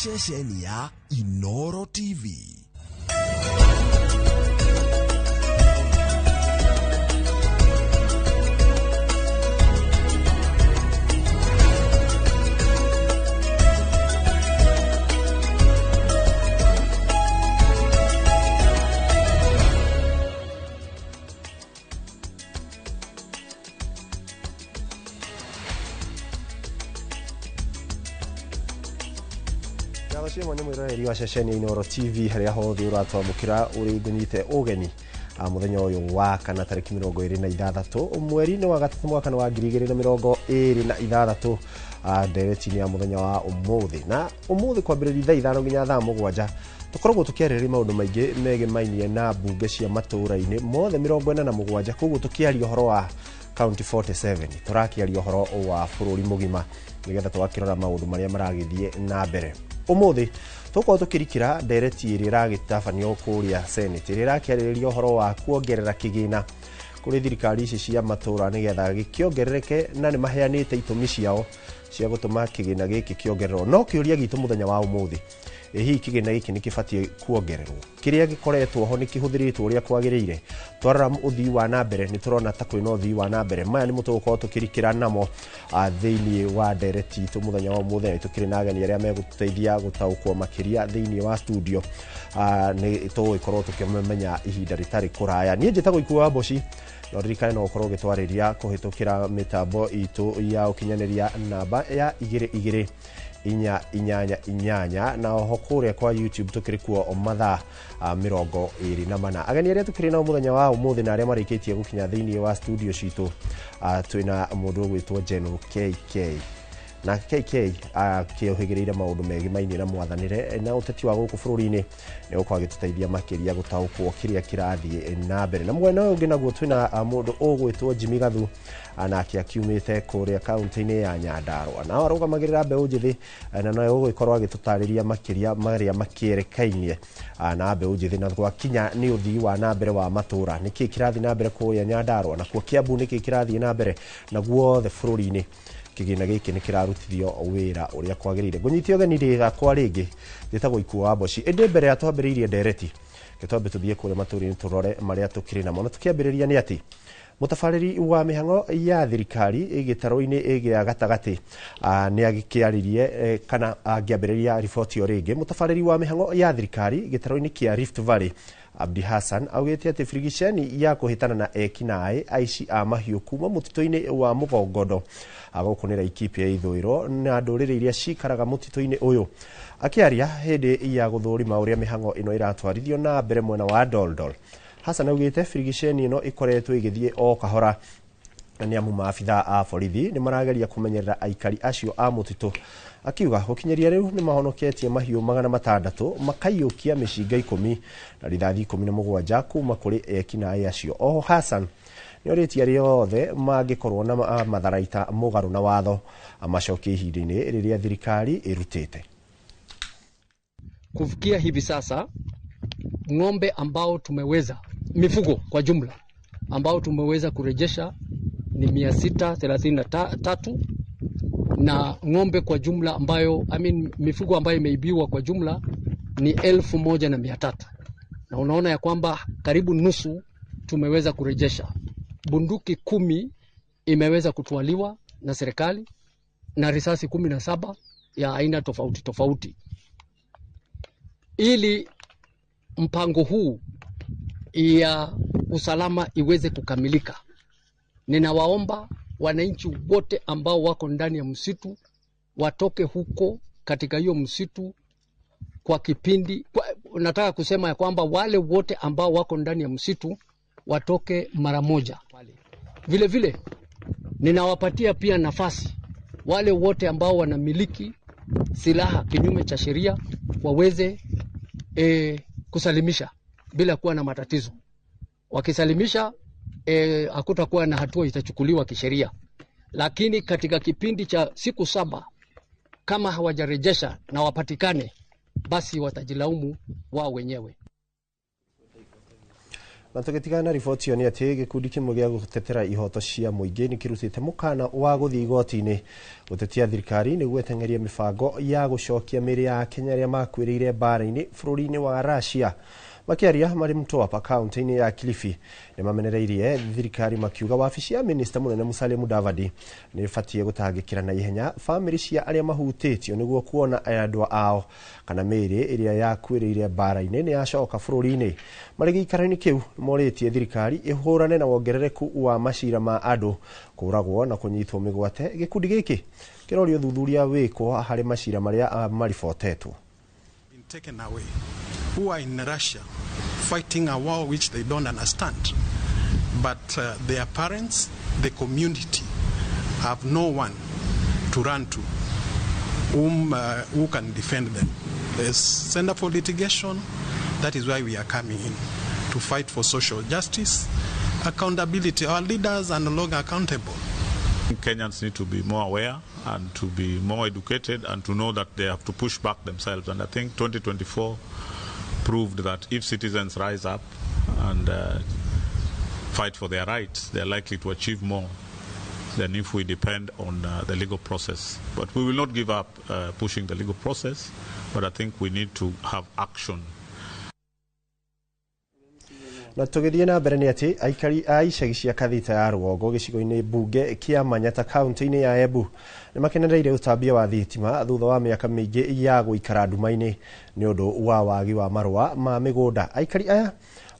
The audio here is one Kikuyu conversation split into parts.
Ceceni ya Inoro TV. Nĩ mwĩroreri wa ceceni Inoro TV harĩa hothe ũratwamũkĩra ũrĩ ngũnyite ũgeni mũthenya ũyũ wa kana tarĩki 26 mweri-inĩ wa gatatũ mwaka wa 2026 ndereti-inĩ ya mũthenya wa ũmũthĩ. Na ũmũthĩ kwambĩrĩria thaa 5 nginya thaa 7 tũkoragwo tũkĩarĩrĩria maũndũ maingĩ megemainie na mbunge cia matũũra-inĩ mothe 47, koguo tũkĩaria ũhoro wa County 47 tũrakĩaria ũhoro wa bũrũri mũgima nĩgetha tũgakĩrora maũndũ marĩa maragĩthiĩ na mbere. Ũmũthĩ tũkorwo tũkĩrikĩra ndereti ĩrĩa ĩragĩtabanio kũrĩa Senate ĩrĩa ĩrakĩarĩrĩria ũhoro wa kuongerera kĩgĩna kũrĩ thirikari ici cia matũũra nĩgetha gĩkĩongerereke, na nĩ maheanĩte itũmi ciao cia gũtũma kĩgĩna gĩkĩ kĩongererwo. No kĩũria gitũ mũthenya wa ũmũthĩ, ĩ hihi kĩgĩna gĩkĩ nĩ kĩbatiĩ kuongererwo? Kĩrĩa gĩkoretwo ho nĩ kĩhũthĩrĩtwo ũrĩa kwagĩrĩire? Twarora ũthii wa na mbere nĩ tũrona ta kwĩna ũthii wa na mbere. Maya nĩmo tũgũkorwo tũkĩrikĩra namo thĩinĩ wa ndereti itũ mũthenya wa ũmũthĩ. Tũkĩrĩ na ageni arĩa megũtũteithia gũtaũkwo makĩria thĩinĩ wa studio. Nĩ tũgũgĩkorwo tũkĩmamenya ihinda rĩtarĩ kũraya. Niĩ njĩtagwo Ikuũ wa Mboci, no ririkane no ũkorwo ũgĩtwarĩria kũhĩtũkĩra mĩtambo itũ ya ũkinyanĩria namba ya 2 2 4 8 na oho kũrĩa kwa YouTube tũkĩrĩ kuo mathaa 24. Ageni arĩa tũkĩrĩ nao mũthenya wa ũmũthĩ na arĩa marĩkĩtie gũkinya thĩinĩ wa studio citũ, twĩna mũndũ ũgwĩtwo General KK. Na KK akĩũhĩgĩrĩire maũndũ megemainie na mwathanĩre na ũteti wa gũkũ bũrũri-inĩ, nĩ gũkorwo agĩtũteithia makĩria gũtaũkwo kĩrĩa kĩrathiĩ na mbere. Na mwena ũyũ ũngĩ naguo twĩna mũndũ ũgwĩtwo Jimmy Gathu, nake akiumĩte kũrĩa kaunti-inĩ ya Nyandarua, na arũgamagĩrĩra mbeũ njĩthĩ, na nowe ũgũgĩkorwo agĩtũtarĩria makĩria marĩa makĩerekainie na mbeũ njĩthĩ na gwakinya nĩ ũthii wa na mbere wa matũũra. Nĩkĩ kĩrathiĩ na mbere kũrĩa Nyandarua, nakuo Kiambu nĩkĩ kĩrathiĩ na mbere, na guothe bũrũri-inĩ kĩgĩna gĩkĩ nĩ kĩrarutithio wĩra ũrĩa kwagĩrĩire. Ngũnyite ũgeni rĩgakwa rĩngĩ, njĩtagwo Ikuũ wa Mboci. Ĩndĩ mbere ya twambĩrĩirie ndereti, twambe tũthiĩ kũrĩa matũũra-inĩ tũrore marĩa tũkĩrĩ namo. Na tũkĩambĩrĩria nĩ atĩ mũtabarĩri wa mĩhang'o ya thirikari gĩtarũ-inĩ gĩa gatagatĩ nĩ agĩkĩaririe kana angĩambĩrĩria riboti o rĩngĩ. Mũtabarĩri wa mĩhang'o ya thirikari gĩtarũ-inĩ kĩa Rift Valley Abdi Hassan augĩte atĩ birigiceni ya kũhĩtana na ekinaĩ aici a mahiũ kuma mũtitũ-inĩ wa Mũgongondo gũkũ nĩ Laikipia ithũĩro na ndũrĩrĩ iria cikaraga mũtitũ-inĩ ũyũ. Akĩaria hĩndĩ ya gũthũrima ũrĩa mĩhang'o ĩno ĩratwarithio na mbere mwena wa Doldol, Hassan augĩte birigiceni ĩno ĩkoretwo ĩgĩthiĩ o kahora nĩ amu maabitha a borithi nĩ marageria kũmenyerera aikari acio a mũtitũ. Akiuga gũkinyĩria rĩu nĩ mahonoketie mahiũ 600 makaiyũkia mĩcinga 10 na rithathi 17 kuma kũrĩ ekinaĩ acio. Oho Hassan nĩ orĩtie arĩa othe mangĩkorwo na matharaita mũgarũ na watho amacokie ihinda-inĩ rĩrĩa thirikari ĩrutĩte. Kufikia hivi sasa ng'ombe ambao tumeweza, mifugo kwa jumla ambao tumeweza kurejesha ni 633, na ng'ombe kwa jumla ambayo mifugo ambayo imeibiwa kwa jumla ni 1300. Na unaona ya kwamba karibu nusu tumeweza kurejesha. Bunduki 10 imeweza kutwaliwa na serikali na risasi 17 ya aina tofauti tofauti. Ili mpango huu ya usalama iweze kukamilika, ninawaomba wananchi wote ambao wako ndani ya msitu watoke huko katika hiyo msitu kwa kipindi. Nataka kusema ya kwamba wale wote ambao wako ndani ya msitu watoke mara moja. Vile vile ninawapatia pia nafasi wale wote ambao wanamiliki silaha kinyume cha sheria waweze kusalimisha bila kuwa na matatizo. Wakisalimisha hakutakuwa na hatua itachukuliwa kisheria. Lakini katika kipindi cha siku 7 kama hawajarejesha na wapatikane, basi watajilaumu wao wenyewe. Na tũgĩtigana na riboti ĩyo nĩ atĩ gĩkundi kĩmwe gĩa gũtetera ihoto cia mũingĩ nĩ kĩrutĩte mũkana wa gũthiĩ igoti-inĩ gũtetia thirikari nĩguo ĩteng'erie mĩbango ya gũcokia mĩĩrĩ ya Akenya arĩa makuĩrĩire mbara-inĩ bũrũri-inĩ wa Russia. Makĩaria marĩ Mtwapa kaunti-inĩ ya Kilifi nĩ mamenereirie thirikari makiuga wabici ya minista mũnene Musalia Mudavadi nĩ ĩbatiĩ gũtangĩkĩra na ihenya bamĩrĩ cia arĩa mahutĩtio nĩguo kuona endwa ao kana mĩĩrĩ ĩrĩa yakuĩrĩire mbara-inĩ nĩ yacoka bũrũri-inĩ. Marĩ gĩikaro-inĩ kĩu morĩtie thirikari ĩhũrane na wongerereku wa macira ma andũ kũragwo na kũnyitwo mĩgwate. Gĩkundi gĩkĩ kĩroria ũthuthuria wĩkwo harĩ macira marĩa maribotetwo. Taken away, who are in Russia fighting a war which they don't understand, but their parents, the community, have no one to run to whom, who can defend them. There's Center for Litigation, that is why we are coming in, to fight for social justice, accountability. Our leaders are no longer accountable. Kenyans need to be more aware and to be more educated and to know that they have to push back themselves. And I think 2024 proved that if citizens rise up and fight for their rights, they're likely to achieve more than if we depend on the legal process. But we will not give up pushing the legal process, but I think we need to have action. Na tũgĩthiĩ na mbere nĩ atĩ aikari a icagi cia Kathita ya Rũgongo gĩcigo-inĩ mbunge kĩa Manyata kaunti-inĩ ya Embu nĩ makenereire ũtambia wa thitima thutha wa mĩaka mĩingĩ ya gũikara nduma-inĩ nĩ ũndũ wa wagi wa marũa ma mĩgũnda. Aikari aya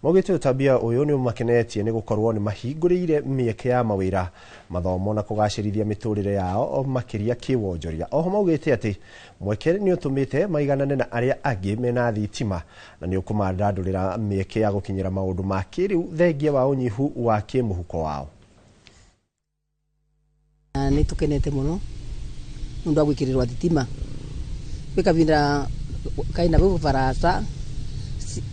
maugĩte ũtambia ũyũ nĩ ũmakenetie nĩ gũkorwo nĩ mahingũrĩire mĩeke ya mawĩra, mathomo na kũgacĩrithia mĩtũrĩre yao makĩria kĩwonjoria. Oho maugĩte atĩ mweke nĩ ũtũmĩte maiganane na arĩa angĩ mena thitima na nĩ ũkũmandandũrĩra mĩeke ya gũkinyĩra maũndũ ma kĩrĩu thengia wa ũnyihu wa kĩmũhuko wao. Nĩ tũkenete mũno nĩ ũndũ wa gwĩkĩrĩrwo thitima gwĩ kavinda kaina gwĩ barasa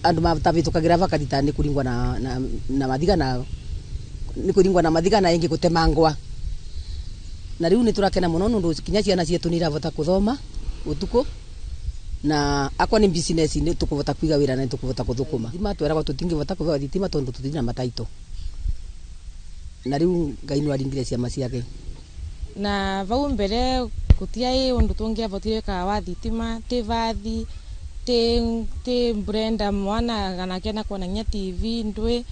andu matavitukagira vakatita ni kuringwa na mathiga na ni kuringwa na mathiga na ingi gutemangwa na riu ni turakena muno nundu kinya ciana cietu ni iravota kuthoma utuku na akwa ni business ni tukuvota kwiga wira na tukuvota kuthukuma thitima tweragwo tutingivota kuvewa thitima tondu tutina mataito na riu Ngai no aringire ciama ciake na vau mbere gutiai undu tungiavotire ka wa thitima ti vathi ti Brenda mwana kana kena kuona nya TV ndwe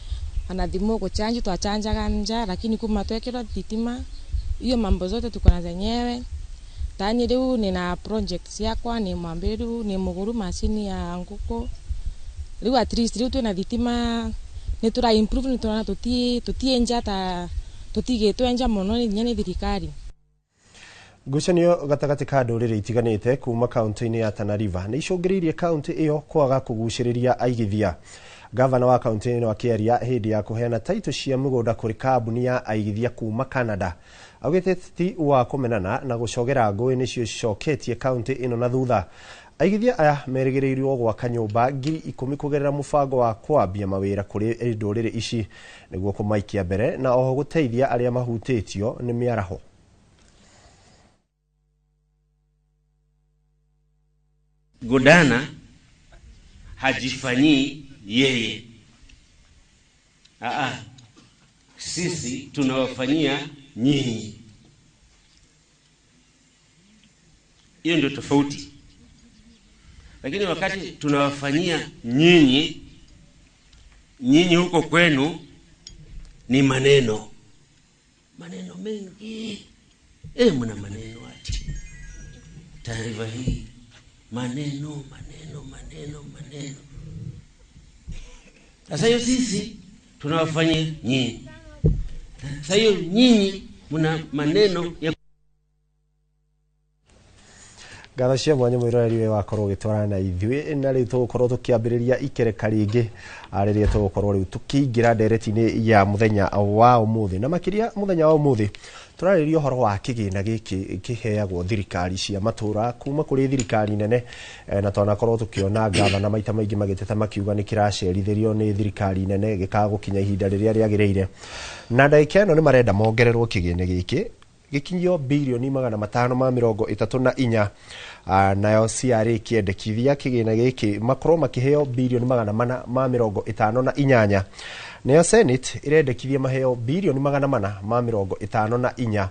ana thimu kuchanji twachanjaga nja lakini kuma twekirwa thitima hiyo mambo zote tuko na zenyewe. Tani riu nina project yakwa ni mwambiru ni muguru mashini ya nguku riu at least riu twina thitima ni tura improve ni turana tuti enja ta tutigetwo enja muno ni nya ni thirikari. Ngucanio gatagatĩ ka ndũrĩrĩ itiganĩte kuma kaunti-inĩ ya Tana River nĩ icũngĩrĩirie kaunti ĩyo kwaga kũgucĩrĩria aigithia. Gavana wa kaunti ĩno akĩaria hĩndĩ ya kũheana taitũ cia mĩgũnda kũrĩ kambuni ya aigithia kuma Canada augĩte ti wa kũmenana na gũcogera ngũĩ nĩcio cicoketie kaunti ĩno na thutha. Aigithia aya merĩgĩrĩirwo gwaka nyũmba 10,000 kũgerera mũbango wa kwambia mawĩra kũrĩ ndũrĩrĩ ici nĩguo kũmaikia mbere na oho gũteithia arĩa mahutĩtio nĩ mĩaraho. Godana hajifanyii yeye. Sisi tunawafanyia nyinyi. Hiyo ndio tofauti. Lakini wakati tunawafanyia nyinyi, nyinyi huko kwenu ni maneno. Maneno mengi. Mna maneno ati. Taarifa hii maneno, maneno, maneno, maneno. Sasa hiyo sisi tunawafanyia nyinyi. Sasa hiyo nyinyi mna maneno ya Ngatho cia mwanya mwiroreri we wakorwo ũgĩtwarana na ithuĩ na rĩu tũgũkorwo tũkĩambĩrĩria ikereka rĩngĩ rĩrĩa tũgũkorwo rĩu tũkĩingĩra ndereti-inĩ ya mũthenya wa ũmũthĩ na makĩria mũthenya wa ũmũthĩ tũrarĩrĩria ũhoro wa kĩgĩna gĩkĩ kĩheagwo thirikari cia matũra kuma kũrĩ thirikari nene na twanakorwo tũkĩona gavana maita maingĩ magĩteta makiuga nĩ kĩracerithĩrio nĩ thirikari nene gĩkaga gũkinya ihinda rĩrĩa rĩagĩrĩire na ndagĩka ĩno nĩ marenda mongererwo kĩgĩna gĩkĩ gĩkinyio bilioni 534 nayo CRA kĩendekithia kĩgĩna gĩkĩ makorwo makĩheo bilioni 458 Nayo Senate ĩrendekithia maheo birioni 454,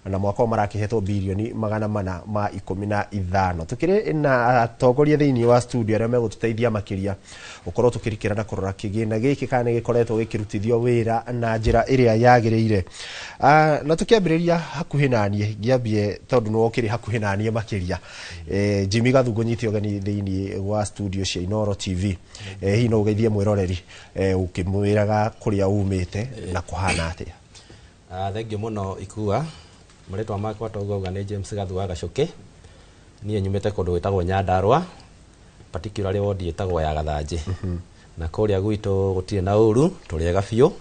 na mwaka ũyũ marakĩhetwo birioni 415. Tukĩrĩ na atongoria thĩinĩ wa studio arĩa megũtũteithia makĩria gũkorwo tũkĩrikĩra na kũrora kĩgĩna gĩkĩ kana nĩ gĩkoretwo gĩkĩrutithio wĩra na njĩra ĩrĩa yagĩrĩire. Na tũkĩambĩrĩria hakuhĩ naniĩ, ngĩambie tondũ nĩwe ũkĩrĩ hakuhĩ naniĩ makĩria, Jimmy Gathungu, nyite ũgeni thĩinĩ wa studio cia Inooro TV. Hihi no ũgeithie mwĩroreri, ũkĩmwĩraga kũrĩa umĩte na kũhana atĩa? Thengiũ mũno Ikua. Marĩtwa makwa toguo auga nĩ James Gathu wa Gacuki. Niĩ nyumĩte kũndũ gwĩtagwo Nyandarua, particularly ward ĩtagwo ya Gathanjĩ. Na kũrĩa gwitũ gũtirĩ na ũru, tũrĩ ega biũ.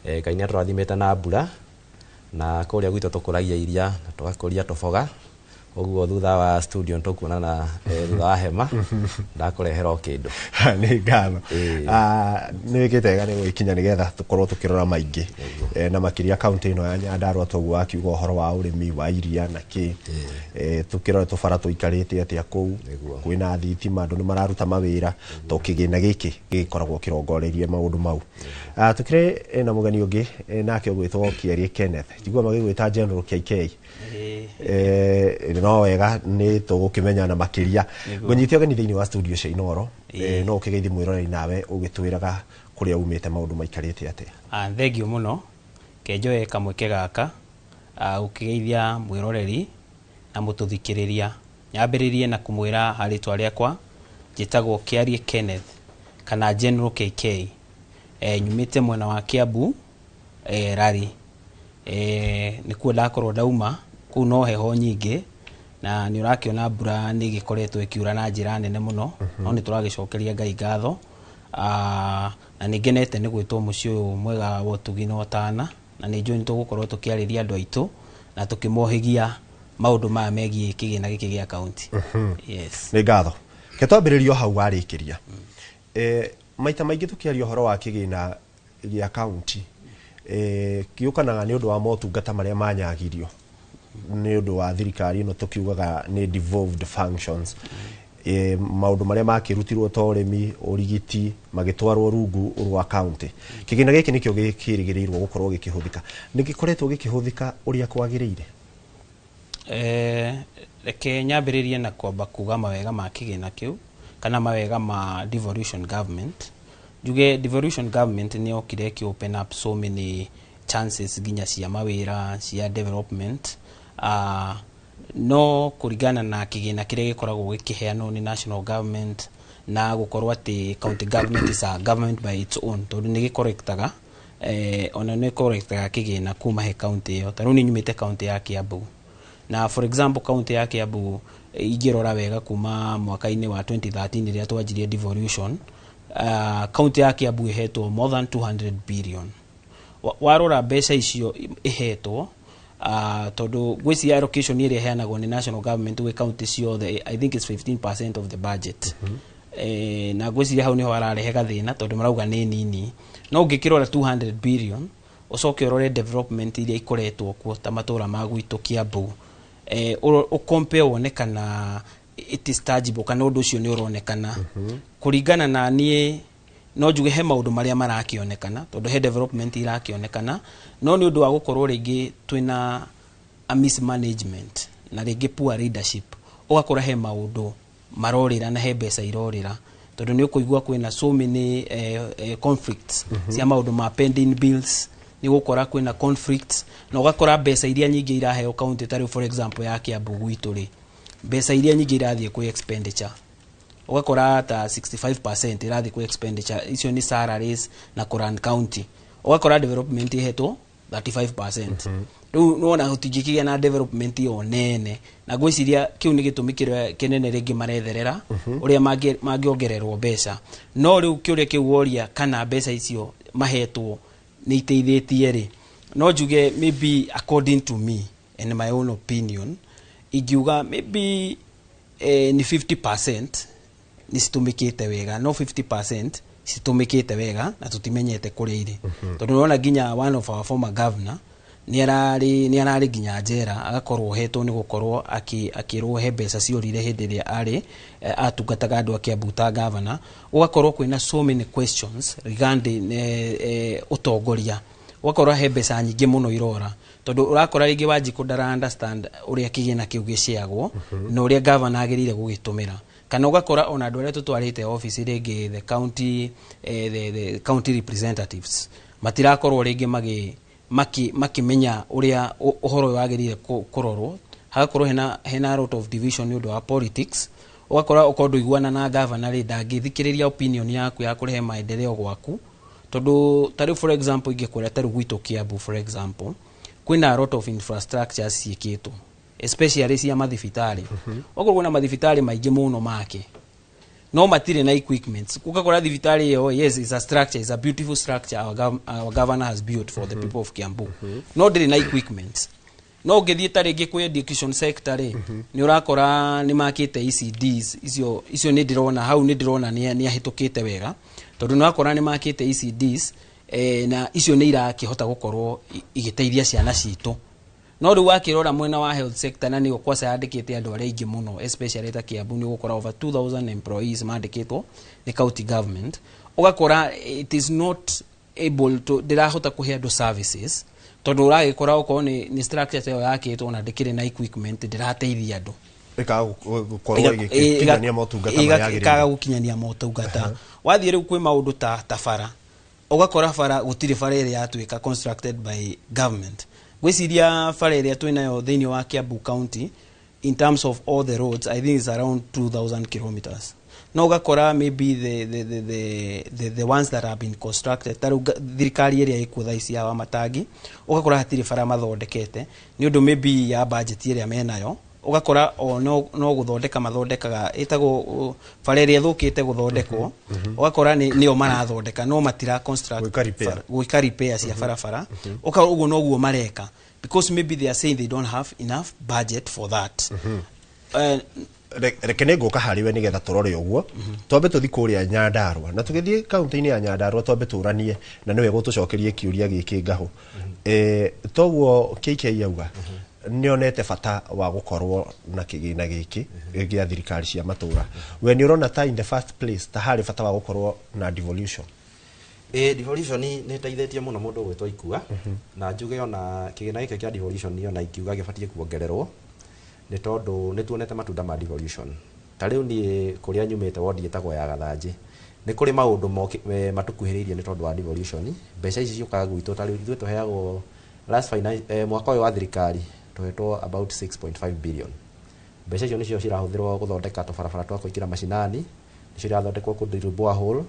Ngai nĩ atũrathimĩte na mbura, na kũrĩa gwitũ tũkũragia iria na tũgakũria tũboga. Ũguo thutha wa studio nĩtũkuonana, thutha wa hema ndakũrehera o kĩndũ. Nĩ ngatho. Ĩĩ. Nĩ wĩkĩte wega nĩ gwĩkinya nĩgetha tũkorwo tũkĩrora maingĩ, na makĩria kaunti ĩno ya Nyandarua, toguo wakiuga ũhoro wa ũrĩmi wa iria na kĩ. Tũkĩrore tũbara tũikarĩte atĩa kũu, kwĩna thitima, andũ nĩ mararuta mawĩra, to kĩgĩna gĩkĩ gĩkoragwo kĩrongoreirie maũndũ mau. Tũkĩrĩ na mũgeni ũngĩ, nake ũgwĩtwo Kĩarie Kenneth, njigua magĩgwĩta General KK. No wega nĩ tũgũkĩmenyana makĩria. Ngũnyite ũgeni thĩinĩ wa studio cia Inooro. No ũkĩgeithie mwĩroreri nawe ũgĩtwĩraga kũrĩa umĩte, maũndũ maikarĩte atĩa? Thengiũ mũno. Kenjoe kamweke gaka gũkĩgeithia mwĩroreri na mũtũthikĩrĩria. Nyambĩrĩrie na kũmwĩra harĩtwa rĩakwa njĩtagwo Kĩarie Kenneth kana General KK. Nyumĩte mwena wa Kiambu, Rari. Nĩkuo ndakorwo ndauma. Kũu no heho nyingĩ na nĩ ũrakĩona mbura nĩ ĩgĩkoretwo ĩkiura na njĩra nene mũno, no nĩ tũragĩcokeria Ngai ngatho. Na nĩ ngenete nĩ gwĩtwo mũciĩ ũyũ mwega wa ũtugi na ũtana, na nĩ njũĩ nĩ tũgũkorwo tũkĩarĩria andũ aitũ na tũkĩmohĩgia maũndũ maya megiĩ kĩgĩna gĩkĩ gĩa kaunti. Yes. Nĩ ngatho. Ke twambĩrĩrio hau warĩkĩria. Maita maingĩ tũkĩaria ũhoro wa kĩgĩna gĩa kaunti, kĩũkanaga nĩ ũndũ wa motungata marĩa manyagirio nĩ ũndũ wa thirikari ĩno, tũkiugaga nĩ devolved functions, maũndũ marĩa makĩrutirwo ta ũrĩmi, ũrigiti, magĩtwarwo rungu rwa kaunti. Kĩgĩna gĩkĩ nĩkĩo gĩkĩrĩgĩrĩirwo gũkorwo gĩkĩhũthĩka. Nĩ gĩkoretwo gĩkĩhũthĩka ũrĩa kwagĩrĩire? Reke nyambĩrĩrie na kwamba kuga mawega ma kĩgĩna kĩu kana mawega ma devolution government. Njuge devolution government nĩ yokire ĩkĩ open up so many chances nginya cia mawĩra, cia development. No kũringana na kĩgĩna kĩrĩa gĩkoragwo gĩkĩheanwo nĩ national government na gũkorwo atĩ county government is a government by its own, tondũ nĩ gĩkorektaga, ona nĩ korektaga kĩgĩna kuma he county ĩyo. Ta rĩu nĩ nyumĩte county ya Kiambu, na for example county ya Kiambu, ingĩrora wega kuma mwaka-inĩ wa 2013 rĩrĩa twanjirie devolution, county ya Kiambu ĩhetwo more than 200 billion. Warora mbeca icio ĩhetwo, tondũ ngwĩciria allocation ĩrĩa ĩheanagwo nĩ national government gwĩ county ciothe, I think it's 15% of the budget. Na ngwĩciria hau nĩho hararehe gathĩna tondũ marauga nĩ nini. No ũngĩkĩrora 200 billion, ũcoke ũrore development iria ikoretwo kuo ta matũra ma gwitũ Kiambu, ũcompare wone kana it is tangible, kana ũndũ ũcio nĩ ũronekana. Kũringana na niĩ, no njuge he maũndũ marĩa marakĩonekana, tondũ he development irakĩonekana, no nĩ ũndũ wa gũkorwo rĩngĩ twĩna a mismanagement na rĩngĩ poor leadership, ũgakora he maũndũ marorĩra na he mbeca irorĩra, tondũ nĩ ũkũigua kwĩna so many conflicts cia maũndũ ma pending bills. Nĩ ũgũkora kwĩna conflicts na ũgakora mbeca iria nyingĩ iraheo county, ta rĩu for example ya Kiambu gwitũ rĩ, mbeca iria nyingĩ irathiĩ kwĩ expenditure. Ũgakora ta 65% irathiĩ kwĩ expenditure, icio nĩ salaries na kũrun county. Ũgakora development ihetwo 35%. Rĩu nĩwona gũtingĩkĩgĩa na development ĩyo nene, na ngwĩciria kĩu nĩ gĩtũmi kĩrĩa kĩnene rĩngĩ maretherera ũrĩa mangĩongererwo mbeca. No rĩu kĩũria kĩu woria, kana mbeca icio mahetwo nĩ iteithĩtie rĩ, no njuge maybe according to me and my own opinion, ingiuga maybe nĩ 50% nĩ citũmĩkĩte wega, no 50% citũmĩkĩte wega na tũtimenyete kũrĩa irĩ, tondũ nĩwona nginya one of our former governor Nĩ ararĩ nginya njera, agakorwo ohetwo nĩ gũkorwo akĩrwo he mbeca ciorire hĩndĩ ĩrĩa arĩ atungataga andũ a Kiambu ta governor. Gũgakorwo kwĩna so many questions regarding ũtongoria. Ũgakora he mbeca nyingĩ mũno irora, tondũ ũrakora rĩngĩ Wanjikũ ndara understand ũrĩa kĩgĩna kĩu gĩciagwo na ũrĩa governor agĩrĩire gũgĩtũmĩra, kana ũgakora ona andũ arĩa tũtwarĩte office rĩngĩ the county representatives matirakorwo rĩngĩ makĩmenya ũrĩa ũhoro ũyũ wagĩrĩire kũrorwo. Hagakorwo hena a lot of division nĩ ũndũ wa politics. Ũgakora okorwo ndũiguana na governor rĩ, ndangĩthikĩrĩria opinion yaku ya kũrehe maendeleo gwaku, tondũ ta rĩu, for example, ingĩkwĩra ta rĩu gwitũ Kiambu, for example, kwĩna a lot of infrastructures ciĩkĩtwo, especially cia mathibitarĩ. Okorwo kwĩna mathibitarĩ maingĩ mũno make, no matirĩ na equipments. Ũgakora thibitarĩ ĩyo, yes, it's a structure, it's a beautiful structure our governor has built for the people of Kiambu, no ndĩrĩ na equipments. No ũngĩthiĩ ta rĩngĩ kwĩ education sector rĩ, nĩ ũrakora nĩ makĩte ECDs. Icio nĩ ndĩrona hau, nĩ ndĩrona nĩ ahĩtũkĩte wega, tondũ nĩ ũrakora nĩ makĩte ECDs, na icio nĩ irakĩhota gũkorwo igĩteithia ciana citũ. No rĩu wakĩrora mwena wa health sector, na nĩyo kwaca yandĩkĩte andũ arĩa aingĩ mũno, especially ta Kiambu, nĩ ũgũkora over 2000 employees mandĩkĩtwo nĩ county government. Ũgakora it is not able to, ndĩrahota kũhe andũ services, tondũ ũragĩkora okorwo nĩ structure ta ĩyo yakĩtwo na ndĩkĩrĩ na equipment, ndĩrateithia andũ. Ĩkaga gũkorwo ĩgĩkinyania motungata marĩa ĩkaga yagĩrĩire. Gũkinyania motungata. Wathiĩ rĩu kwĩ maũndũ ta bara, ũgakora bara, gũtirĩ bara ĩrĩa yatuĩka constructed by government. Ngwĩciria bara ĩrĩa twĩnayo thĩinĩ wa Kiambu County, in terms of all the roads, I think it's around 2000 kilometers, no ũgakora maybe the ones that have been constructed, ta rĩu thirikari ĩrĩa ĩkuo thaa ici ya Wamatangi, ũgakora hatirĩ bara mathondekete nĩ ũndũ maybe ya budget ĩrĩa menayo. Ũgakora o no gũthondeka mathondekaga ĩtagwo bara ĩrĩa ĩthũkĩte gũthondekwo, ũgakora nĩyo marathondeka, no matira construct Gwĩka repair. Gwĩka repair cia barabara. Ũkora ũguo noguo mareka because maybe they are saying they don't have enough budget for that. Reke nĩ ngũka harĩ we nĩgetha tũrore ũguo. Twambe tũthi kũrĩa Nyandarũa, na tũgĩthiĩ kaunti-inĩ ya Nyandarũa, twambe tũranie na nĩwe gũtũcokerie kĩũria gĩkĩ ngahũ. Toguo KK auga nĩonete bata wa gũkorwo na kĩgĩna gĩkĩ gĩa thirikari cia matũra. We nĩ ũrona ta in the first place ta harĩ bata wa gũkorwo na devolution? Ĩ, devolution nĩ ĩteithĩtie mũno mũndũ gwĩtwo Ikua, na njuge ona kĩgĩna gĩkĩ kĩa devolution, ona ingiuga gĩbatiĩ kuongererwo, nĩ tondũ nĩ tuonete matunda ma devolution. Ta rĩu niĩ kũrĩa nyumĩte, wondi ĩtagwo ya Gathanjĩ, nĩ kũrĩ maũndũ matũkuhĩrĩirie nĩ tondũ wa devolution. Mbeca ici ciũkaga gwitũ. Ta rĩu ithuĩ tũheagwo last mwaka ũyũ wa thirikari tũhetwo about 6.5 billion. Mbeca icio nĩcio cirahũthĩrwo gũthondeka tũbarabara twa kũingĩra macinani, nĩcio irathondekwo kũndũ borehole,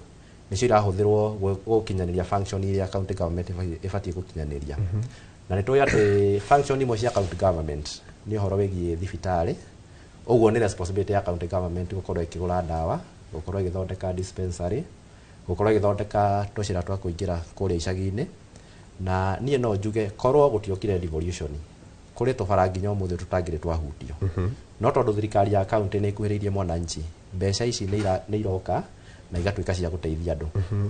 nĩcio irahũthĩrwo gũkinyanĩria function iria county government ĩbatiĩ gũkinyanĩria. Na nĩ tũĩ atĩ function imwe cia county government nĩ ũhoro wĩgiĩ thibitarĩ. Ũguo nĩ responsibility ya county government gũkorwo ĩkĩgũra ndawa, gũkorwo ĩgĩthondeka dispensary, gũkorwo ĩgĩthondeka tũcĩra twa kũingĩra kũrĩa icagi-inĩ. Na niĩ no njuge korwo gũtiokire devolution, kũrĩ tũbara nginya ũmũthĩ tũtangĩrĩ twahutio. No tondũ thirikari ya county nĩ ĩkuhĩrĩirie mwananchi, mbeca ici nĩ iroka na igatuĩka cia gũteithia andũ.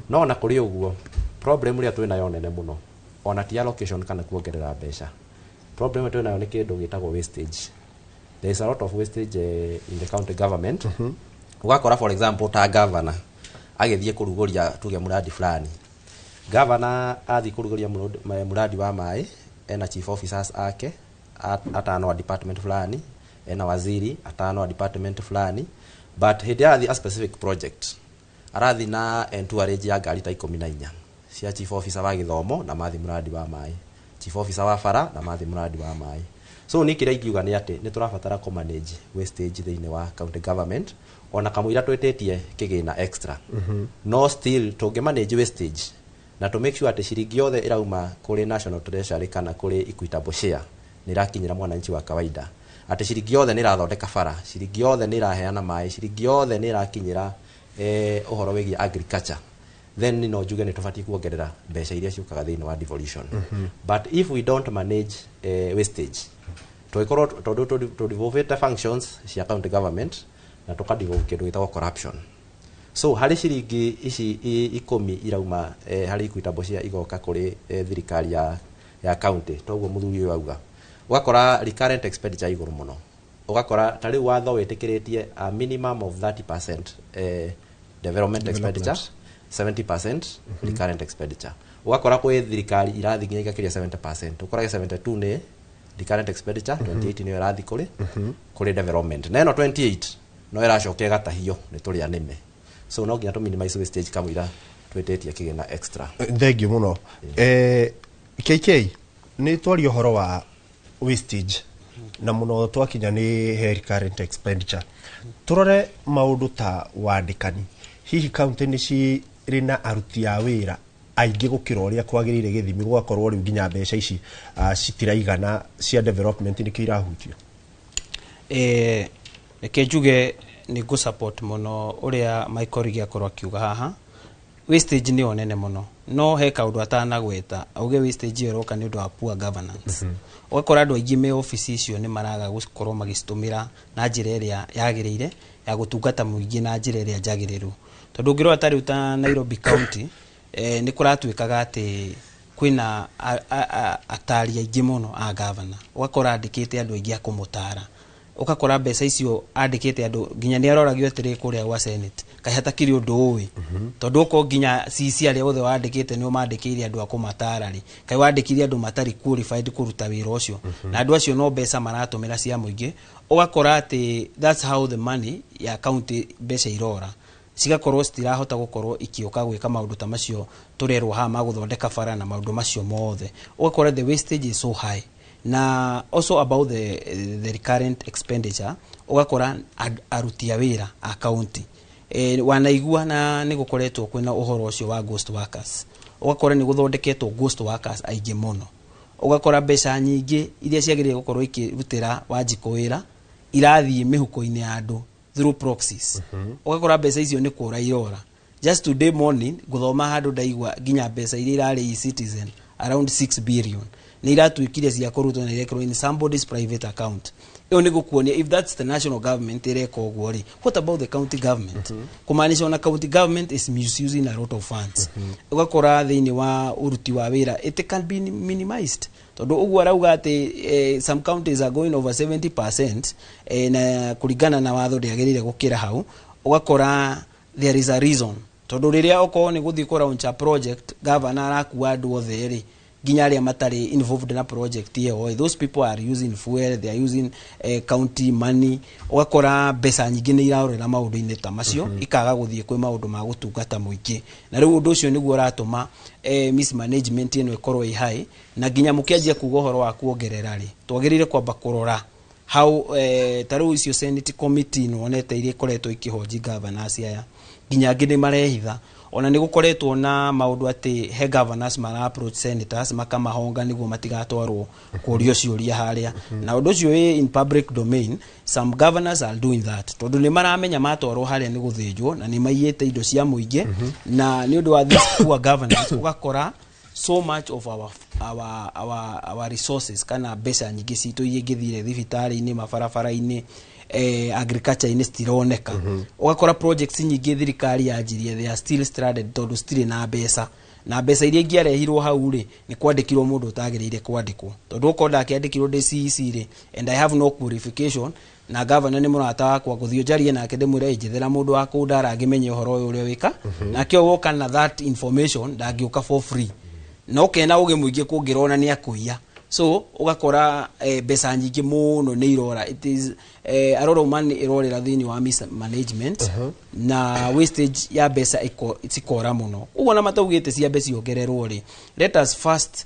No ona kũrĩ ũguo, problem ĩrĩa twĩnayo nene mũno ona ti allocation kana kuongerera mbeca. Problem ĩrĩa twĩnayo nĩ kĩndũ gĩtagwo wastage. There is a lot of wastage in the county government. Ũgakora, for example, ta governor agĩthiĩ kũrugũria, tuge, mũradi fulani, governor athiĩ kũrugũria mũradi wa maĩ, ena chief officers ake atano a department fulani, ena waziri atano a department fulani, but hĩndĩ arathiĩ a specific project, arathiĩ na entourage ya ngari ta 14 cia chief officer wa gĩthomo na mathiĩ mũradi wa maĩ, chief officer wa bara na mathiĩ mũradi wa maĩ. So niĩ kĩrĩa ingiuga nĩ atĩ nĩ tũrabatara kũ manage wastage thĩinĩ wa county government. Ona kamũira twĩtĩtie kĩgĩna extra, no still tũngĩ manage wastage na to make sure atĩ ciringi yothe ĩrauma kũrĩ national treasury kana kũrĩ equitable share nĩ ĩrakinyĩra mwananchi wa kawaida, atĩ ciringi yothe nĩ ĩrathondeka bara, ciringi yothe nĩ ĩraheana maĩ, ciringi yothe nĩ ĩrakinyĩra ũhoro wĩgiĩ agriculture, then no njuge nĩ tũbatiĩ kuongerera mbeca iria ciũkaga thĩinĩ wa devolution. But if we don't manage wastage, tũgĩkorwo tondũ tũdevolvĩte functions cia county government na tũkadevolve kĩndũ gĩtagwo corruption. So harĩ ciringi ici 10 irauma harĩ equitable share igoka kũrĩ thirikari ya Ya county toguo muthuri ũyũ auga, ũgakora recurrent expenditure igũrũ mũno, ũgakora ta rĩu watho wĩtĩkĩrĩtie a minimum of 30% development expenditure, 70% recurrent expenditure. Ũgakora kwĩ thirikari irathiĩ nginya igakĩria 70%, ũkorage 72 nĩ recurrent expenditure, 28 nĩyo ĩrathiĩ kũrĩ development, na ĩno 28 no ĩracoka ĩgatahio nĩ tũrĩa nĩme. So no nginya tũ minimize wastage kamũira twĩtĩtie kĩgĩna extra. Thengio mũno. KK, nĩ twaria ũhoro wa wastage na mũno twakinya nĩ he recurrent expenditure. Tũrore maũndũ ta wandĩkani. Hihi kaunti nĩ cirĩ na aruti a wĩra aingĩ gũkĩra ũrĩa kwagĩrĩire gĩthimi, gũgakorwo rĩu nginya mbeca ici citiraigana cia development, nĩkĩo irahutio? Reke njuge nĩ ngũ support mũno ũrĩa Michael Rigi akorwo akiuga haha. Wastage nĩyo nene mũno, no he kaũndũ atanagweta auge wastage ĩyo ĩroka nĩ ũndũ wa poor governance. Ũgakora andũ aingĩ me obici icio nĩ maraga gũkorwo magĩcitũmĩra na njĩra ĩrĩa yagĩrĩire ya gũtungata mũingĩ na njĩra ĩrĩa njagĩrĩru, tondũ ũngĩrora ta rĩu ta Nairobi County, nĩ kũratuĩkaga atĩ kwĩna atari aingĩ mũno a gavana. Ũgakora andĩkĩte andũ aingĩ a kũmũtara, ũgakora mbeca icio andĩkĩte andũ nginya nĩ aroragio atĩrĩ kũrĩa gwa Senate, kaĩ hatakĩrĩ ũndũ ũĩ, tondũ okorwo nginya CC arĩa othe wandĩkĩte nĩo mandĩkĩire andũ a kũmatara rĩ, kaĩ wandĩkire andũ matarĩ qualified kũruta wĩra ũcio, na andũ acio no mbeca maratũmĩra cia mũingĩ. Ũgakora atĩ that's how the money ya county, mbeca irora cigakorwo citirahota gũkorwo ikĩũka gwĩka maũndũ ta macio tũrerwo haha ma gũthondeka bara na maũndũ macio mothe. Ũgakora the wastage is so high. Na also about the recurrent expenditure, ũgakora aruti a wĩra a county, wanaigua na nĩ gũkoretwo kwĩna ũhoro ũcio wa ghost workers. Ũgakora nĩ gũthondeketwo ghost workers aingĩ mũno. Ũgakora mbeca nyingĩ iria ciagĩrĩire gũkorwo ikĩrutĩra Wanjikũ wĩra irathiĩ mĩhuko-inĩ ya andũ through proxies. Ũgakora mbeca icio nĩ kũra irora. Just today morning ngũthoma handũ ndaigua nginya mbeca iria irarĩ e-Citizen, around 6 billion, nĩ iratuĩkire cia kũrutwo na irekĩrwo in somebody's private account. Ĩyo nĩ gũkuonia if that's the national government ĩreka ũguo rĩ, what about the county government? Kũmaanisha ona county government is misusing a lot of funds. Ũgakora thĩinĩ wa ũruti wa wĩra it can be minimized, tondũ ũguo arauga atĩ some counties are going over 70%, na kũringana na watho ndĩagĩrĩire gũkĩra hau. Ũgakora there is a reason, tondũ rĩrĩa okorwo nĩ gũthiĩ kũ launch a project, governor arakua andũ othe rĩ, nginya arĩa matarĩ involved na project ĩyo, those people are using fuel, they are using county money. Ũgakora mbeca nyingĩ nĩ irarorera maũndũ-inĩ ta macio, ikaga gũthiĩ kwĩ maũndũ ma gũtungata mũingĩ. Na rĩu ũndũ ũcio nĩguo ũratũma mismanagement ĩno ĩkorwo ĩ high. Na nginya mũkĩanjia kuga ũhoro wa kuongerera rĩ, twagĩrĩire kwamba kũrora how ta rĩu icio Senate committee nĩwonete iria ikoretwo ikĩhoji governors aya, nginya angĩ nĩ marehitha. Ona nĩ gũkoretwo na maũndũ atĩ he governors mara approach senators makamahonga nĩguo matigatwarwo kũrio ciũria harĩa, na ũndũ ũcio wĩ in public domain. Some governors are doing that tondũ nĩ maramenya matwarwo harĩa nĩ gũthĩnjwo na nĩ maiyĩte indo cia mũingĩ. Na nĩ ũndũ wa this poor governance, ũgakora so much of our resources kana mbeca nyingĩ citũ iria ingĩthire thibitarĩ-inĩ, mabarabara-inĩ, agriculture-inĩ citironeka. Ũgakora projects nyingĩ thirikari yanjirie, they are still stranded tondũ citirĩ na mbeca, na mbeca iria ingĩarehirwo hau rĩ, nĩ kwandĩkirwo mũndũ ũtagĩrĩire kwandĩkwo, tondũ okorwo ndakĩandĩkirwo ndĩ CEC rĩ, and I have no qualification, na governor nĩ mũrata wakwa, ngũthiĩ njarie nake ndĩmwĩre, "Njethera mũndũ wa kũndara angĩmenye ũhoro ũyũ ũrĩa wĩka." Nake woka na that information ndangĩũka for free, na ũkena ũgĩ mũingĩ kũngĩrona nĩ akũiya. So ũgakora mbeca nyingĩ mũno nĩ irora. It is a lot of money ĩrorĩra thĩinĩ wa mismanagement na wastage ya mbeca cikora mũno. Ũguo na mataugĩte ciambe ciongererwo rĩ, let us first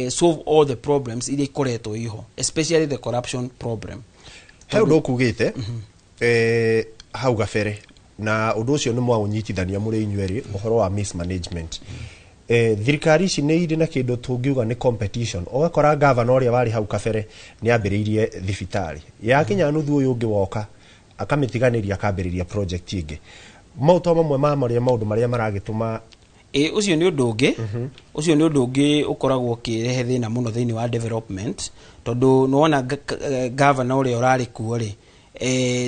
solve all the problems iria ikoretwo iho, especially the corruption problem. He ũndũ ũkugĩte hau gabere, na ũndũ ũcio nĩ mwaũnyitithania mũrĩ inyuerĩ, ũhoro wa mismanagement. Thirikari ici nĩ irĩ na kĩndũ tũngiuga nĩ competition. Ũgakora gavana ũrĩa warĩ hau kabere nĩ ambĩrĩirie thibitarĩ, yakinya nuthu, ũyũ ũngĩ woka akamĩtiganĩria, akambĩrĩria project ĩngĩ. Mau to mamwe ma marĩa maũndũ marĩa maragĩtũma? Ĩ, ũcio nĩ ũndũ ũngĩ, ũcio nĩ ũndũ ũngĩ ũkoragwo ũkĩrehe thĩna mũno thĩinĩ wa development, tondũ nĩwona gavana ũrĩa ũrarĩ kuo rĩ,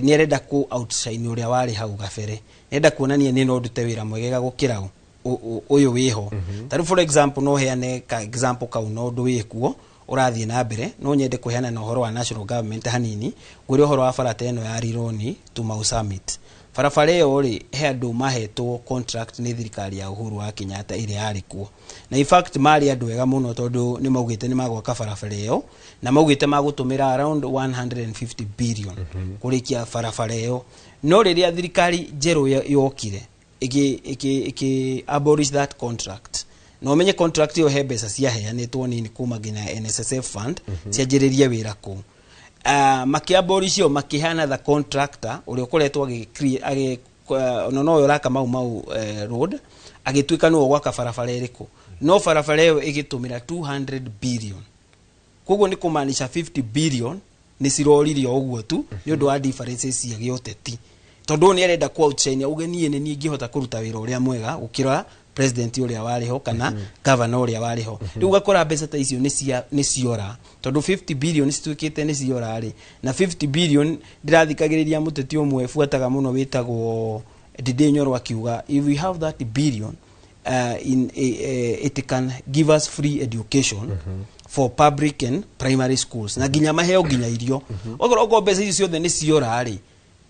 nĩ arenda kũ outshine ũrĩa warĩ hau gabere, nĩ arenda kuonania nĩ no ndute wĩra mwegega gũkĩra ũ. Ũyũ wĩho. Ta rĩu, for example, no heane ka example kau na ũndũ wĩkuo ũrathiĩ na mbere. No nyende kũheana na ũhoro wa national government hanini, ngwĩre ũhoro wa barata ĩno ya Rironi to Mau Summit. Barabara ĩyo rĩ, he andũ mahetwo contract nĩ thirikari ya Uhuru wa Kenyatta ĩrĩa yarĩ kuo, na in fact marĩ andũ ega mũno, tondũ nĩ maugĩte nĩ magwaka barabara ĩyo, na maugĩte magũtũmĩra around 150 billion kũrĩkia barabara ĩyo. No rĩrĩa thirikari njerũ yokire, ĩkĩ abolish that contract. Na ũmenye contract ĩyo he mbeca ciaheanĩtwo nini kuma nginya NSSF fund cianjĩrĩrie wĩra kũu. Makĩabolish ĩyo, makĩheana the contractor ũrĩa ũkoretwo agĩ ona no ũyũ ũraka Mau Mau road, agĩtuĩka nĩwe ũgwaka barabara ĩrĩkũ. No barabara ĩyo ĩgĩtũmĩra 200 billion. Koguo nĩ kũmaanisha 50 billion nĩ ciroririo ũguo tu nĩ ũndũ wa differences cia gĩũteti, tondũ ũyũ nĩ arenda ku outshine, auge niĩ nĩ niĩ ingĩhota kũruta wĩra ũrĩa mwega gũkĩra president ũrĩa warĩ ho kana governor ũrĩa warĩ ho. Rĩu ũgakora mbeca ta icio nĩ ciora, tondũ 50 billion cituĩkĩte nĩ ciora rĩ. Na 50 billion, ndĩrathikagĩrĩria mũteti ũmwe buataga mũno wĩtagwo Ndindi Nyoro akiuga, if we have that billion in it can give us free education for public and primary schools, na nginya maheo nginya irio. Okorwo okorwo mbeca icio ciothe nĩ ciora rĩ,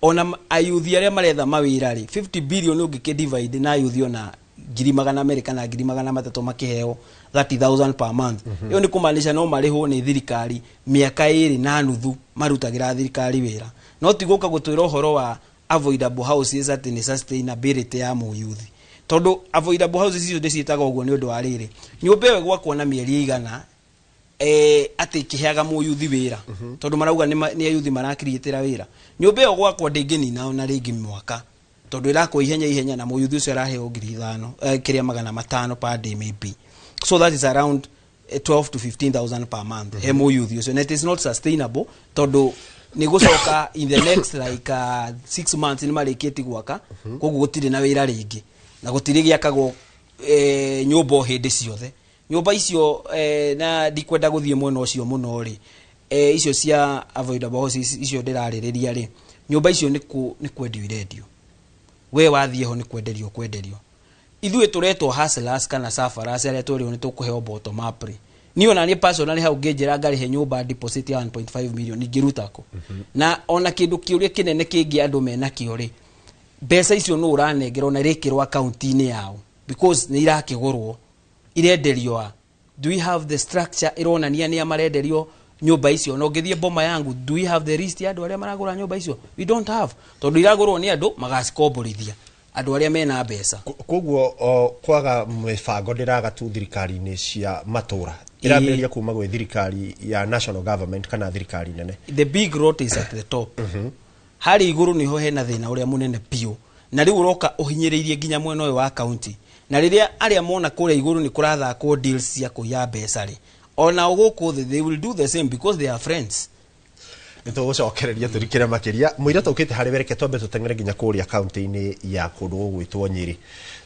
ona ayuthi arĩa maretha mawĩra rĩ, 50 billion ũngĩkĩ divide na ayuthi ona 200,000 kana 300,000 makĩheo 30,000 per month, ĩyo nĩ kũmaanisha no marĩhwo nĩ thirikari mĩaka 2.5 marutagĩra thirikari wĩra. No ti gũka gũtwĩra ũhoro wa affordable houses atĩ nĩ sustainability ya mũyuthi, tondũ affordable houses icio ndĩciĩtaga ũguo nĩ ũndũ wa rĩrĩ, nyũmba ĩyo ĩgwakwo na mĩeri ĩigana atĩ ĩkĩheaga mũyuthi wĩra, tondũ marauga nĩ ayuthi marakiriĩtĩra wĩra. Nyũmba ĩyo gwakwo ndĩngĩnina ona rĩngĩ mwaka, tondũ ĩrakwo ihenya ihenya, na mũyuthi ũcio araheo 5,000, kĩrĩa 500 per day maybe, so that is around 12 to 15,000 per month he mũyuthi ũcio, and it is not sustainable, tondũ nĩ gũcoka in the next like 6 months nĩ marĩkĩtie gwaka, koguo gũtirĩ na wĩra rĩngĩ, na gũtirĩ gĩakagwo nyũmba o hĩndĩ ciothe nyũmba icio. Na ndikwenda gũthiĩ mwena ũcio mũno rĩ, icio cia affordable houses icio ndĩrarĩrĩria rĩ, nyũmba icio nĩ kwendio irendio. We wathiĩ ho nĩ kwenderio kwenderio. Ithuĩ tũretwo hustlers kana sufferers arĩa twĩrĩo nĩ tũkũheo bottom up rĩ, niĩ ona niĩ personally hau ngĩnjĩra ngarĩhe nyũmba deposit ya 1.5 million, ingĩruta kũ? Na ona kĩndũ kĩũria kĩnene kĩngĩ andũ menakĩo rĩ, mbeca icio nũ ũranengerwo na irekĩrwo akaunti-inĩ yao? Because nĩ irakĩgũrwo, irenderio a? Do we have the structure ironania nĩa marenderio nyũmba icio? Na ũngĩthiĩ Boma Yangu, do we have the list ya andũ arĩa maragũra nyũmba icio? We don't have, tondũ iragũrwo nĩ andũ magacikomborithia andũ arĩa mena mbeca. Koguo o, kwaga mĩbango ndĩraga tu thirikari-inĩ cia matũra, ĩrambĩrĩria kuma gwĩ thirikari ya national government kana thirikari nene. The big rot is at the top. Harĩa igũrũ nĩho hena thĩna ũrĩa mũnene biũ, na rĩu ũroka ũhinyĩrĩirie nginya mwena ũyũ wa county. Na rĩrĩa arĩa mona kũrĩa igũrũ nĩ kũrathakwo deals cia kũiya mbeca rĩ, ona gũkũ thĩ they will do the same because they are friends. Nĩ tũgũcokereria tũrikĩre makĩria mũira tũkĩte harĩ wereke. Twambe tũteng'ere nginya kũrĩa kaunti-inĩ ya kũndũ gũgwĩtwo Nyĩrĩ,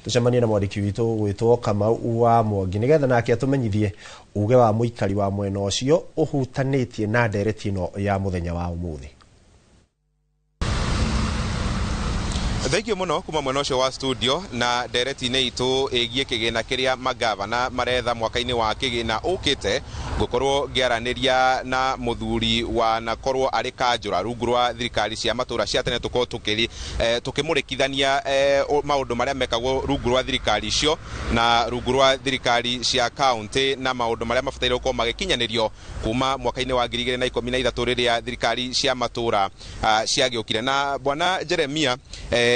tũcemanie na mwandĩki witũ gũgwĩtwo Kamau wa Mwangi, nĩgetha nake atũmenyithie uge wa mũikari wa mwena ũcio ũhutanĩtie na ndereti ĩno ya mũthenya wa ũmũthĩ. Thank you muno kuma mwena ũcio wa studio. Na ndereti-inĩ itũ ĩgiĩ kĩgĩna kĩrĩa magavana maretha mwaka-inĩ wa kĩgĩna ũkĩte, ngũkorwo ngĩaranĩria na mũthuri wanakorwo arĩ kanjũra rungu rwa thirikari cia matũra cia tene, tũkorwo tũkĩmũrĩkithania maũndũ marĩa mekagwo rungu rwa thirikari icio na rungu rwa thirikari cia kaunti, na maũndũ marĩa mabataire gũkorwo magĩkinyanĩrio kuma mwaka-inĩ wa 2013 rĩrĩa thirikari cia matũra ciagĩũkire. Na bwana Jeremia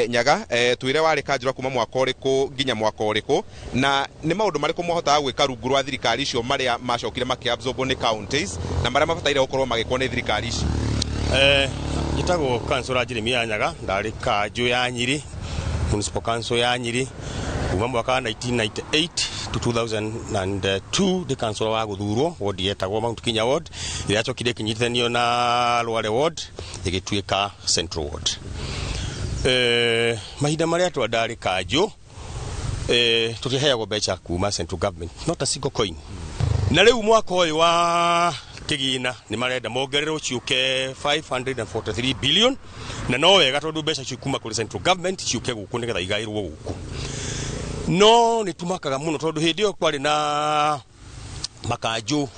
Nyaga, twĩre warĩ kanjũra kuma mwaka ũrĩkũ nginya mwaka ũrĩkũ, na nĩ maũndũ marĩkũ mwahotaga gwĩka rungu rwa thirikari icio marĩa macokire makĩabsorbwo nĩ counties, na marĩa mabataire gũkorwo magĩkwo nĩ thirikari ici? Njĩtagwo kansũra Jeremia Nyaga. Ndarĩ kanjũ ya Nyiri, municipal council ya Nyiri, kuma mwaka wa 1998 to 2002. Ndĩ kansũra wa gũthurwo ward yetagwo Mount Kenya ward, ĩrĩa yacokire ĩkĩnyitithanio na Rware ward ĩgĩtuĩka Central ward. Mahinda marĩa twa ndarĩ kanjũ, tũtiheagwo mbeca kuma central government, not a single coin. Na rĩu mwaka ũyũ wa kĩgĩna nĩ marenda mongererwo ciũke 543 billion, na no wega tondũ mbeca icio kuma kũrĩ central government ciũke gũkũ nĩgetha igaĩrwo gũkũ. No nĩ tumakaga mũno tondũ hĩndĩ ĩyo kwarĩ na makanjũ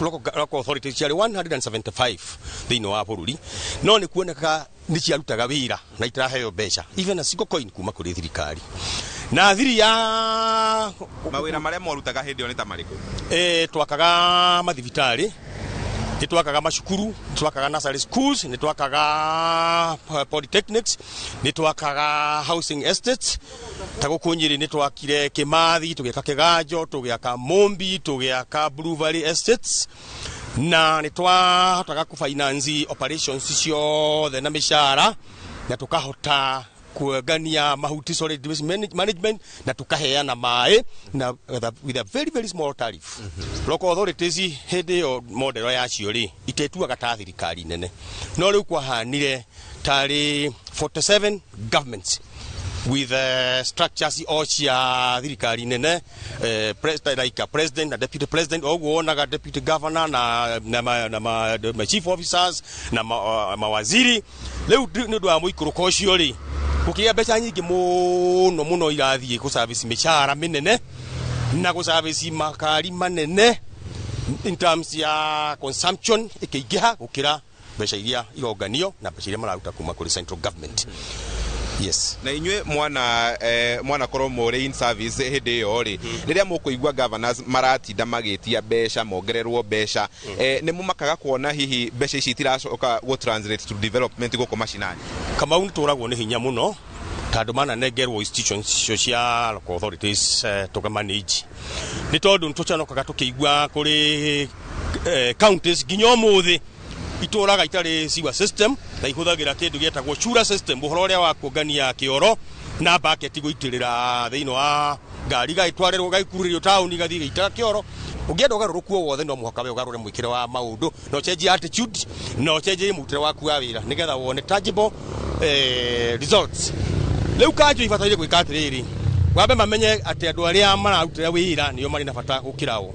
local authorities ciarĩ 175 thĩinĩ wa bũrũri, no nĩ kuoneka nĩ ciarutaga wĩra na itiraheo mbeca even a single coin kuma kũrĩ thirikari na thiri ya Mawĩra marĩa mwarutaga hĩndĩ ĩyo nĩ ta marĩkũ? Twakaga mathibitarĩ, nĩ twakaga macukuru, nĩ twakaga nursery schools, nĩ twakaga polytechnics, nĩ twakaga housing estates. Ta gũkũ Nyĩrĩ nĩ twakire Kĩmathi, tũgĩaka Kĩganjo, tũgĩaka Mũmbi, tũgĩaka Blue Valley Estates, na nĩ twahotaga kũ finance operations ciothe na mĩcara, na tũkahota kuongania mahuti, solid waste management, na tukaheana maĩ na with a very very small tariff. Local authorities hĩndĩ ĩyo model yacio rĩ itetuaga ta thirikari nene, no rĩu kwahanire tarĩ 47 governments with structures o cia thirikari nene, like a president na deputy president, o ũguo wonaga deputy governor na ma chief officers na mawaziri. Rĩu nĩ ũndũ wa mũikũrũko ũcio rĩ, gũkĩgĩa mbeca nyingĩ mũno mũno irathiĩ kũ service mĩcara mĩnene na gũ service makari manene in terms ya consumption ĩkĩingĩha gũkĩra mbeca iria ironganio na mbeca iria mararuta kuma kũrĩ central government, yes. Na inyuĩ mwana mwanakorwo mũrĩ in service hĩndĩ ĩyo rĩ, rĩrĩa mũkũigua governors maratinda magĩtia mbeca mongererwo mbeca, nĩ mũmakaga kuona hihi mbeca ici itiracoka gũ translate to development gũkũ macinani? Kamau, nĩ tũragwo nĩ hinya mũno tondũ mananengerwo institutions icio cia local authorities tũka manage, nĩ tondũ nĩ tũconokaga tũkĩigua kũrĩ counties nginya ũmũthĩ itũraga itarĩ sewer system na ihũthagĩra kĩndũ gĩetagwo chura system, ũhoro ũrĩa wa kuongania kĩoro na bucket gũitĩrĩra thĩinĩ wa ngari gagĩtwarĩrwo gagĩkurĩrio taũni gathiĩ gĩitaga kĩoro. Ũngĩenda ũgarũrũku o wothe, no mũhaka we ũgarũre mwĩkĩre wa maũndũ na ũcenjie attitude na ũcenjie mũrutĩre waku wa wĩra nĩgetha wone tangible results. Rĩu kanjũ ibataire gwĩka atĩrĩrĩ, wambe mamenye atĩ andũ arĩa mararutĩra wĩra nĩo marĩ na bata gũkĩra o,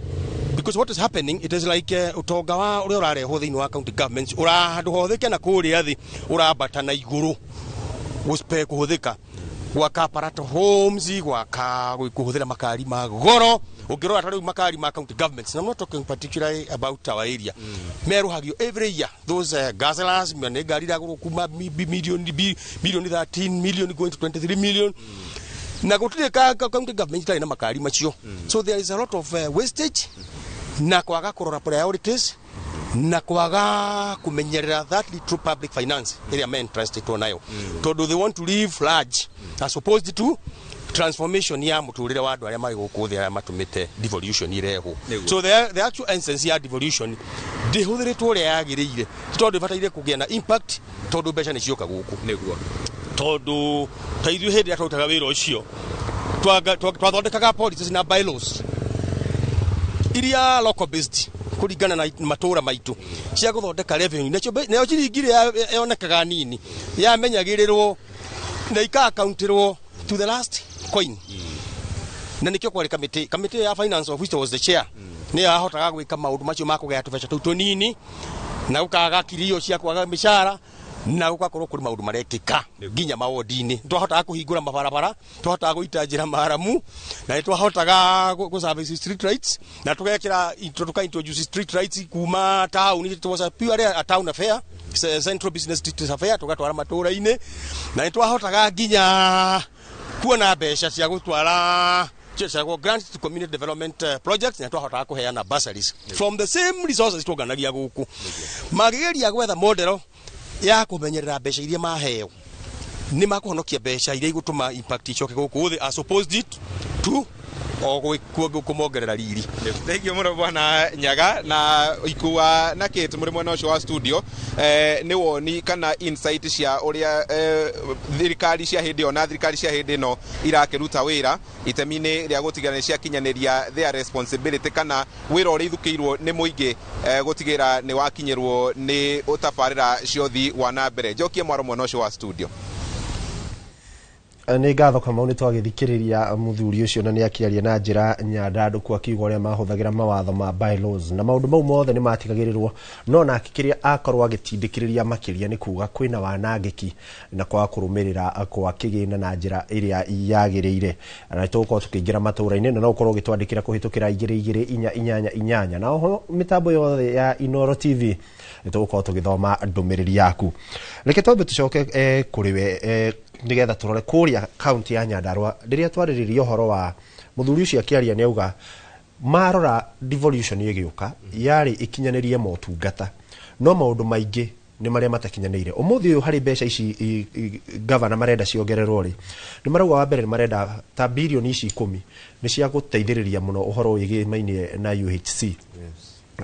because what is happening, it is like utonga wa ũrĩa ũrarehwo thĩinĩ wa county governments ũra handũ hothĩke na kũrĩa thĩ ũrambata na igũrũ gũspe kũhũthĩka gwaka parato homes, gwaka kũhũthĩra makari ma goro. Ũngĩrora ta rĩu makari ma county governments, and I'm not talking particularly about our area, merũhagio every year, those guzzlers, nĩ ngari iragũrwo kuma million 13 million going to 23 million, na gũtirĩ county government itarĩ na makari macio. So there is a lot of wastage na kwaga kũrora priorities na kwaga kumenyerera that little public finance ĩrĩa me entrusted nayo, tondũ they want to live large as opposed to transformation ya mũtũrĩre wa andũ arĩa marĩ gũkũ thĩ arĩa matũmĩte devolution irehwo. So the actual essence ya devolution ndĩhũthĩrĩtwo ũrĩa yagĩrĩire, tondũ ĩbataire kũgĩa na impact, tondũ mbeca nĩ cioka gũkũ. Tondũ ta ithuĩ hĩndĩ ĩrĩa twarutaga wĩra ũcio twathondekaga policies na bylaws iria local based kũringana na matũra maitũ cia gũthondeka revenue, nayo ciringi ĩrĩa yonekaga nini yamenyagĩrĩrwo na ika-accountirwo to the last coin. Na nikĩo kwarĩ kamĩtĩ ya finance, of which I was the chair, nĩ yahotaga gwĩka maũndũ macio ma kũgaya tũbeca tũu tũnini na gũkaga kirio cia kwaga mĩcara na gũgakorwo kũrĩ maũndũ marekĩka nginya mawodi-inĩ. Twahotaga kũhingũra mabarabara, twahotaga gũita njĩra maramu, na nĩ twahotaga gũ service street lights na tũgekĩra tũka introduce street lights kuma town. It was a purely a town affair, central business district affair, tũgatwara matũra-inĩ, na nĩ twahotaga nginya kuona mbeca cia gũtwara ciagwo grants to community development projects, na twahotaga kũheana bursaries from the same resources tuonganagia gũkũ. Magĩgeria gwetha model ya kũmenyerera mbeca iria maheo nĩ makũhonokia mbeca iria igũtũma impact icoke gũkũ thĩ as opposed to o kũmongerera riri. Thank you mũno, bwana Nyaga na Ikua na Kate mũrĩ mwena ũcio wa studio. Nĩ woni kana insight cia ũrĩa thirikari cia hĩndĩ ĩyo na thirikari cia hĩndĩ ĩno irakĩruta wĩra itemi-inĩ rĩa gũtigĩrĩra nĩ ciakinyanĩria their responsibility kana wĩra ũrĩa ithukĩirwo nĩ mũingĩ, gũtigĩrĩra nĩ wakinyĩrwo nĩ ũtabarĩra cia ũthii wa na mbere. Njokie mwaro mwena ũcio wa studio. Nĩ ngatho Kamau, nĩ twagĩthikĩrĩria mũthuri ũcio na nĩ akĩaria na njĩra nyandandũku akiuga ũrĩa mahũthagĩra mawatho ma bylaws na maũndũ mau mothe nĩ matigagĩrĩrwo, no nake kĩrĩa akorwo agĩtindĩkĩrĩria makĩria nĩ kuga kwĩna wanangĩki na kwaga kũrũmĩrĩra kwa kĩgĩna na njĩra ĩrĩa yagĩrĩire. Na nĩ tũgũkorwo tũkĩingĩra matũra-inĩ na no ũkorwo ũgĩtwandĩkĩra kũhĩtũkĩra 22488 na oho mĩtambo yothe ya Inooro TV nĩ tũgũkorwo tũgĩthoma ndũmĩrĩri yaku. Reke twambe tũcoke kũrĩ we nĩgetha tũrore kũrĩa kaunti ya Nyandarua. Rĩrĩa twarĩrĩria ũhoro wa mũthuri ũcio akĩaria, nĩ auga marora devolution ĩgĩũka yarĩ ĩkinyanĩrie motungata, no maũndũ maingĩ nĩ marĩa matakinyanĩire. Ũmũthĩ ũyũ harĩ mbeca ici gavana marenda ciongererwo rĩ, nĩ marauga wa mbere nĩ marenda ta birioni ici 10 nĩ cia gũteithĩrĩria mũno ũhoro wĩgĩmainie na UHC,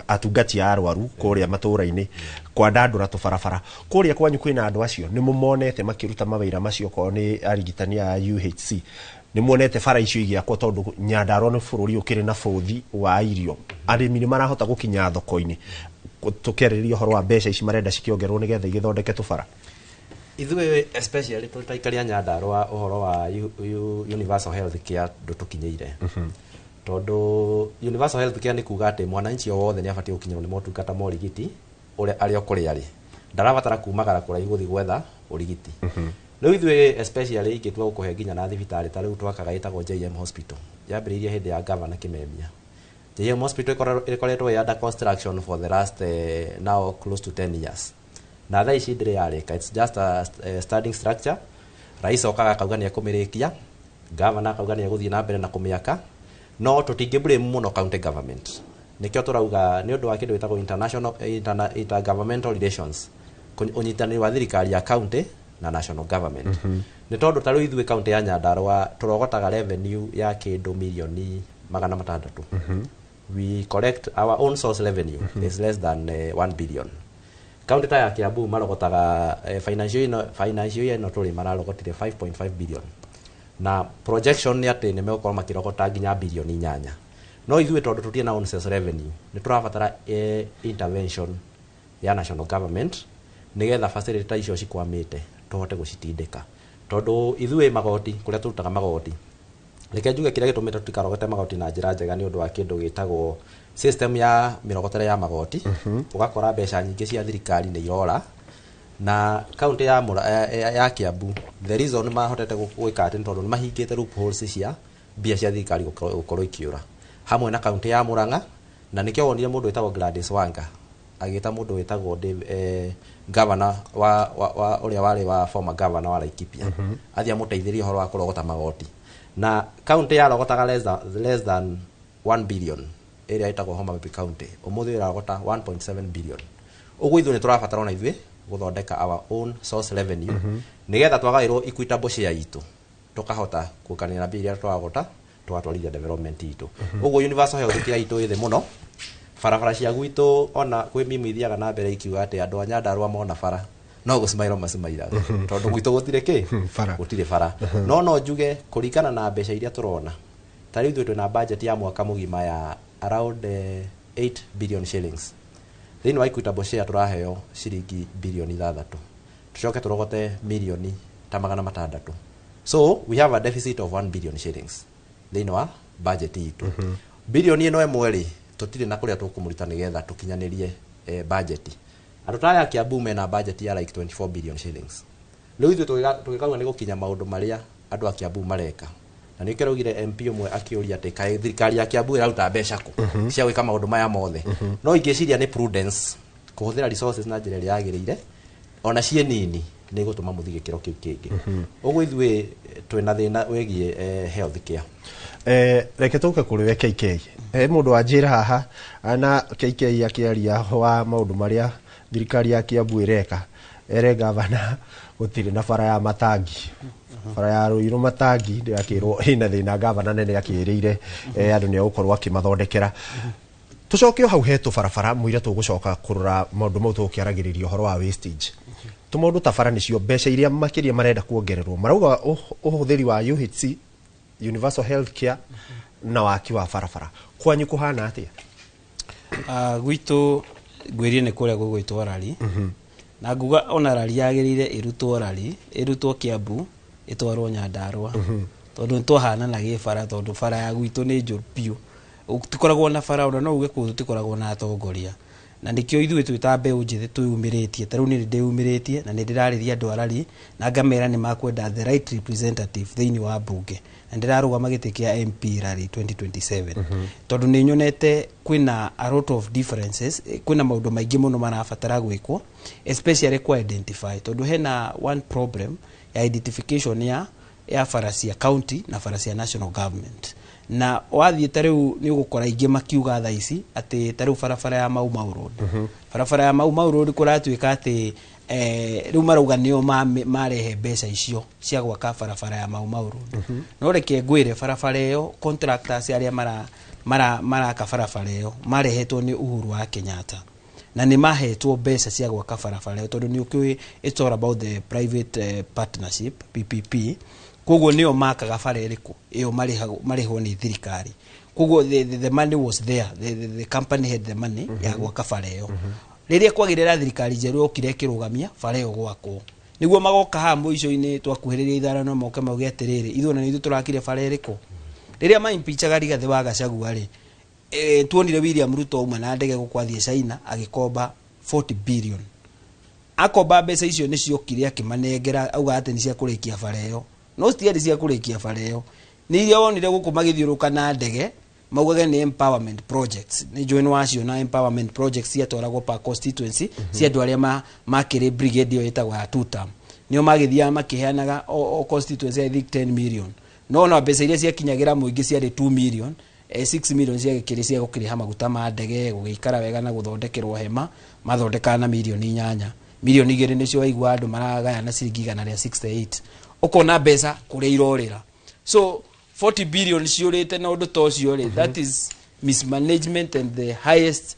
atungati a arwaru kũrĩa matũra-inĩ, kwandandũra tũbarabara. Kũrĩa kwanyu kwĩna andũ acio, nĩ mũmonete makĩruta mawĩra macio? Korwo nĩ arigitani a UHC, nĩ muonete bara icio igĩakwo? Tondũ Nyandarua nĩ bũrũri ũkĩrĩ na bũthi wa irio, arĩmi nĩ marahota gũkinya thoko-inĩ? Tũkĩarĩrĩria ũhoro wa mbeca ici marenda cikĩongererwo nĩgetha igĩthondeke tũbara. Ithuĩ especially tũrĩ ta aikari a Nyandarua, ũhoro wa universal health care ndũtũkinyĩire, tondũ universal health care nĩ kuga atĩ mwananchi o wothe nĩ abatiĩ gũkinyĩrwo nĩ motungata ma ũrigiti ũrĩa arĩ o kũrĩa arĩ, ndarabatara kumagara kũraihu gũthiĩ gwetha ũrigiti. Rĩu ithuĩ especially ingĩtua gũkũhe nginya na thibitarĩ ta rĩu twakaga ĩtagwo JM Hospital, yambĩrĩirie hĩndĩ ya Governor Kimemia. JM Hospital ĩkoretwo ĩ under construction for the last now close to 10 years, na thaa ici ndĩrĩ yarĩka. It's just a standing structure. Rais okaga akauga nĩ ekũmĩrĩkia, governor akauga nĩ egũthiĩ na mbere na kũmĩaka, no tũtingĩ blame mũno county government. Nĩkĩo tũrauga nĩ ũndũ wa kĩndũ gĩtagwo international intergovernmental relations, ũnyitanĩri wa thirikari ya county na national government. Nĩ tondũ ta rĩu ithuĩ county ya Nyandarua tũrogotaga revenue ya kĩndũ mirioni 600. We collect, our own source revenue is less than 1 billion. County ta ya Kiambu marogotaga financial year ĩno tũrĩ mararogotire 5.5 billion, na projection nĩ atĩ nĩ megũkorwo makĩrogota nginya birioni 8. No ithuĩ tondũ tũtirĩ na own source revenue, nĩ tũrabatara intervention ya national government nĩgetha facility ta icio cikwamĩte tũhote gũcitindĩka, tondũ ithuĩ magoti kũrĩa tũrutaga magoti, reke njuge kĩrĩa gĩtũmĩte tũtikarogote magoti na njĩra njega nĩ ũndũ wa kĩndũ gĩtagwo system ya mĩrogotere ya magoti. Ũgakora mbeca nyingĩ cia thirikari nĩ irora na kaunti ya Kiambu. The reason mahotete gwĩka atĩ nĩ tondũ nĩ mahingĩte loopholes cia mbia cia thirikari gũkorwo ikĩũra, hamwe na kaunti ya Murang'a. Na nĩkĩo wonire mũndũ wĩtagwo Gladys Wanga agĩta mũndũ wĩtagwo governor wa ũrĩa warĩ wa former governor wa Laikipia athiĩ amũteithĩrie ũhoro wa kũrogota magoti. Na kaunti yarogotaga less than 1 billion, ĩrĩa ĩtagwo Homa Bay County, ũmũthĩ ĩrarogota 1.7 billion. Ũguo ithuĩ nĩ tũrabatara ona ithuĩ gũthondeka our own source revenue nĩgetha twagaĩrwo equitable share itũ tũkahota gũkanĩra na mbia iria tũragota tũgatwarithia development itũ. Ũguo universal health care itũ ĩ thĩ mũno. Barabara cia gwitũ, ona kwĩ mimu ithiaga na mbere ikiuga atĩ andũ a Nyandarua mona bara no gũcimairwo macimairaga, tondũ gwitũ gũtirĩ kĩ? Bara. Gũtirĩ bara. No njuge kũringana na mbeca iria tũrona, ta rĩu ithuĩ twĩna budget ya mwaka mũgima ya around 8 billion shillings. Thĩinĩ wa equitable share tũraheo ciringi birioni 6, tũcoke tũrogote mirioni ta 600, so we have a deficit of 1 billion shillings thĩinĩ wa budget itũ. Birioni ĩno ĩmwe rĩ, tũtirĩ na kũrĩa tũkũmũruta nĩgetha tũkinyanĩrie budget. Andũ ta aya Kiambu mena budget ya like 24 billion shillings. Rĩu ithuĩ tũgĩkauga nĩ gũkinya maũndũ marĩa andũ a Kiambu mareka, na nĩkĩo raugire MP ũmwe akĩũria atĩ kaĩ thirikari ya Kiambu ĩraruta mbeca kũ cia gwĩka maũndũ maya mothe. No ingĩciria nĩ prudence kũhũthĩra resources na njĩra ĩrĩa yagĩrĩire, ona ciĩ nini, nĩ igũtũma mũthiĩ gĩkĩro kĩu kĩngĩ. Ũguo ithuĩ twĩna thĩna wĩgiĩ health care. Reke tũke kũrĩ we KK. Mũndũ wanjĩra haha na KK akĩaria wa maũndũ marĩa thirikari ya Kiambu ĩreka, ere gavana gũtirĩ na bara ya Matangi, bara ya Ruiru Matangi ndĩrakĩrwo ĩna thĩna. Gavana nene akĩrĩire andũ nĩ egũkorwo akĩmathondekera. Tũcoke o hau hetũ barabara mũira, tũgũcoka kũrora maũndũ mau tũgũkĩaragĩrĩria ũhoro wa wastage. Tũmaũndũ ta bara nĩcio mbeca iria makĩria marenda kuongererwo. Marauga ũhũthĩri wa UHC, universal health care, na waki wa barabara. Kwanyu kũhana atĩa? Gwitũ ngwĩrie nĩ kũrĩa gũgwĩtwo rari, na nguga ona rari yagĩrĩire ĩrutwo, rari ĩrutwo Kiambu. Ĩtwarwo Nyandarũa, tondũ nĩtwahananagia bara, tondũ bara ya gwitũ nĩ njũru biũ. Tũkoragwo na bara, ona no uge kũu tũtikoragwo na atongoria, na nĩkĩo ithuĩ twĩ ta mbeũ njĩthĩ twĩyumĩrĩtie. Ta rĩu niĩ nĩndĩyumĩrĩtie na nĩndĩrarĩria andũ arari na ngamera nĩ makwenda the right representative thĩinĩ wa mbunge, na ndĩrarũgama gĩtĩ kĩa MP Rari 2027, tondũ nĩ nyonete kwĩna a lot of differences, kwĩna maũndũ maingĩ mũno marabatara gwĩkwo, especially kwa identify, tondũ hena one problem ya identification ya bara cia county na bara cia national government. Na wathiĩ ta rĩu nĩ ũgũkora aingĩ makiuga thaa ici atĩ ta rĩu barabara ya Mau Mau Road, barabara ya Mau Mau Road kũratuĩka atĩ rĩu marauga nĩo marehe mbeca icio cia gwaka barabara ya Mau Mau Road. No reke ngwĩre, barabara ĩyo, contractors arĩa maraka barabara ĩyo marehetwo nĩ Uhuru wa Kenyatta, na nĩ mahetwo mbeca cia gwaka barabara ĩyo, tondũ nĩ ũkĩũĩ it's all about the private partnership, PPP. Koguo nĩo makaga bara ĩrĩkũ ĩyo marĩhwo nĩ thirikari. Koguo the money was there, the company had the money ya gwaka bara ĩyo. Rĩrĩa kwagĩrĩra thirikari njerũ yokire ĩkĩrũgamia bara ĩyo gwakwo, nĩguo magoka haha mũico-inĩ twakuhĩrĩria ithurano moke mauge atĩrĩrĩ, ithuĩ ona nĩ ithuĩ tũrakire bara ĩrĩkũ. Rĩrĩa maimpichaga Rigathĩ wa Gachagua rĩ, tuonire William Ruto auma na ndege gũkũ athiĩ China agĩkomba 40 billion. Akomba mbeca icio nĩ ciokire akĩmanengera, auga atĩ nĩ cia kũrĩkia bara ĩyo, no citiarĩ cia kũrĩkia bara ĩyo. Nĩ iria wonire gũkũ magĩthiũrũka na ndege maugage nĩ empowerment projects. Nĩ njũĩ nĩ waciona empowerment projects ciatwaragwo per constituency cia andũ arĩa makĩrĩ brigade ĩyo ĩtagwo ya two term, nĩo magĩthiaga makĩheanaga o constituency, I think, 10 million, no na mbeca iria ciakinyagĩra mũingĩ ciarĩ 2 million, 6 million ciagĩkĩrĩ cia gũkĩrĩha maguta ma ndege, gũgĩikara wega na gũthondekerwo hema mathondekaga na mirioni 8. Mirioni 2 nĩcio waigua andũ maragayana ciringi 168. Ũkona mbeca kũrĩa irorĩra. So 40 billion ciũrĩte na ũndũ ta ũcio rĩ, that is mismanagement and the highest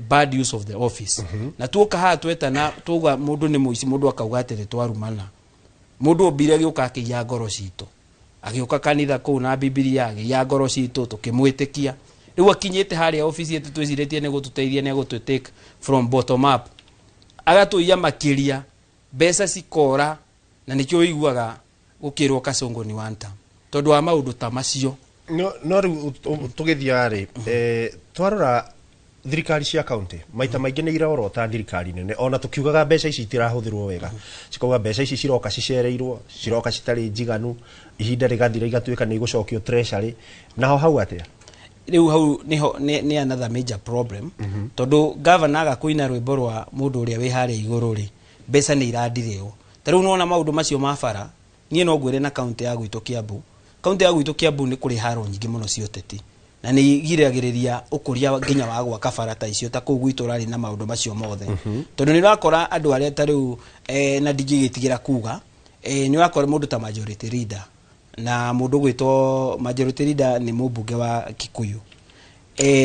bad use of the office. Na tuoka haha twetana tuauga mũndũ nĩ mũici, mũndũ akauga atĩ nĩ twarumana. Mũndũ ombire agĩũka akĩiya ngoro citũ, agĩũka kanitha kũu na Bibilia agĩiya ngoro citũ, tũkĩmwĩtĩkia. Rĩu akinyĩte harĩa obici ĩtũ twĩcirĩtie nĩ gũtũteithia, nĩ agũtũ take from bottom up, agatũiya makĩria, mbeca cikora. Na nĩkĩo ũiguaga gũkĩrwo Kasongo ni one term, tondũ wa maũndũ ta macio. No rĩu tũgĩthiaga rĩ, twarora thirikari cia kaunti maita maingĩ nĩ irorota thirikari nene, ona tũkiugaga mbeca ici itirahũthĩrwo wega, cikauga mbeca ici ciroka cicereirwo, ciroka citarĩ njiganu, ihinda rĩgathira igatuĩka nĩ igũcokio treasury. Naho hau atĩa? Rĩu hau niho nĩ another major problem, tondũ governor aga kũina rwĩmbo rwa mũndũ ũrĩa wĩ harĩa igũrũ rĩ, mbeca nĩ iradirĩo. Ta rĩu nĩwona maũndũ macio ma bara, niĩ no ngwĩre na kaunti ya gwitũ Kiambu, kaunti ya gwitũ Kiambu nĩ kũrĩ haro nyingĩ mũno cia ũteti, na nĩ igiragĩrĩria ũkũria nginya wa gwaka bara ta icio ta kũu gwitũ ũrarĩ na maũndũ macio mothe, tondũ nĩ ũrakora andũ arĩa ta rĩu na ndingĩgĩtigĩra kuga, nĩ ũrakora mũndũ ta majority leader, na mũndũ gwĩtwo majority leader nĩ mũmbunge wa Kikuyu,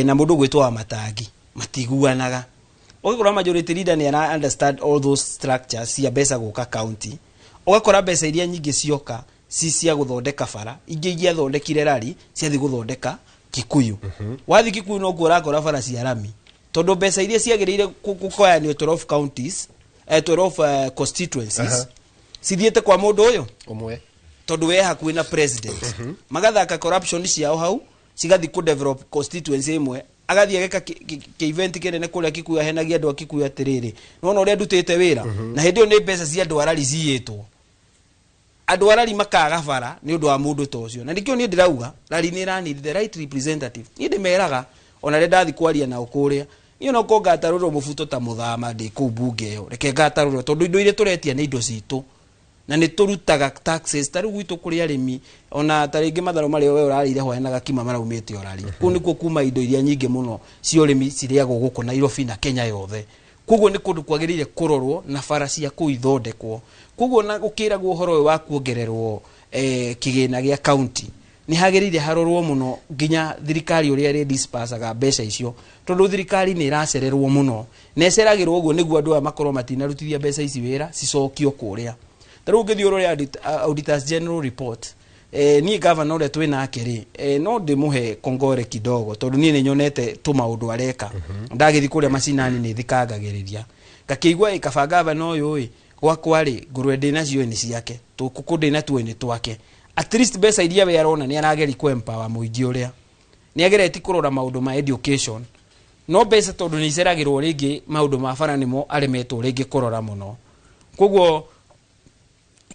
na mũndũ gwĩtwo wa Matangi matiguanaga. Ũgakora majority leader nĩ ara understand all those structures cia mbeca gũka county, ũgakora mbeca iria nyingĩ cioka ci cia gũthondeka bara, ingĩ ingĩathondekire rari ciathiĩ gũthondeka Kikuyu. Wathiĩ Kikuyu nokuo ũrakora bara cia rami, tondũ mbeca iria ciagĩrĩire kũgayanio 12 counties, 12 constituencies cithiĩte kwa mũndũ ũyũ ũmwe, tondũ we hakuhĩ na president. Magathaka corruption ciao hau, cigathiĩ kũ develop constituency ĩmwe, agathiĩ ageka kĩ event kĩnene kũrĩa Kikuyu, ahenagia andũ a Kikuyu atĩrĩrĩ, nĩwona ũrĩa ndutĩte wĩra. Na hĩndĩ ĩyo nĩ mbeca cia andũ arari ciyĩtwo, andũ arari makaga bara nĩ ũndũ wa mũndũ ta ũcio. Na nĩkĩo niĩ ndĩrauga rari nĩ ĩra need the right representative. Niĩ ndĩmeraga ona rĩrĩa ndathi kwaria nao kũrĩa, niĩ no ko ngatarũrwo mũbuto ta mũthama ndĩ kũu bunge ĩyo, reke ngatarũrwo, tondũ indo iria tũretia nĩ indo citũ na nĩ tũrutaga taxes. Ta rĩu gwitũ kũrĩ arĩmi, ona ta rĩngĩ matharũ marĩa we ũrarĩire hwaĩ na gakima maraumĩte ũrari kũu, nĩkuo kuma indo iria nyingĩ mũno cia ũrĩmi cirĩagwo gũkũ Nairobi na Kenya yothe. Koguo nĩ kũndũ kwagĩrĩire kũrorwo na bara cia kũu ithondekwo. Koguo na gũkĩragwo ũhoro ũyũ wa kuongererwo kĩgĩna gĩa county, nĩ hagĩrĩire harorwo mũno nginya thirikari ũrĩa ĩrĩ dispersaga mbeca icio, tondũ thirikari nĩ ĩracererwo mũno, na ĩceragĩrwo ũguo nĩguo andũ aya makorwo matinarutithia mbeca ici wĩra, cicokio kũrĩa. Ta rĩu ũngĩthiĩ ũrore Auditors General report, niĩ gavana ũrĩa twĩ nake rĩ, no ndĩmũhe kongore kidogo, tondũ niĩ nĩ nyonete tũmaũndũ areka. Ndagĩthiĩ kũrĩa macinani nĩ thikangagĩrĩria ngakĩigua ĩ kaba gavana ũyũ ĩ. Gwakwa rĩ, ngũrwe ndĩ nacio nĩ ciake, tũkũkũ ndĩ natuo nĩ twake. At least mbeca iria we arona nĩ arageri kũ empower mũingĩ ũrĩa nĩ agereti kũrora maũndũ ma education, no mbeca tondũ nĩ iceragĩrwo rĩngĩ maũndũ ma bara nĩmo aremetwo rĩngĩ kũrora mũno. Koguo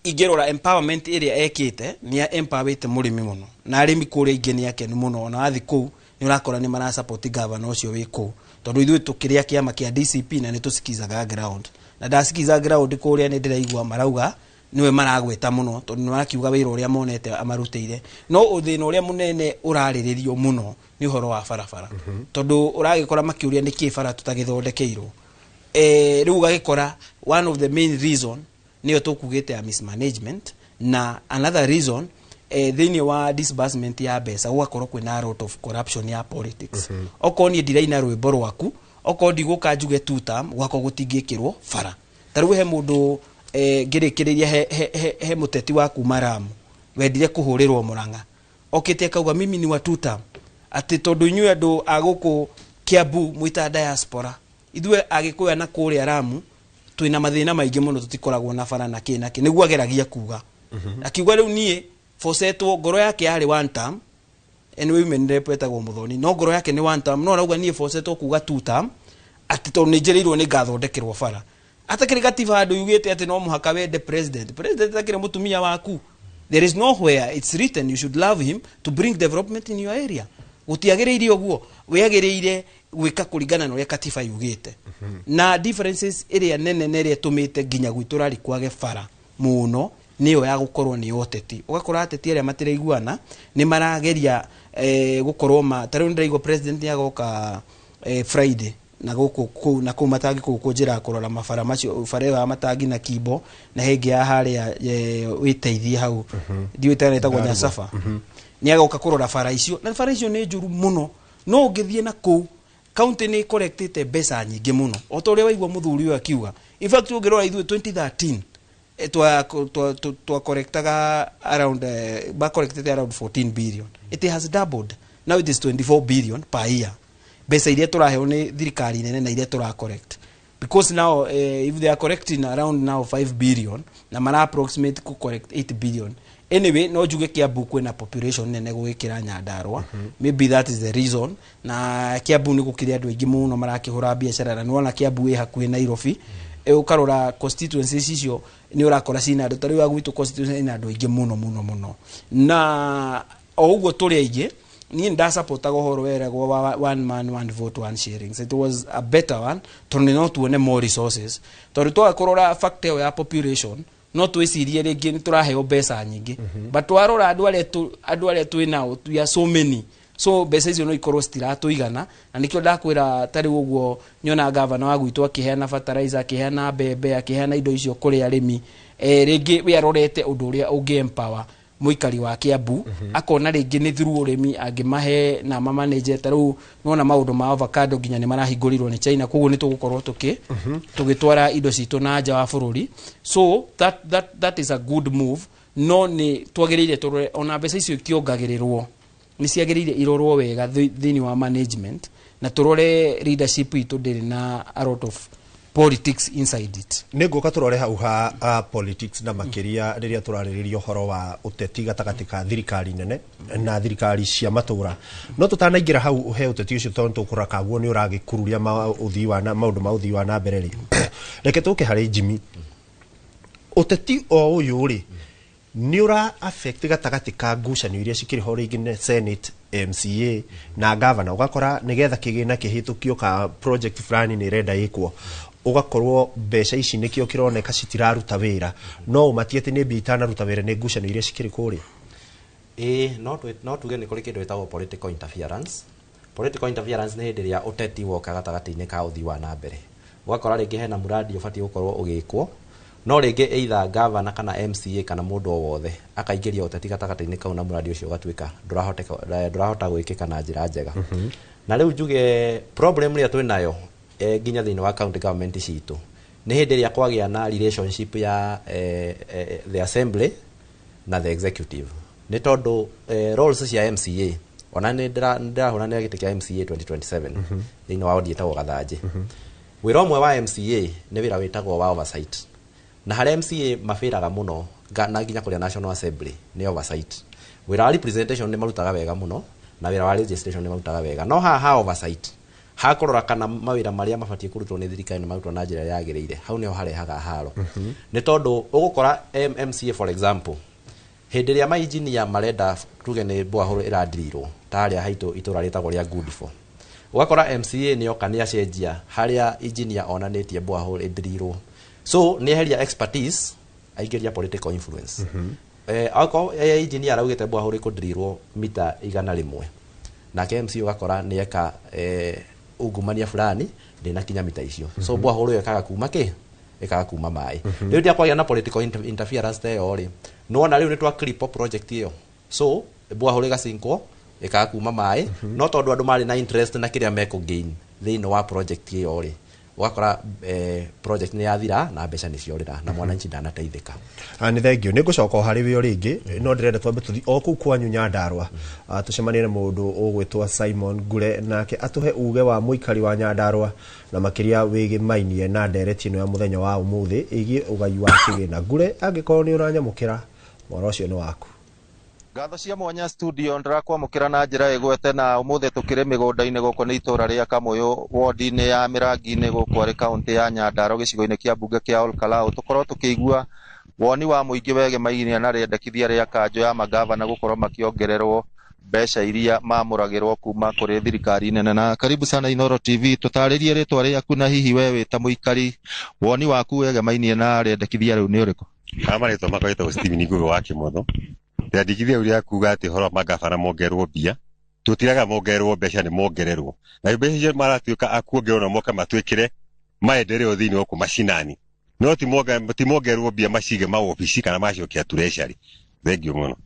ingĩrora empowerment ĩrĩa ekĩte, nĩ empowerĩte mũrĩmi mũno, na arĩmi kũrĩa ingĩ nĩ akenu mũno. Ona wathiĩ kũu nĩ ũrakora nĩ marasupport governor ũcio wĩ kũu, tondũ ithuĩ tũkĩrĩa kĩama kĩa DCP na nĩ tũsikizaga ground, na ndasikiza ground kũrĩa nĩ ndĩraigua marauga nĩwe maragweta mũno, tondũ nĩ marakiuga wĩra ũrĩa monete amarutĩire. No thĩna ũrĩa mũnene ũrarĩrĩrio mũno nĩ ũhoro wa barabara, tondũ ũragĩkora makĩũria nĩkĩ bara tũtagĩthondekeirwo. Rĩu ũgagĩkora one of the main reason nĩyo tũkugĩte ya mismanagement, na another reason, thĩinĩ wa disbursement ya mbeca gũgakorwo kwĩna a lot of corruption ya politics. Okorwo niĩ ndiraina rwĩmbo rwaku, okorwo ndigũka njuge two term, gwakwa gũtingĩkĩrwo bara. Ta rĩu he mũndũ, ngĩrĩkĩrĩria, he mũteti wa kuma Ramu wendire kũhũrĩrwo Mũrang'a, okĩte akauga mimi ni wa two term, atĩ tondũ inyuĩ andũ a gũkũ Kiambu mwĩta diaspora, ithuĩ Agĩkũyũ na kũrĩa Ramu twĩna mathĩna maingĩ mũno, tũtikoragwo na bara na kĩ na kĩ. Nĩguo ageragia kuga, akiuga rĩu niĩ bocetwo ngoro yake yarĩ one term. Anyway, women rep etagwo Muthoni, no ngoro yake nĩ one term, no arauga niĩ bocetwo kuga two term, atĩ tondũ nĩ njĩrĩirwo nĩ ngathondekerwo bara. Atakĩrĩ gatiba handũ yugĩte atĩ no mũhaka wende president. President akĩrĩ mũtumia waku. There is nowhere it's written you should love him to bring development in your area. Gũtiagĩrĩire ũguo, wĩagĩrĩire gwĩka kũringana na ũrĩa katiba yugĩte. Na differences ĩrĩa nene na ĩrĩa ĩtũmĩte nginya gwitũ rari kwage bara mũno nĩyo ya gũkorwo nĩ ũteti. Ũgakora ateti arĩa matiraiguana nĩ marageria gũkorwo ma ta rĩu nĩndĩraigua president nĩ agoka Friday na gũkũ kũu na kũu Matangi, kũu kũnjĩra kũrora mabara macio, bara ĩyo ya Matangi na Kimbo na hĩngĩ ya harĩa wĩteithie hau, ndiũĩ tena ĩtagwo Nyasaba. Nĩ agoka kũrora bara icio, na bara icio nĩ njũru mũno. No ũngĩthiĩ na kũu county nĩ collectĩte mbeca nyingĩ mũno, o ta ũrĩa waigua mũthuri ũyũ akiuga. In fact, ũngĩrora ithuĩ 2013 twa collectaga around, ba collected around 14 billion. It has doubled, now it is 24 billion per year, mbeca iria tũraheo nĩ thirikari nene na iria tũra collect, because now if they are collecting around now 5 billion na mara approximate ku collect 8 billion. Anyway, no njuge Kiambu kwĩna population nene gũgĩkĩra Nyandarua. Maybe that is the reason. Na Kiambu nĩ gũkĩrĩ andũ aingĩ mũno marakĩhũra biacara, na nĩwona Kiambu ĩ hakuhĩ Nairobi. Ũkarora constituencies icio nĩ ũrakora cina andũ, ta rĩu ya gwitũ constituency ina andũ aingĩ mũno mũno mũno, na o ũguo tũrĩ aingĩ, niĩ ndasupportaga ũhoro weragwo wa one man one vote one shillings. It was a better one, tondũ no tuone more resources, tondũ twaga kũrora fact ĩyo ya population, no twĩcirie rĩngĩ nĩ tũraheo mbeca nyingĩ, but twarora andũ arĩa twĩ nao, we are so many, so mbeca icio no ikorwo citiratũigana. Na nĩkĩo ndakwĩra, ta rĩu ũguo nyona gavana wa gwitũ akĩheana fertilizer, akĩheana mbembe, akĩheana indo icio kũrĩ arĩmi, rĩngĩ we arorete ũndũ ũrĩa ũngĩ empower mũikari wa Kiambu, akona rĩngĩ nĩ through ũrĩmi angĩmahe na mamanage. Ta rĩu nona maũndũ ma avocado nginya nĩ marahingũrirwo nĩ China, koguo nĩ tũgũkorwo tũgĩtwara indo citũ na nja wa bũrũri. So that is a good move, no nĩ twagĩrĩire tũrore ona mbeca icio ikĩongagĩrĩrwo nĩ ciagĩrĩire irorwo wega thĩinĩ wa management, na tũrore leadership itũ ndĩrĩ na a lot of politics inside it. Nĩ ngũka tũrore hau ha politics, na makĩria rĩrĩa tũrarĩrĩria ũhoro wa ũteti gatagatĩ ka thirikari nene na thirikari cia matũra. No tũtanaingĩra hau ũhe ũteti ũcio, tondũ tũkũrora kaguo nĩ ũragĩkururia ũthii wa na maũndũ ma ũthii wa na mbere rĩ, reke tũke harĩ Jimmy. Ũteti o ũyũ rĩ, nĩ ũra affect gatagatĩ ka ngucanio iria cikĩrĩ ho rĩngĩ nĩ Senate, MCA na governor? Ũgakora nĩgetha kĩgĩna kĩhĩtũkio ka project fulani nĩ ĩrenda ĩkwo, ũgakorwo mbeca ici nĩkĩo kĩroneka citiraruta wĩra, no ũmatie atĩ nĩ mbia itanaruta wĩra, nĩ ngucanio iria cikĩrĩ kũrĩa. Ĩĩ, no tuge nĩ kũrĩ kĩndũ gĩtagwo political interference. Political interference nĩ hĩndĩ ĩrĩa ũteti woka gatagatĩ-inĩ ka ũthii wa na mbere. Ũgakora rĩngĩ hena mũradi ũbatiĩ gũkorwo ũgĩkwo, no rĩngĩ either governor kana MCA kana mũndũ o wothe akaingĩria ũteti gatagatĩ-inĩ kau, na mũradi ũcio ũgatuĩka ndũrahota gwĩkĩka na njĩra njega. Na rĩu njuge problem ĩrĩa twĩ nayo nginya thĩinĩ wa county government citũ nĩ hĩndĩ ĩrĩa kwagĩa na relationship ya the assembly na the executive, nĩ tondũ roles cia MCA, ona nĩ ndĩrahũranĩra gĩtĩ kĩa MCA 2027 thĩinĩ wa ward ĩtagwo Gathanjĩ. Wĩra ũmwe wa MCA nĩ wĩra wĩtagwo wa oversight. Na harĩa MCA mabĩraga mũno na nginya kũrĩa National Assembly nĩ oversight. Wĩra wa representation nĩ marutaga wega mũno, na wĩra wa legislation nĩ marutaga wega, no haha ha oversight, ha kũrora kana mawĩra marĩa mabatiĩ kũrutwo nĩ thirikari nĩ marutwo na njĩra ĩrĩa yagĩrĩire, hau nĩho harehaga haro. Nĩ tondũ ũgũkora MCA, for example, hĩndĩ ĩrĩa mainjinia marenda, tuge nĩ borehole ĩradirirwo ta harĩa haitũ itũra rĩtagwo rĩa Good4, ũgakora MCA nĩ oka nĩ acenjia harĩa engineer onanĩtie borehole ĩdirirwo. So nĩ eheria expertise, aingĩria political influence. Akorwo engineer araugĩte borehole ĩkũdirirwo mita 100, nake MCA ũgakora nĩ eka ungumania fulani, ndĩnakinya mita icio. So borehole ĩyo ĩkaga kuma kĩ, ĩkaga kuma maĩ. Rĩu rĩrĩa kwagĩa na political interference ta ĩyo rĩ, nĩwona rĩu nĩ twa cripple project ĩyo. So borehole ĩgacinkwo, ĩkaga kuma maĩ, no tondũ andũ marĩ na interest na kĩrĩa mekũ gain thĩinĩ wa project ĩyo rĩ, ũgakora project nĩ yathira na mbeca nĩ ciorĩra na mwananchi ndanateithĩka. Nĩ thengio, nĩ ngũcoka o harĩ we o rĩngĩ, no ndĩrenda twambe tũthiĩ o kũu kwanyu Nyandarũa. Tũcemanie na mũndũ ũgwĩtwo Simon Ngure, nake atũhe uge wa mũikari wa Nyandarũa na makĩria wĩgĩmainie na ndereti ĩno ya mũthenya wa ũmũthĩ ĩgiĩ ũgai wa kĩgĩna. Ngure, angĩkorwo nĩ ũranyamũkĩra, mwaro ũcio nĩ waku. Ngatho cia mwanya studio, ndĩrakwamũkĩra na njĩra ĩgwete, na ũmũthĩ tũkĩrĩ mĩgũnda-inĩ gũkũ nĩ itũra rĩa Kamũyũ, wodi-inĩ ya Mĩrangi-inĩ gũkũ arĩ kaũntĩ ya Nyandarua, gĩcigo-inĩ kĩa mbunge kĩa Olkalau. Tũkorwo tũkĩigua woni wa mũingĩ wegemainie na rĩendekithia rĩa kanjũ ya magavana gũkorwo makĩongererwo mbeca iria mamũragĩrwo kuma kũrĩ thirikari nene. Na karibu sana Inooro TV, tũtarĩrie rĩtwa rĩaku na hihi we wĩ ta mũikari, woni waku wegemainie na rĩendekithia rĩu nĩ ũrĩkũ? Ha marĩtwa makwa ĩtagwo Steven Ngugi wa Kĩmotho. Rĩandĩkithia rĩu rĩa kuga atĩ ũhoro wa magavana mongererwo mbia, tũtiraga mongererwo mbeca, nĩ mongererwo na mbeca icio maratuĩka a kuongererwo na moka matwĩkĩre maendeleo thĩinĩ wa gũkũ macinani, no ti mongererwo mbia macige mawobici kana macokia treasury. Thengio mũno.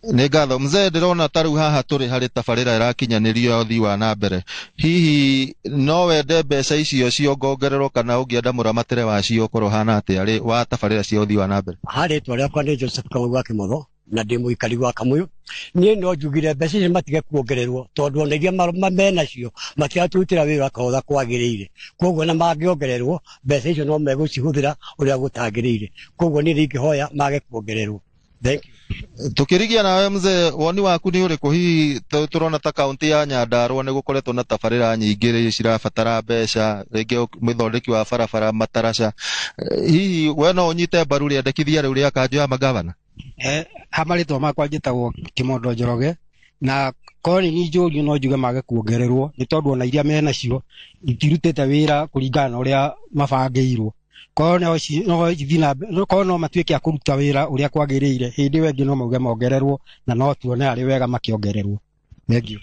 Nĩ ngatho mzee. Ndĩrona ta rĩu haha tũrĩ harĩ tabarĩra ĩrakinyanĩrio ya ũthii wa na mbere. Hihi no wende mbeca icio ciongongererwo, kana ũngĩenda mũramatĩre wacio ũkorwo ũhana atĩa rĩ wa tabarĩra cia ũthii wa na mbere? Ha rĩtwa rĩakwa nĩ Joseph Kamau wa Kĩmotho na ndĩ mũikari wa Kamũyũ. Niĩ no njugire mbeca icio matige kuongererwo, tondũ ona iria menacio matiratũrutĩra wĩra kahotha kwagĩrĩire. Koguo na mangĩongererwo mbeca icio no megũcihũthĩra ũrĩa gũtagĩrĩire. Koguo niĩ ingĩhoya mage kuongererwo. Thank you. Tukirigia nawe mzee, woni waku nĩ ũrĩkũ? Hihi tũrona ta kaunti ya Nyandarua nĩ gũkoretwo na tabarĩra nyingĩ rĩ cirabatara mbeca, rĩngĩ mĩthondeki wa barabara, mataraca. Hihi we no ũnyite mbaru rĩendekithia rĩu rĩa kanjũ ya magavana? Ha marĩtwa makwa njĩtagwo Kĩmondo Njoroge, na korwo nĩ niĩ njũrio, no njuge mage kuongererwo, nĩ tondũ ona iria menacio itirutĩte wĩra kũringana na ũrĩa mabangĩirwo. Korwo no ithiĩ na korwo no matuĩke a kũruta wĩra ũrĩa kwagĩrĩire, hĩndĩ ĩyo ĩngĩ no mauge mongererwo, na no tuone arĩ wega makĩongererwo. Thengiũ.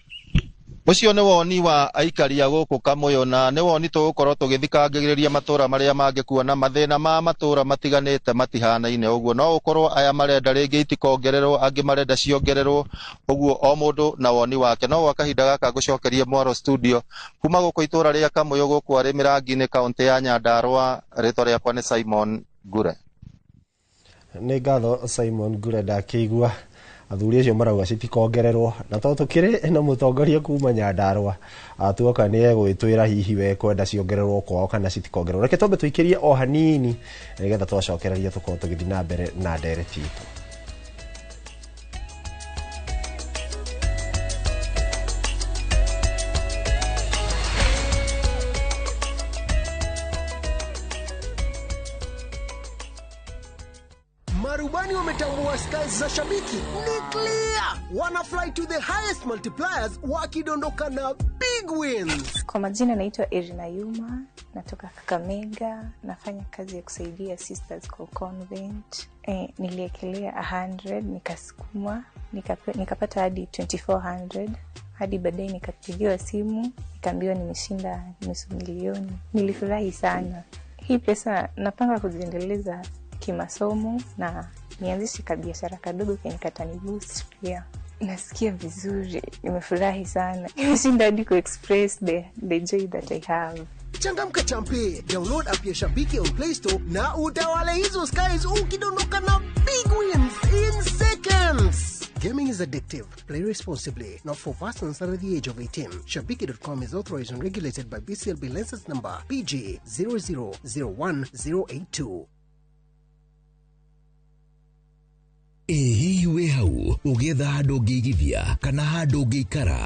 Ũcio nĩ woni wa aikari a gũkũ Kamũyũ, na nĩ woni tũgũkorwo tũgĩthikangĩrĩria matũra marĩa mangĩ, kuona mathĩna ma matũra matiganĩte matihanaine. Ũguo no ũkorwo aya marenda rĩngĩ itikongererwo, angĩ marenda ciongererwo, ũguo o mũndũ na woni wake. No gwa kahinda gaka ngũcokerie mwaro studio kuma gũkũ itũra rĩa Kamũyũ, gũkũ arĩ Mĩrangi-inĩ, kaũntĩ ya Nyandarua. Rĩtwa rĩakwa nĩ Simon Ngure. Nĩ ngatho Simon Ngure. Ndakĩigua athuri acio marauga citikongererwo, na tondũ tũkĩrĩ na mũtongoria kuma Nyandarũa, tuoka nĩ egũgĩtwĩra hihi we kwenda ciongererwo kwao kana citikongererwo. Reke twambe tũikĩrie o hanini, nĩgetha twacokereria tũkorwo tũgĩthiĩ na mbere na ndereti itũ. Marubani wametambua skies za shabiki ni clear, wana fly to the highest multipliers wakidondoka na big wins. Kwa majina naitwa Irina Yuma, natoka Kakamega, nafanya kazi ya kusaidia sisters kwa convent. Niliekelea 100 nikasukuma, nikapata hadi 2400, hadi baadaye nikapigiwa simu nikaambiwa nimeshinda 500,000. Nilifurahi sana. Hii pesa napanga kuziendeleza kimasomo na nianzishe kabiashara kadogo kenye kataniboost pia. Nasikia vizuri, nimefurahi sana. Nimeshinda hadi kuexpress the joy that I have. Changamka champe, download app ya Shabiki on Play Store na utawale hizo skies ukidondoka na big wins in seconds. Gaming is addictive. Play responsibly. Not for persons under the age of 18. Shabiki.com is authorized and regulated by BCLB license number PG 0001082. Ũgĩetha handũ ũngĩigithia kana handũ ũngĩikara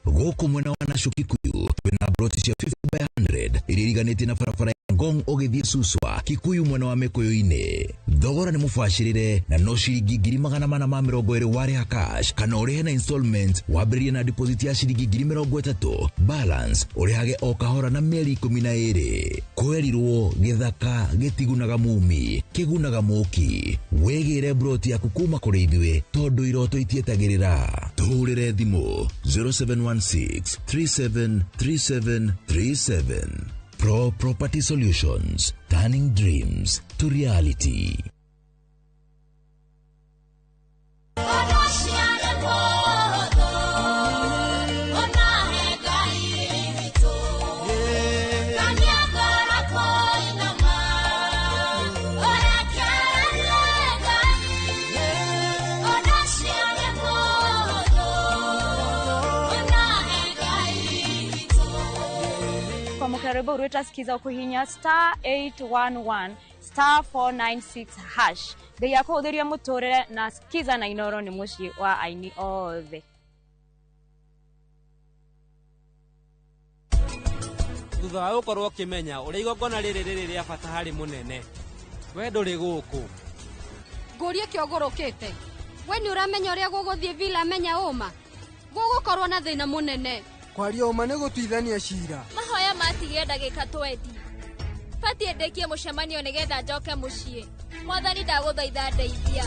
gũkũ mwena wa Nasho Kikuyu, twĩna broti cia 50 by 100 iria iriganĩtie na barabara ya Ngong ũgĩthiĩ Suswa Kikuyu mwena wa Mĩkũyũ-inĩ. Thogora nĩ mũbacĩrĩre na no ciringi 420,000 warĩha cash kana ũrĩhe na installment, wambĩrĩrie na deposit ya ciringi 30,000, balance ũrĩhage o kahora na mĩeri 12. Kwerirwo gĩthaka gĩtigunaga mumi, kĩgunaga mũki. Wĩgĩre broti yaku kuma kũrĩ ithuĩ tondũ iroto itietagĩrĩra. Tũhũrĩre thimũ 0716 3737 37. Pro Property Solutions, turning dreams to reality. Kwamukira rwimbo rwita skiza ukuhinya star 811 star 496 hash. Ngai akũhũthĩrie mũtũrĩre na skiza na Inoro nĩ mũciĩ wa aini othe. Thutha wa gũkorwo ũkĩmenya ũrĩa igongona rĩrĩ rĩrĩ rĩa bata harĩ mũnene, we ndũrĩ gũkũ. Ngũrie kĩo ũgũrũkĩte. We nĩ ũramenya ũrĩa gũgũthiĩ villa menya ũma. Gũgũkorwo na thĩna mũnene. Kwaria ũma nĩ gũtuithania cira. Mahoya matigie ndagĩka 20. Batiĩ ndĩkie mũcemanio nĩgetha njoke mũciĩ. Mwathani ndagũthaitha ndeithia.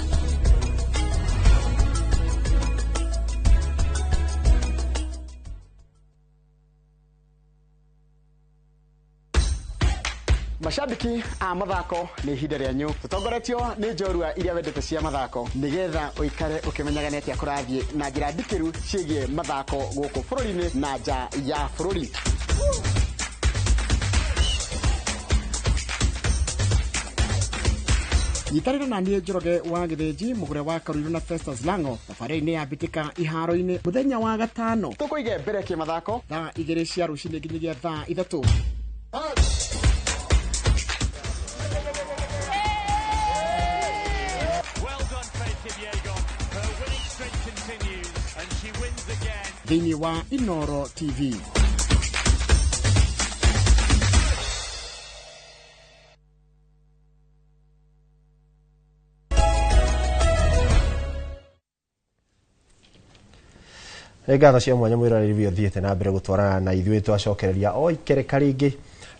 Mashabiki a mathako nĩ ihinda rĩanyu tũtongoretio nĩ njorua iria wendete cia mathako nĩgetha ũikare ũkĩmenyaga nĩ atĩa kũrathiĩ na njĩra ndikĩru ciĩgiĩ mathako gũkũ bũrũri-inĩ na nja ya bũrũri. Nyitanĩra na niĩ Njoroge wa Gĩthĩnji, mũgũre wa Karuiru na Festus Lango thabarĩ-inĩ ya mbĩtĩka iharo-inĩ mũthenya wa gatano. Tũkũige mbere kĩmathako thaa 2 cia rũcinĩ nginyagia thaa 3. Thĩinĩ wa Inoro TV. Nĩ ngatho cia mwanya mwĩroreri ũthiĩte na mbere gũtwarana na ithuĩ twacokereria o ikereka rĩngĩ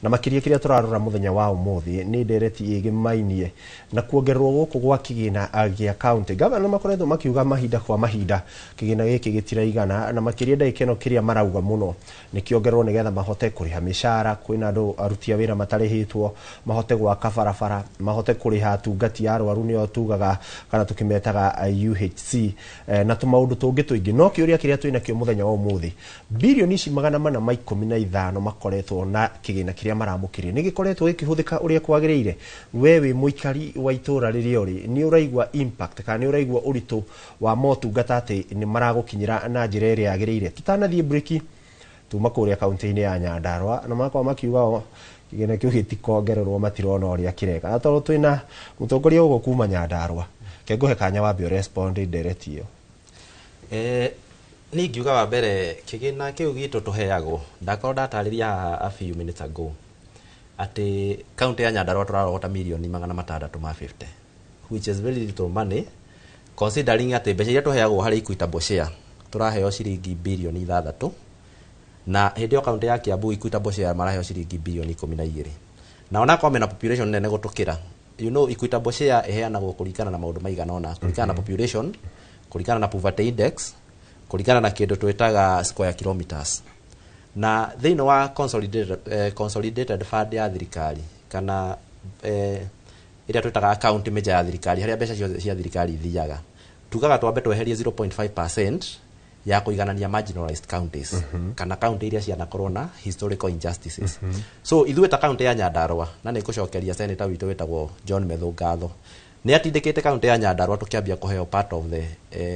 na makĩria kĩrĩa tũrarora mũthenya wa ũmũthĩ nĩ ndereti ĩgĩmainie na kuongererwo gũkũ gwa kĩgĩna gĩa county. Gavana makoretwo makiuga mahinda kwa mahinda kĩgĩna gĩkĩ gĩtiraigana na makĩria ndagĩka ĩno kĩrĩa marauga mũno nĩ kĩongererwo nĩgetha mahote kũrĩha mĩcara, kwĩna andũ aruti a wĩra matarĩhĩtwo, mahote gwaka barabara, mahote kũrĩha atungati a arwaru nĩo tugaga kana tũkĩmetaga UHC na tũmaũndũ tũngĩ tũingĩ. No kĩũria kĩrĩa twĩnakĩo mũthenya wa ũmũthĩ, birioni ici 415 makoretwo na kĩgĩna kĩrĩa maramũkĩria nĩ gĩkoretwo gĩkĩhũthĩka ũrĩa kwagĩrĩire? We wĩ mũikari wa itũra rĩrĩa ũrĩ, nĩ ũraigua impact kana nĩ ũraigua ũritũ wa motungata atĩ nĩ maragũkinyĩra na njĩra ĩrĩa yagĩrĩire? Tũtanathiĩ break tuma kũrĩa kaunti-inĩ ya Nyandarua na makorwo makiuga o kĩgĩna kĩu gĩtikongererwo, matirona ũrĩa kĩreka. Na tondũ twĩna mũtongoria ũgũ kuma Nyandarua, kengũhe kanya wambe ũrespond ndereti ĩyo. Niĩ ingiuga wa mbere kĩgĩna kĩu gitũ tũheagwo, ndakorwo ndatarĩria haha a few minutes ago atĩ kaunti ya Nyandarua tũrarogota mirioni 650, which is very little money considering atĩ mbeca iria tũheagwo harĩ Equitable Share tũraheo ciringi birioni 6 na hĩndĩ ĩyo kaunti ya Kiambu Equitable Share maraheo ciringi birioni 12, na onakorwo mena population nene gũtũkĩra, you know, Equitable Share ĩheanagwo kũringana na maũndũ maigana ũna, kũringana na population, kũringana na poverty index, kũringana na kĩndũ twĩtaga square kilometers. Na thĩinĩ wa consolidated fund ya thirikari kana ĩrĩa twĩtaga account major ya thirikari, harĩa mbeca ciothe cia thirikari ithiaga, tugaga twambe tweherie 0.5% ya kũiganania marginalized counties kana county iria cianakorwo na historical injustices. So ithuĩ ta county ya Nyandarua, na nĩ ngũcokeria senator witũ wĩtagwo John Methu ngatho, nĩ atindĩkĩte county ya Nyandarua tũkĩambia kũheo part of the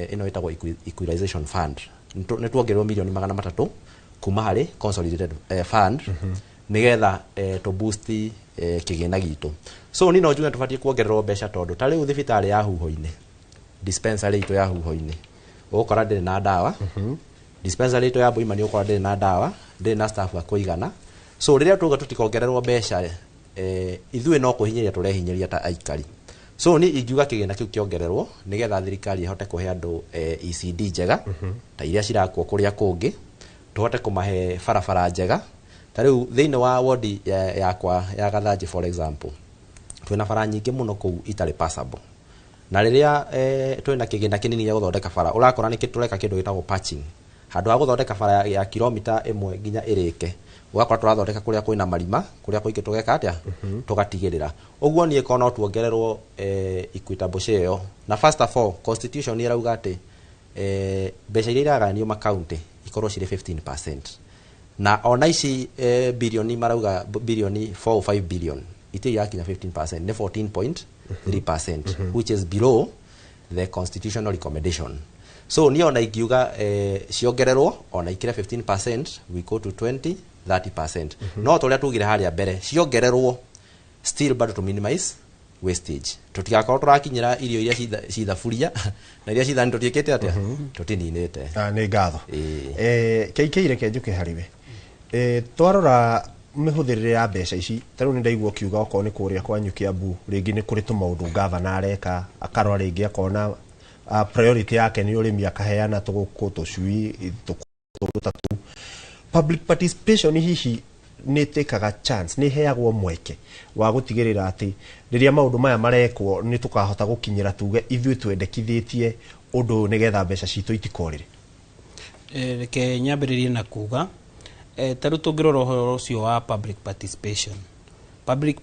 ĩno ĩtagwo equalization fund. Nĩ tuongererwo mirioni 300 kuma harĩ consolidated fund nĩgetha tũ boost kĩgĩna gitũ. So niĩ no njuge tũbatiĩ kuongererwo mbeca tondũ ta rĩu thibitarĩ ya Huho-inĩ, dispensary itũ ya Huho-inĩ, Ũgũkora ndĩrĩ na ndawa. Dispensary itũ ya Boima nĩ ũgũkora ndĩrĩ na ndawa, ndĩrĩ na staff a kũigana. So rĩrĩa tuga tũtikongererwo mbeca, ithuĩ no kwĩhinyĩrĩria tũrehinyĩrĩria ta aikari. So ni ingiuga kĩgĩna kĩu kĩongererwo nĩgetha thirikari ĩhote kũhe andũ ECD njega ta iria cirakwo kũrĩa kũngĩ, tũhote kũmahe barabara njega. Ta rĩu thĩinĩ wa wodi yakwa ya Gathanjĩ, for example, twĩna bara nyingĩ mũno kũu itarĩ passable, na rĩrĩa twĩna kĩgĩna kĩnini gĩa gũthondeka bara, ũrakora nĩ tũreka kĩndũ gĩtagwo patching. Handũ ha gũthondeka bara ya kilomita 1 nginya ĩrĩke, ũgakora tũrathondeka kũrĩa kwĩna marima, kũrĩa kũingĩ tũgeka atĩa, tũgatigĩrĩra. Ũguo niĩ korwo no tuongererwo equitable share ĩyo. Na first of all, constitution nĩ ĩrauga atĩ mbeca iria iragayanio makaunti ikorwo cirĩ 15%, na ona ici bilioni marauga bilioni 4 or 5 billion itirĩ irakinya 15%, nĩ 14.3%, which is below the constitutional recommendation. So niĩ ona ingiuga ciongererwo ona ikĩre 15%, we go to 20 30%. No ta ũrĩa tugire harĩa mbere, ciongererwo still bado to minimize wastage, tũtigakorwo tũrakinyĩra irio iria ci thaburia na iria ci thani tũtiĩkĩte atĩa, tũtininĩte. Ah, nĩ ngatho. KK, reke njũke harĩ we. Twarora mĩhũthĩrĩre ya mbeca ici, ta rĩu nĩ ndaigua ũkiuga okorwo nĩ kũrĩa kwanyu Kiambu, rĩngĩ nĩ kũrĩ tũmaũndũ gavana areka, akarora rĩngĩ akona priority yake nĩ ũrĩmi, akaheana tũgũkũ, tũcui, tũndũ ta tũu. Public participation hihi nĩ ĩtĩkaga chance, nĩ ĩheagwo mweke wa gũtigĩrĩra atĩ rĩrĩa maũndũ maya marekwo nĩ tũkahota gũkinyĩra tuge ithuĩ twendekithĩtie ũndũ ũyũ nĩgetha mbeca citũ itikorĩre? Reke nyambĩrĩrie na kuga ta rĩu tũngĩrora ũhoro ũcio wa public participation, public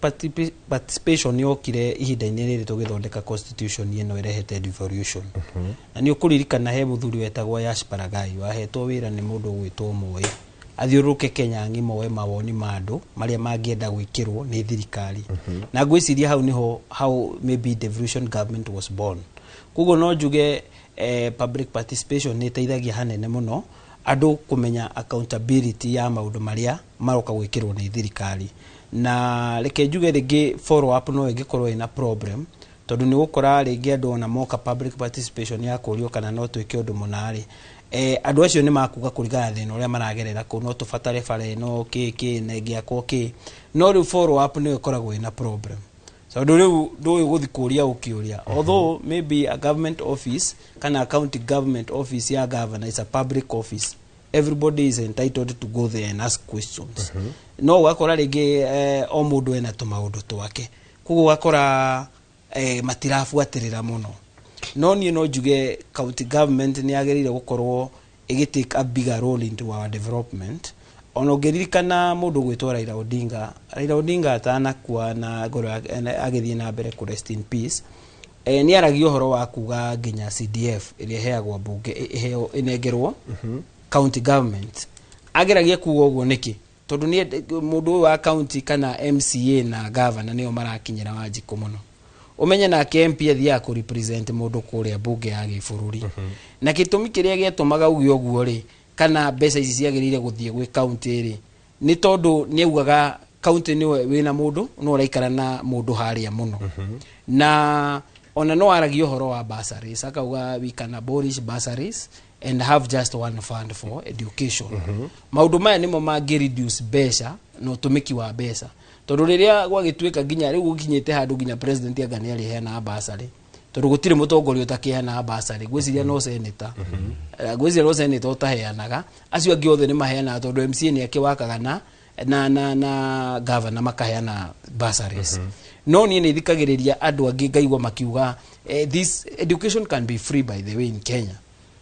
participation yokire ihinda-inĩ rĩrĩ tũgĩthondeka constitution ĩno ĩrehete devolution. Na nĩ ũkũririkana he mũthuri wetagwo Yash Paragai wahetwo wĩra nĩ mũndũ ũgwĩtwo Moi athiũrũrũke Kenya ng'ima oe mawoni ma andũ marĩa mangĩenda gwĩkĩrwo nĩ thirikari. Na ngwĩciria hau nĩho how maybe devolution government was born. Koguo no njuge public participation nĩ ĩteithagia hanene mũno andũ kũmenya accountability ya maũndũ marĩa maroka gwĩkĩrwo nĩ thirikari. Na reke njuge rĩngĩ follow up no ĩngĩkorwo ĩna problem, tondũ nĩ gũkora rĩngĩ andũ ona moka public participation ya kũrio kana no twĩke ũndũ mũna rĩ, andũ acio nĩ makuga kũringana na thĩna ũrĩa maragerera kũu, no tũbatare bara ĩno kĩ kĩ na ĩngĩakwo kĩ, no rĩu follow up nĩyo ĩkoragwo ĩna problem, tondũ rĩu ndũĩ gũthi kũria ũkĩũria. Although maybe a government office kana a county government office ya governor is a public office, everybody is entitled to go there and ask questions, no ũgakora rĩngĩ o mũndũ ena tũmaũndũ twake, koguo ũgakora matirabuatĩrĩra mũno. No niĩ no njuge county government nĩ yagĩrĩire gũkorwo ĩgĩ take a bigger role into our development. Ona ũngĩririkana mũndũ gwĩtwo Raila Odinga, Raila Odinga atanakua na ngoro yake agĩthiĩ na mbere kũ rest in peace, nĩ aragia ũhoro wa kuga nginya CDF ĩrĩa ĩheagwo mbunge ĩheo ĩnengerwo county government. Ageragia kuga ũguo nĩkĩ? Tondũ nĩ mũndũ ũyũ wa county kana MCA na governor nĩo marakinyĩra Wanjikũ mũno. Ũmenye nake MP athiaga kũ represent mũndũ kũrĩa mbunge ya gĩbũrũri. Na gĩtũmi kĩrĩa gĩatũmaga uge ũguo rĩ, kana mbeca ici ciagĩrĩire gũthiĩ gwĩ county rĩ, nĩ tondũ nĩ augaga county nĩwe wĩna mũndũ no ũraikara na mũndũ harĩa mũno. Na ona no aragia ũhoro wa bursaries, akauga we can abolish bursaries and have just one fund for education. Maũndũ maya nĩmo mangĩ reduce mbeca na ũtũmĩki wa mbeca, tondũ rĩrĩa gwagĩtuĩka nginya rĩu gũkinyĩte handũ nginya president anga nĩ arĩheanaga bursary, tondũ gũtirĩ mũtongoria ũtakĩheanaga bursary. Ngwĩciria no senator, ngwĩciria no senator ũtaheanaga, acio angĩ othe nĩ maheanaga, tondũ MCA nĩ akĩwakaga na governor makaheana bursaries. No niĩ nĩ thikagĩrĩria andũ angĩ ngaigua makiuga this education can be free, by the way, in Kenya.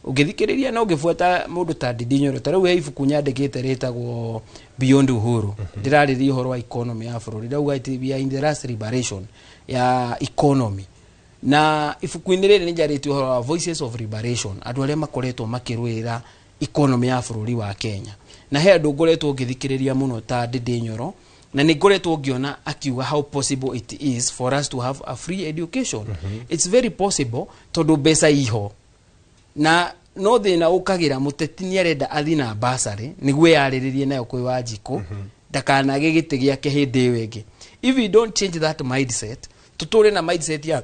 Ũngĩthikĩrĩria na ũngĩbuata mũndũ ta Ndindi Nyoro, ta rĩu he ibuku nyandĩkĩte rĩtagwo Beyond Uhuru, ndĩrarĩria ũhoro wa economy ya bũrũri, ndauga atĩ we are in the last liberation ya economy. Na ibuku-inĩ rĩrĩ nĩ njarĩtie ũhoro wa voices of liberation, andũ arĩa makoretwo makĩrũĩra economy ya bũrũri wa Kenya. Na he andũ ngoretwo ngĩthikĩrĩria mũno ta Ndindi Nyoro, na nĩ ngoretwo ngĩona akiuga how possible it is for us to have a free education. It's very possible, tondũ mbeca iho. Na no thĩna ũkagĩra mũteti nĩ arenda athiĩ na bursary nĩguo yarĩrĩrie nayo kwĩ Wanjikũ ndakanage gĩtĩ gĩake hĩndĩ ĩyo ĩngĩ. If we don't change that mindset, tũtũre na mindset ya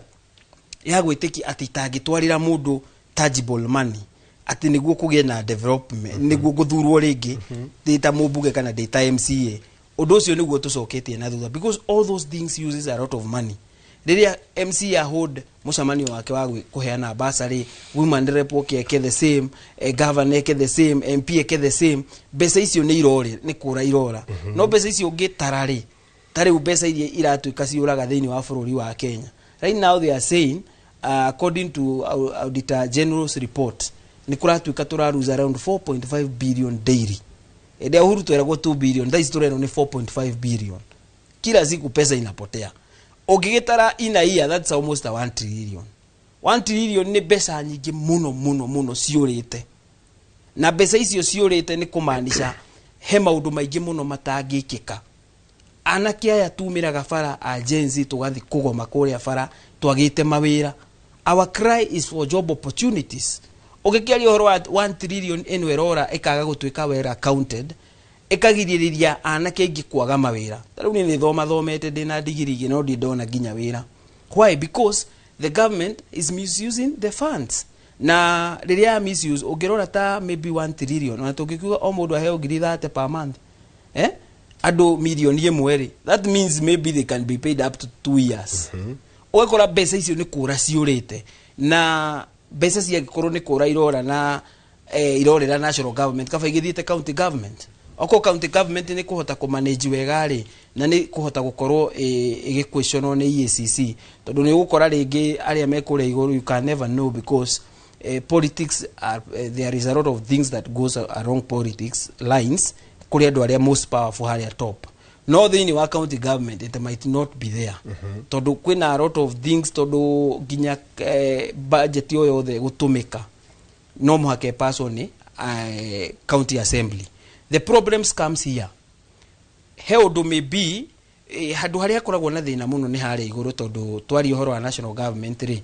gwĩtĩkia atĩ itangĩtwarĩra mũndũ tangible money, Atĩ nĩguo kũgĩe na development, nĩguo gũthurwo rĩngĩ ndĩ ta mũmbunge kana ndĩ ta MCA. Ũndũ ũcio nĩguo tũcoketie na thutha, because all those things uses a lot of money. Rĩrĩa MCA hold mũcemanio wake wa kũheana bursary, women rep oke eke the same, governor eke the same, MP eke the same, mbeca icio nĩ irorĩ, nĩ kũra irora. No mbeca icio ũngĩtara rĩ, ta rĩu mbeca iria iratuĩka ciũraga thĩinĩ wa bũrũri wa Kenya right now, they are saying, according to Auditor General's report, nĩ kũratuĩka tũraruza around 4.5 billion daily. Ĩndĩ ya Uhuru tweragwo 2 billion, thaa ici tũrerwo nĩ 4.5 billion. Kila siku pesa inapotea. Ũngĩgĩtara in a year, that's almost a 1 trillion. 1 trillion nĩ mbeca nyingĩ mũno mũno mũno ciũrĩte, na mbeca icio ciũrĩte nĩ kũmaanisha he maũndũ maingĩ mũno matangĩkĩka. Anake aya tumĩraga bara a Gen Z, tũgathi kũgoma kũrĩa bara twagĩte mawĩra. Our cry is for job opportunities. Ũgĩkĩaria ũhoro wa 1 trillion ĩno ĩrora ĩkaga gũtuĩka well accounted, ĩkagirĩrĩria anake aingĩ kwaga mawĩra. Ta rĩu niĩ nĩ thoma thomete, ndĩna ndigiri igĩ, no ndirĩ ndona nginya wĩra. Why? Because the government is misusing the funds. Na rĩrĩa ya misuse, ũngĩrora ta maybe 1 trillion, ona tũngĩkiuga o mũndũ aheo 30,000 per month, andũ 1 million rĩ, that means maybe they can be paid up to 2 years. Ũgakora mbeca icio nĩ kũra ciũrĩte, na mbeca ciangĩkorwo nĩ kũra irora na irorĩra national government, kaba igĩthiĩte county government. Okorwo county government nĩ kũhota kũmanage wega rĩ, na nĩ kũhota gũkorwo ĩgĩquestionwo nĩ EACC, tondũ nĩ ũgũkora rĩngĩ arĩa me kũrĩa igũrũ, you can never know, because politics are, there is a lot of things that goes along politics lines kũrĩ andũ arĩa most powerful harĩa top. No thĩinĩ wa county government it might not be there, tondũ kwĩna a lot of things, tondũ nginya budget o yothe gũtũmĩka no mũhaka ĩpaswo nĩ county assembly. The problems comes here, he ũndũ maybe handũ harĩa hakoragwo na thĩna mũno nĩ harĩa igũrũ, tondũ twaria ũhoro wa national government rĩ,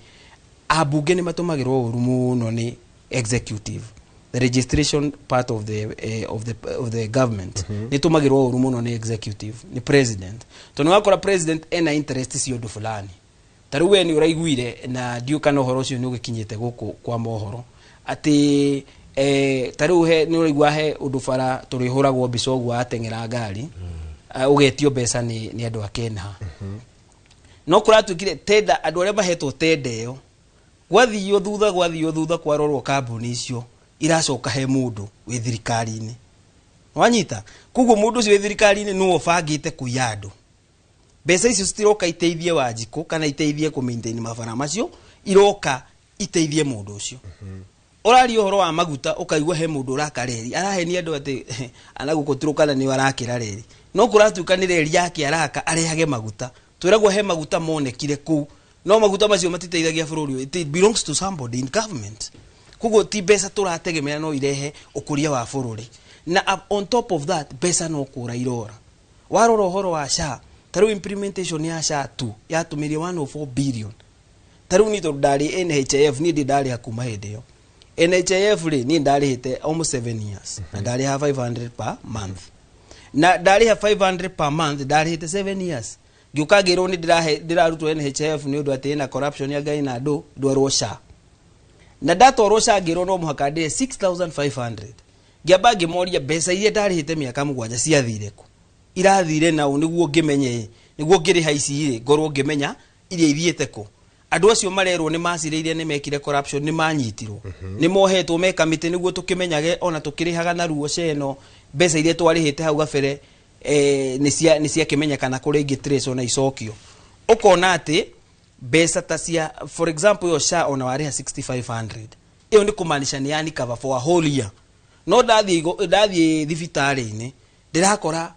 ambunge nĩ matũmagĩrwo ũru mũno nĩ executive. The registration part of the government nĩ tũmagĩrwo ũru mũno nĩ executive, nĩ president, tondũ wakora president ena interest cia ũndũ fulani. Ta rĩu we nĩ ũraiguire, na ndiũ kana ũhoro ũcio nĩ ũgĩkinyĩte gũkũ kwa mohoro, atĩ ta rĩu he nĩ ũraigua he ũndũ bara tũrĩhũragwo mbica ũguo ateng'era ngari, ũgetio mbeca nĩ andũ a Kenha. No kũratuĩkire tenda, andũ arĩa mahetwo tenda ĩyo, gwathio thutha kwarorwo kambuni icio iracoka he mũndũ wĩ thirikari-inĩ. Wanyita? Koguo mũndũ ũcio wĩ thirikari-inĩ nĩwe ũbangĩte kũiya andũ. Mbeca icio citiroka iteithie Wanjikũ kana iteithie kũ maintain mabara macio, iroka iteithie mũndũ ũcio. Ũraria ũhoro wa maguta, ũkaigua he mũndũ ũraka reri, arahenia andũ atĩ anagũkũ Turkana nĩo arakĩra reri, no kũratuĩka nĩ reri yake araka arehage maguta. Twĩragwo he maguta monekire kũu, no maguta macio matiteithagia bũrũri ũyũ. It belongs to somebody in government. Koguo ti mbeca tũrategemea no irehe ũkũria wa bũrũri. Na on top of that, mbeca no kũra irora. Warora ũhoro wa SHA, ta rĩu implementation ya SHA tu yatũmĩrie 104 billion. Ta rĩu niĩ tondũ ndarĩ NHIF, niĩ ndĩ ndarĩha kuma hĩndĩ ĩyo NHIF rĩ, niĩ ndarĩhĩte almost 7 years, na ndarĩha 500 per month, na ndarĩha 500 per month, ndarĩhĩte 7 years. Ngĩũka ngĩrwo nĩ ndĩrarutwo NHIF nĩ ũndũ atĩ ĩna corruption ya Ngai na andũ, ndwarwo SHA. Na ndatwarwo SHA ngĩrwo no mũhaka ndĩhe 6500. Ngĩamba ngĩmoria mbeca iria ndarĩhĩte mĩaka 7 ciathire kũ, irathire nao, nĩguo ngĩmenye, nĩguo ngĩrĩha ici rĩ, ngorwo ngĩmenya iria ithiĩte kũ. Andũ acio marerwo nĩ macirĩire, nĩ mekire corruption, nĩ manyitirwo, nĩ mohetwo me kamĩtĩ, nĩguo tũkĩmenyage ona tũkĩrĩhaga na ruo ceno mbeca iria twarĩhĩte hau gabere nĩ ciakĩmenyekana kũrĩa ingĩ trace ona icokio. Ũkona atĩ mbeca ta cia, for example, ĩyo SHA, ona warĩha 6500, ĩyo nĩ kũmaanisha nĩ yani cover for a whole year. No ndathiĩ thibitarĩ-inĩ ndĩrakora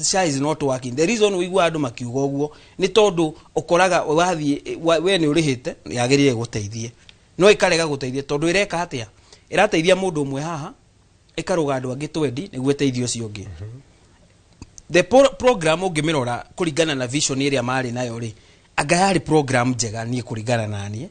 SHA is not working. The reason ũigua andũ makiuga ũguo nĩ tondũ ũkoraga wathiĩ we nĩ ũrĩhĩte, yagĩrĩire gũteithie, no ĩkarega gũteithia, tondũ ĩreka atĩa? Ĩrateithia mũndũ ũmwe haha, ĩkarũga andũ angĩ twendi nĩguo ĩteithie ũcio ũngĩ. The program ũngĩmĩrora kũringana na vision ĩrĩa marĩ nayo rĩ, anga yarĩ program njega niĩ kũringana na niĩ,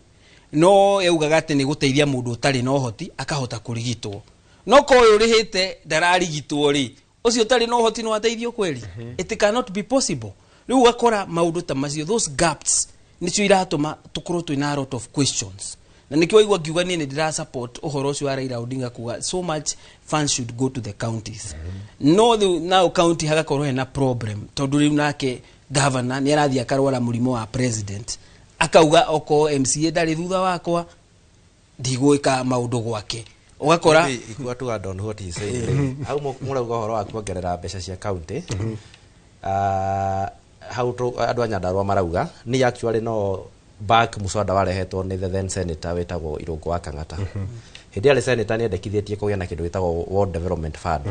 no yaugaga atĩ nĩ gũteithia mũndũ ũtarĩ na ũhoti akahota kũrigitwo. No ko ũyũ ũrĩhĩte ndararigitwo rĩ, ũcio ũtarĩ na ũhoti no ateithio kweli? It cannot be possible. Rĩu ũgakora maũndũ ta macio, those gaps nĩcio iratũma tũkorwo twĩna a lot of questions. Na nĩkĩo waigua ngiuga niĩ nĩ ndĩra support ũhoro ũcio wa Raila Odinga kuga so much funds should go to the counties. No rĩu nao county hagakorwo hena problem, tondũ rĩu nake governor nĩ arathiĩ akarwara mũrimũ wa president, akauga okorwo MCA ndarĩ thutha wakwa, ndigwĩka maũndũ gwake. Ũgakora Maybe ikua to add on what he said rĩ, hau mũrauga ũhoro wa kuongerera mbeca cia county. Hau andũ a Nyandarua marauga ni actually no back muswada warehetwo nĩ the then senator wĩtagwo Irũngũ wa Kang'ata. Hĩndĩ ĩrĩa arĩ senator, nĩ endekithĩtie kũgĩa na kĩndũ gĩtagwo Ward Development Fund,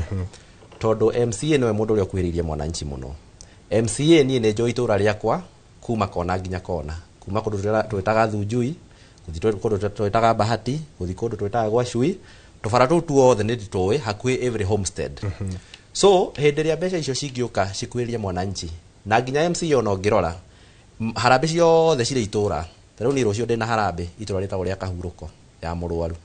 tondũ MCA nĩwe mũndũ ũrĩa ũkuhĩrĩirie mwananchi mũno. MCA, niĩ nĩ njũĩ itũra rĩakwa kuma kona nginya kona, kuma kũndũ twĩtaga Thunjui, gũthiĩ kũndũ twĩtaga Bahati, gũthiĩ kũndũ twĩtaga gwa Cui, tũbara tũu tuothe nĩ ndĩtũĩ hakuhĩ every homestead. So hĩndĩ ĩrĩa mbeca icio cingĩũka cikuhĩrĩrie mwananchi, na nginya MCA ona ũngĩrora harambĩ ciothe cirĩ itũra, ta rĩu niĩ rũciũ ndĩna harambĩ itũra rĩtagwo rĩa Kahurũko ya mũrwaru,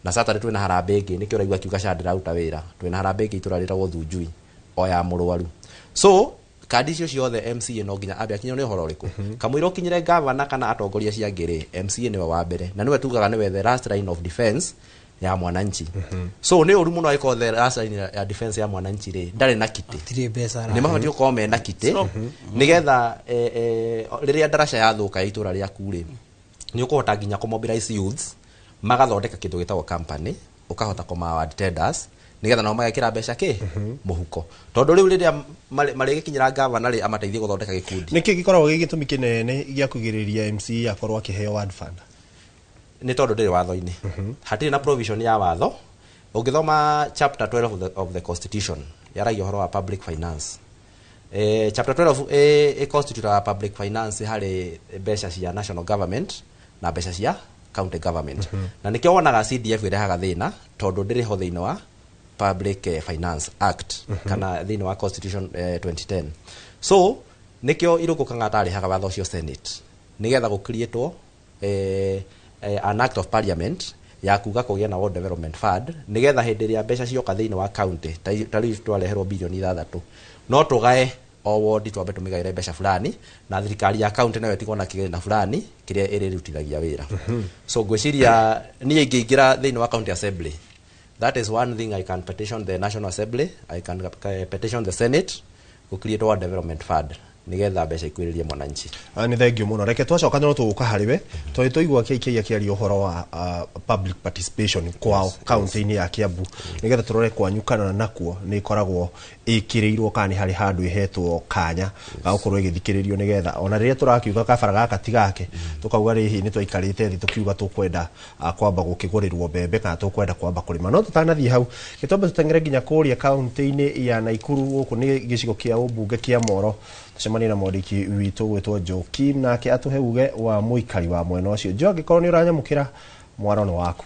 na Saturday twĩna harambĩ ĩngĩ, nĩkĩo ũraigua akiuga ca ndĩraruta wĩra, twĩna harambĩ ĩngĩ itũra rĩtagwo Thunjui o ya mũrwaru. So kandi icio ciothe MCA no nginya ambe akinywo nĩ ũhoro ũrĩkũ kamũira ũkinyĩre gavana kana atongoria acio angĩ rĩ. MCA nĩwe wa mbere na nĩwe tugaga nĩwe the last line of defense ya mwananchi. So nĩ ũru mũno angĩkorwo the last line ya defense ya mwananchi rĩ ndarĩ na kitĩ. Hatirĩ mbeca. Nĩ mabatiĩ gũkorwo mena kitĩ, nĩgetha rĩrĩa ndaraca yathũka ya itũra rĩaku rĩ, nĩ ũkũhota nginya kũmobilize youths magathondeka kĩndũ gĩtagwo company, ũkahota kũma award tenders, nĩgetha nao magekĩra mbeca kĩ mũhuko, tondũ rĩu rĩrĩa marĩgĩkinyĩra gavana rĩ, amateithie gũthondeka gĩkundi. Nĩkĩ gĩkoragwo gĩ gĩtũmi kĩnene gĩa kũgirĩrĩria MCA akorwo akĩheo ward fund? Nĩ tondũ ndĩrĩ watho-inĩ, hatirĩ na provision ya watho. Ũngĩthoma chapter 12 of the constitution, yaragia ũhoro wa public finance. Chapter 12 ĩ public finance harĩ mbeca cia national government na mbeca cia county government. Na nĩkĩo wonaga CDF ĩrehaga thĩna, tondũ ndĩrĩ ho thĩinĩ wa Public Finance Act kana thĩinĩ wa constitution 2010. So nĩkĩo Irũngũ Kang'ata arĩhaga watho ũcio Senate, nĩgetha gũcreatwo an act of parliament ya kuga kũgĩa na Ward Development Fund, nĩgetha hĩndĩ ĩrĩa mbeca cioka thĩinĩ wa county, ta rĩu twareherwo bilioni 6, no tũgae o ward, twambe tũmĩgaĩre mbeca fulani, na thirikari ya county nayo ĩtigwo na kĩgĩna fulani kĩrĩa ĩrĩrutithagia wĩra. So ngwĩciria niĩ ingĩingĩra thĩinĩ wa county assembly, that is one thing I can petition the National Assembly, I can petition the Senate gũcreate Ward Development Fund, nĩgetha mbeca ikuhĩrĩrie mwananchi. Nĩ thengio mũno. Reke twacoka no tũgũka harĩ we, tondũ tũigua KK akĩaria ũhoro wa public participation kwao kaunti-inĩ ya Kiambu, nĩgetha tũrore kwanyu kana nakuo nĩ ĩkoragwo ĩkĩrĩirwo, kana nĩ harĩ handũ ĩhetwo kanya ga gũkorwo ĩgĩthikĩrĩrio, nĩgetha ona rĩrĩa tũrakiuga kabara gaka ti gake, tũkauga rĩhi nĩ twaikarĩte thĩ tũkiuga tũkwenda kwamba gũkĩgũrĩrwo mbembe kana tũkwenda kwamba kũrĩma. No tũtanathiĩ hau, gĩtwambe tũteng'ere nginya kũrĩa kaunti-inĩ ya Naikuru, gũkũ nĩ gĩcigo kĩa ũmbunge kĩa Moro, tũcemanie na mwandĩki witũ gwĩtwo Njoki, nake atũhe uge wa mũikari wa mwena ũcio. Jo, angĩkorwo nĩ ũranyamũkĩra, mwaro nĩ waku.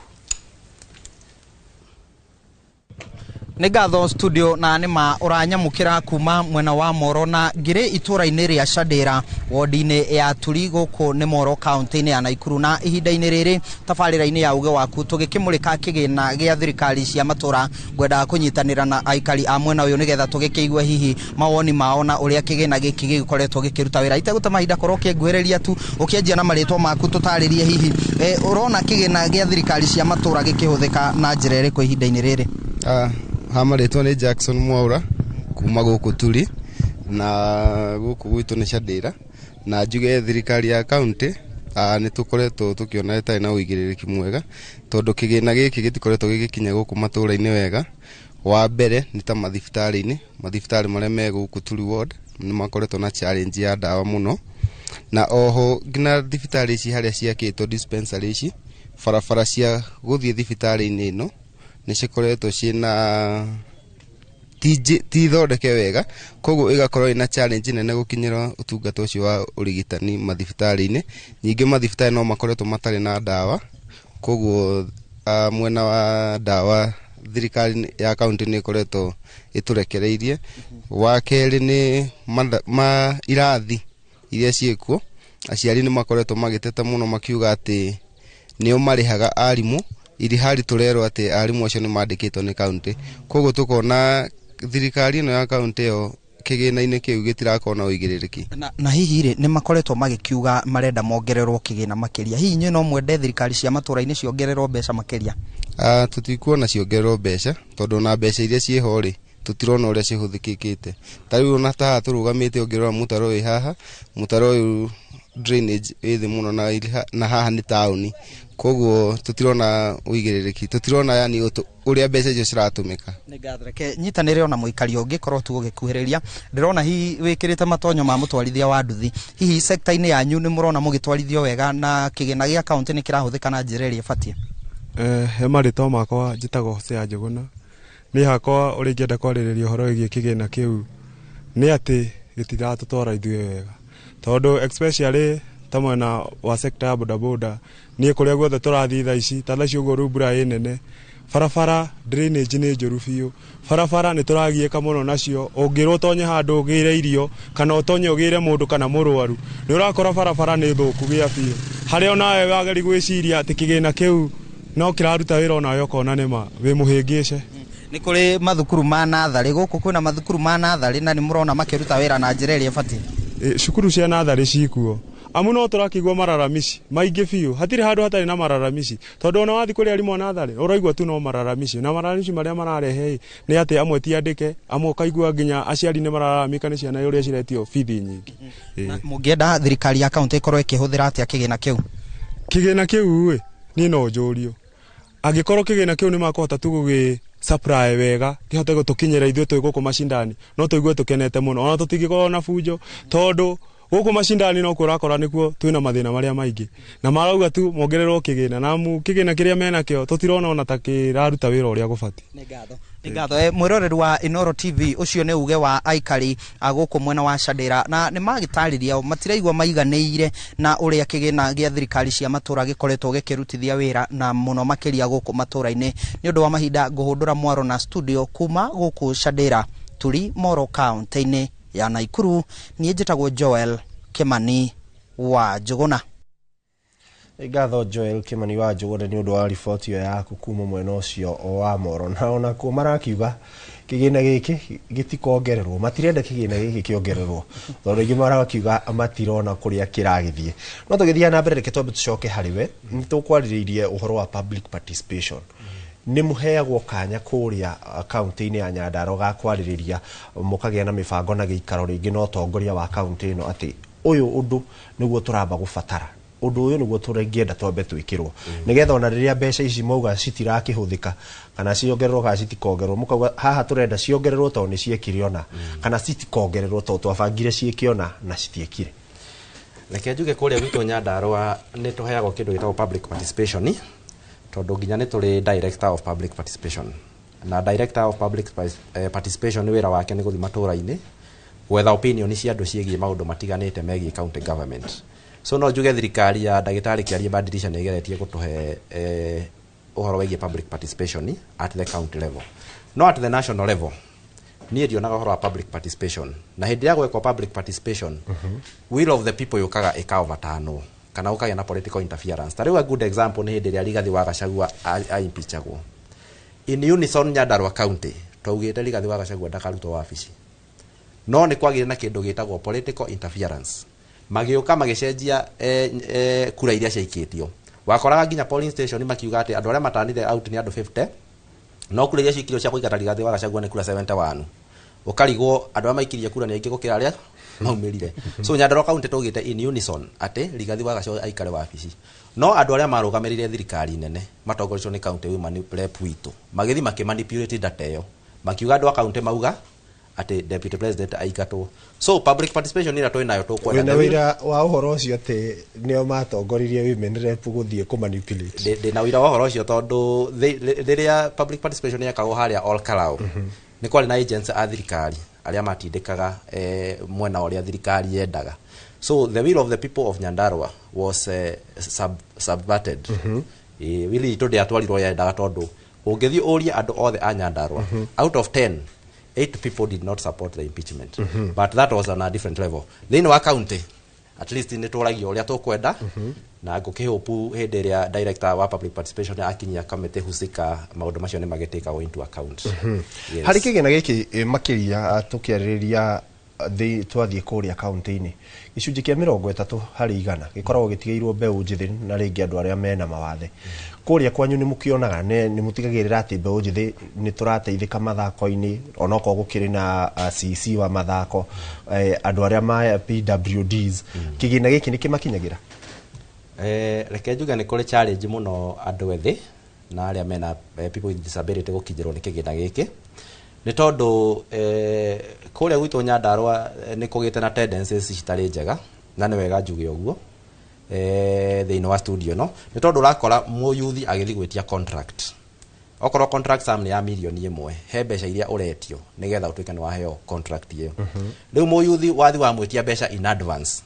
Nĩ ngatho studio, na nĩ ma ũranyamũkĩra kuma mwena wa Moro, na ngĩrĩ itũra-inĩ rĩa Candĩra, wodi-inĩ ya Turi, gũkũ nĩ Moro, kaunti-inĩ ya Naikuru. Na ihinda-inĩ rĩrĩ tabarĩra-inĩ ya uge waku tũgĩkĩmũrĩka kĩgĩna gĩa thirikari cia matũra, ngwendaga kũnyitanĩra na aikari a mwena ũyũ nĩgetha tũgĩkĩigue hihi mawoni mao na ũrĩa kĩgĩna gĩkĩ gĩgĩkoretwo gĩkĩruta wĩra. Itegũte mahinda, korwo ũkĩnguhĩrĩria tu, ũkĩanjia na marĩtwa maku, tũtarĩrie hihi ũrona kĩgĩna gĩa thirikari cia matũra gĩkĩhũthĩka na njĩra ĩrĩkũ ihinda-inĩ rĩrĩ? Ha marĩtwa nĩ Jackson Mwaura kuma gũkũ Turi, na gũkũ gwitũ nĩ Candĩra. Na njuge thirikari ya county nĩ tũkoretwo tũkĩona ĩtarĩ na ũigĩrĩrĩki mwega, tondũ kĩgĩna gĩkĩ gĩtikoretwo gĩgĩkinya gũkũ matũra-inĩ wega. Wa mbere nĩ ta mathibitarĩ-inĩ, mathibitarĩ marĩa me gũkũ Turi ward nĩ makoretwo na challenge ya ndawa mũno, na oho nginya thibitarĩ ici harĩa ciakĩtwo, dispensary ici, barabara cia gũthiĩ thibitarĩ-inĩ ĩno nĩ cikoretwo ciĩna ti thondeke wega, koguo ĩgakorwo ĩna challenge nene gũkinyĩra ũtungata ũcio wa ũrigitani mathibitarĩ-inĩ. Ningĩ mathibitarĩ no makoretwo matarĩ na ndawa, koguo mwena wa ndawa thirikari ya kaunti nĩ ĩkoretwo ĩtũrekereirie. Wa kerĩ nĩ ma irathi iria ciĩkuo, aciari nĩ makoretwo magĩteta mũno makiuga atĩ nĩo marĩhaga arimũ, iri hari tũrerwo atĩ arimũ acio nĩ mandĩkĩtwo nĩ kaunti. Koguo tũkona thirikari ĩno ya kaunti ĩyo kĩgĩna-inĩ kĩu gĩtirakorwo na ũigĩrĩrĩki. Na hihi rĩ, nĩ makoretwo magĩkiuga marenda mongererwo kĩgĩna makĩria, hihi inyuĩ no mwende thirikari cia matũra-inĩ ciongererwo mbeca makĩria? Tũtikuona ciongererwo mbeca, tondũ ona mbeca iria ciĩho rĩ, tũtirona ũrĩa cihũthĩkĩte. Ta rĩu ona ta haha tũrũgamĩte, ũngĩrora mũtaro wĩ haha, mũtaro ũyũ drainage ĩ thĩ mũno, na haha nĩ taũni, koguo tũtirona ũigĩrĩrĩki, tũtirona yani ũrĩa mbeca icio ciratũmĩka. Nĩ ngatho, reke nyitanĩre ona mũikari ũngĩ korwo tu ũgĩkuhĩrĩria. Ndĩrona hihi wĩkĩrĩte matonyo ma mũtwarithia wa nduthi, hihi sekta-inĩ yanyu nĩ mũrona mũgĩtwarithio wega na kĩgĩna gĩa kaũntĩ nĩ kĩrahũthĩka na njĩra ĩrĩa ĩbatiĩ? He marĩtwa makwa njĩtagwo Hosea Njũgũna. Niĩ hakwa ũrĩa ingĩenda kwarĩrĩria ũhoro wĩgiĩ kĩgĩna kĩu nĩ atĩ gĩtiratũtwara ithuĩ wega, tondũ especially ta mwena wa sector ya bodaboda, niĩ kũrĩa guothe tũrathiĩ thaa ici, ta thaa ici ũguo rĩu mbura ĩ nene, barabara drainage nĩ njũru biũ, barabara nĩ tũragiĩka mũno nacio. Ũngĩrwo ũtonye handũ ũgĩre irio kana ũtonye ũgĩre mũndũ kana mũrwaru, nĩ ũrakora barabara nĩ thũku gĩa biũ, harĩa onawe wageri gwĩciria atĩ kĩgĩna kĩu no kĩraruta wĩra, onawe ũkona nĩma wĩ mũhĩngĩce. Nĩ kũrĩ mathukuru ma natharĩ gũkũ, kwĩna mathukuru ma natharĩ na nĩ mũrona makĩruta wĩra na njĩra ĩrĩa ĩbatiĩ? Cukuru cia natharĩ cikuo, amu no tũrakĩigua mararamici maingĩ biũ, hatirĩ handũ hatarĩ na mararamici, tondũ ona wathiĩ kũrĩ arimũ a natharĩ ũraigua tu no mararamici, na mararamici marĩa mararehe nĩ atĩ amwe ti andĩke, amwe ũkaigua nginya aciari nĩ marararamika nĩ ciana ũrĩa ciretio bithi nyingĩ. Mũngĩenda thirikari ya kaũntĩ ĩkorwo ĩkĩhũthĩra atĩa kĩgĩna kĩu? Kĩgĩna kĩu ĩ, niĩ no njũrio angĩkorwo kĩgĩna kĩu nĩ makũhota tu gũgĩ supply wega kĩhote gũtũkinyĩra ithuĩ twĩ gũkũ macindani, no tũigue tũkenete mũno, ona tũtingĩkorwo na bunjo, tondũ gũkũ macindani no kũrakora nĩkuo twĩna mathĩna marĩa maingĩ, na marauga tu mongererwo kĩgĩna, na amu kĩgĩna kĩrĩa menakĩo tũtirona ona ta kĩraruta wĩra ũrĩa gũbatiĩ. Nĩ ngatho. Mwĩroreri wa Inooro TV, ũcio nĩ uge wa aikari a gũkũ mwena wa Chandera, na nĩ magĩtarĩria matiraigua maiganĩire na ũrĩa kĩgĩna gĩa thirikari cia matũra gĩkoretwo gĩkĩrutithia wĩra, na mũno makĩria gũkũ matũra-inĩ. Nĩ ũndũ wa mahinda ngũhũndũra mwaro na studio kuma gũkũ Chandera, Turi Moro, kaũntĩ-inĩ ya Naikuru. Niĩ njĩtagwo Joel Kimani wa Njũgũna. Ngatho Joel Kimani wa Njũgũna nĩ ũndũ wa riboti ĩyo yaku kuma mwena ũcio wa Moro. Na onakuo marakiuga kĩgĩna gĩkĩ gĩtikongererwo, matirenda kĩgĩna gĩkĩ kĩongererwo, tondũ aingĩ marakiuga matirona kũrĩa kĩragĩthiĩ. No tũgĩthiĩ na mbere, reke twambe tũcoke harĩ we. Nĩ tũkwarĩrĩirie ũhoro wa public participation, nĩ mũheagwo kanya kũrĩa kaũntĩ-inĩ ya Nyandarua ga kwarĩrĩria, mũkagĩa na mĩbango na gĩikaro rĩngĩ na ũtongoria wa kaũntĩ ĩno atĩ ũyũ ũndũ nĩguo tũramba gũbatara, ũndũ ũyũ nĩguo tũrĩngĩenda twambe twĩkĩrwo, nĩgetha ona rĩrĩa mbeca ici mauga citirakĩhũthĩka kana ciongererwo kana citikongererwo, mũkauga haha tũrenda ciongererwo tondũ nĩ ciekire ona, kana citikongererwo tondũ twabangire ciĩke ona na citiekire. Reke njuge kũrĩa gwitũ Nyandarua nĩ tũheagwo kĩndũ gĩtagwo public participation, tondũ nginya nĩ tũrĩ director of public participation, na director of public participation nĩ wĩra wake nĩ gũthiĩ matũra-inĩ gwetha opinion cia andũ ciĩgiĩ maũndũ matiganĩte megiĩ county government. So no njuge thirikari ya ndagĩtarĩ Kĩarie Badilisha nĩ ĩgeretie gũtũhe ũhoro wĩgiĩ public participation at the county level, no at the national level niĩ ndionaga ũhoro wa public participation. Na hĩndĩ ya gwekwo public participation, will of the people yũkaga ĩka-overturnwo kana ũkagĩa na political interference. Ta rĩu a good example nĩ hĩndĩ ĩrĩa Rigathi wa Gachagua aimpeachagwo. In unison Nyandarua County twaugĩte Rigathi wa Gachagua ndakarutwo wabici, no nĩ kwagĩire na kĩndũ gĩtagwo political interference, magĩũka magĩcenjia kura iria ciaikĩtio. Wakoraga nginya polling station makiuga atĩ andũ arĩa matanire out nĩ andũ 50, no kura iria ciikirio cia kũingata Rigathi wa Gachagua nĩ kura 71. Ũkarigwo andũ arĩa maikirie kura nĩ aingĩ gũkĩra arĩa maumĩrire. So Nyandarua County tũgĩte in unison atĩ Rigathi wa Gachagua aikare wabici, no andũ arĩa marũgamĩrĩire thirikari nene matongoretio nĩ county women rep witũ magĩthiĩ makĩmanipulate data ĩyo, makiuga andũ a county mauga atĩ deputy president aingatwo. So public participation ĩrĩa twĩ nayo tũkwenda wĩna wĩra wa ũhoro ũcio atĩ nĩo matongoririe women rep gũthiĩ kũmanipulate? Ndĩna ũira wa ũhoro ũcio, tondũ rĩrĩa public participation yekagwo harĩa Ol Kalou, nĩ kwarĩ na agents a thirikari arĩa matindĩkaga mwena ũrĩa thirikari yendaga. So the will of the people of Nyandarua was subverted. Will itũ ndĩatwarirwo yendaga, tondũ ũngĩthiĩ ũrie andũ othe a Nyandarua, out of 10, 8 people did not support the impeachment. But that was on a different level. Thĩinĩ wa county at least nĩ tũragio ũrĩa tũkwenda, na ngũkĩhopu hĩndĩ ĩrĩa director wa public participation akinyia kamĩtĩ husika, maũndũ macio nĩ magĩtĩkagwo into account. Yes. Harĩ kĩgĩna gĩkĩ, makĩria tũkĩarĩrĩria Twathiĩ kũrĩa kaunti-inĩ, gĩcunjĩ kĩa 30% gĩkoragwo gĩtigĩirwo mbeũ njĩthĩ na rĩngĩ andũ arĩa mena mawathe. Kũrĩa kwanyu nĩ mũkĩonaga nĩ mũtigagĩrĩra atĩ mbeũ njĩthĩ nĩ tũrateithĩka mathako-inĩ, onokorwo gũkĩrĩ na CC wa mathako, andũ arĩa ma PWDs, kĩgĩna gĩkĩ nĩ kĩmakinyagĩra? Reke njuge nĩ kũrĩ challenge mũno andũ ethĩ na arĩa mena people with disability gũkinyĩrwo nĩ kĩgĩna gĩkĩ, nĩ tondũ kũrĩa gwitũ Nyandarũa nĩ kũgĩte na tendencies citarĩ njega, na nĩ wega njuge ũguo thĩinĩ wa studio no nĩ tondũ ũrakora mũyuthi agĩthiĩ gwĩtia contract, okorwo contract sum nĩ ya mirioni 1, he mbeca iria ũretio nĩgetha ũtuĩke nĩ waheo contract ĩyo. Rĩu mũyuthi wathi wamwĩtia mbeca in advance,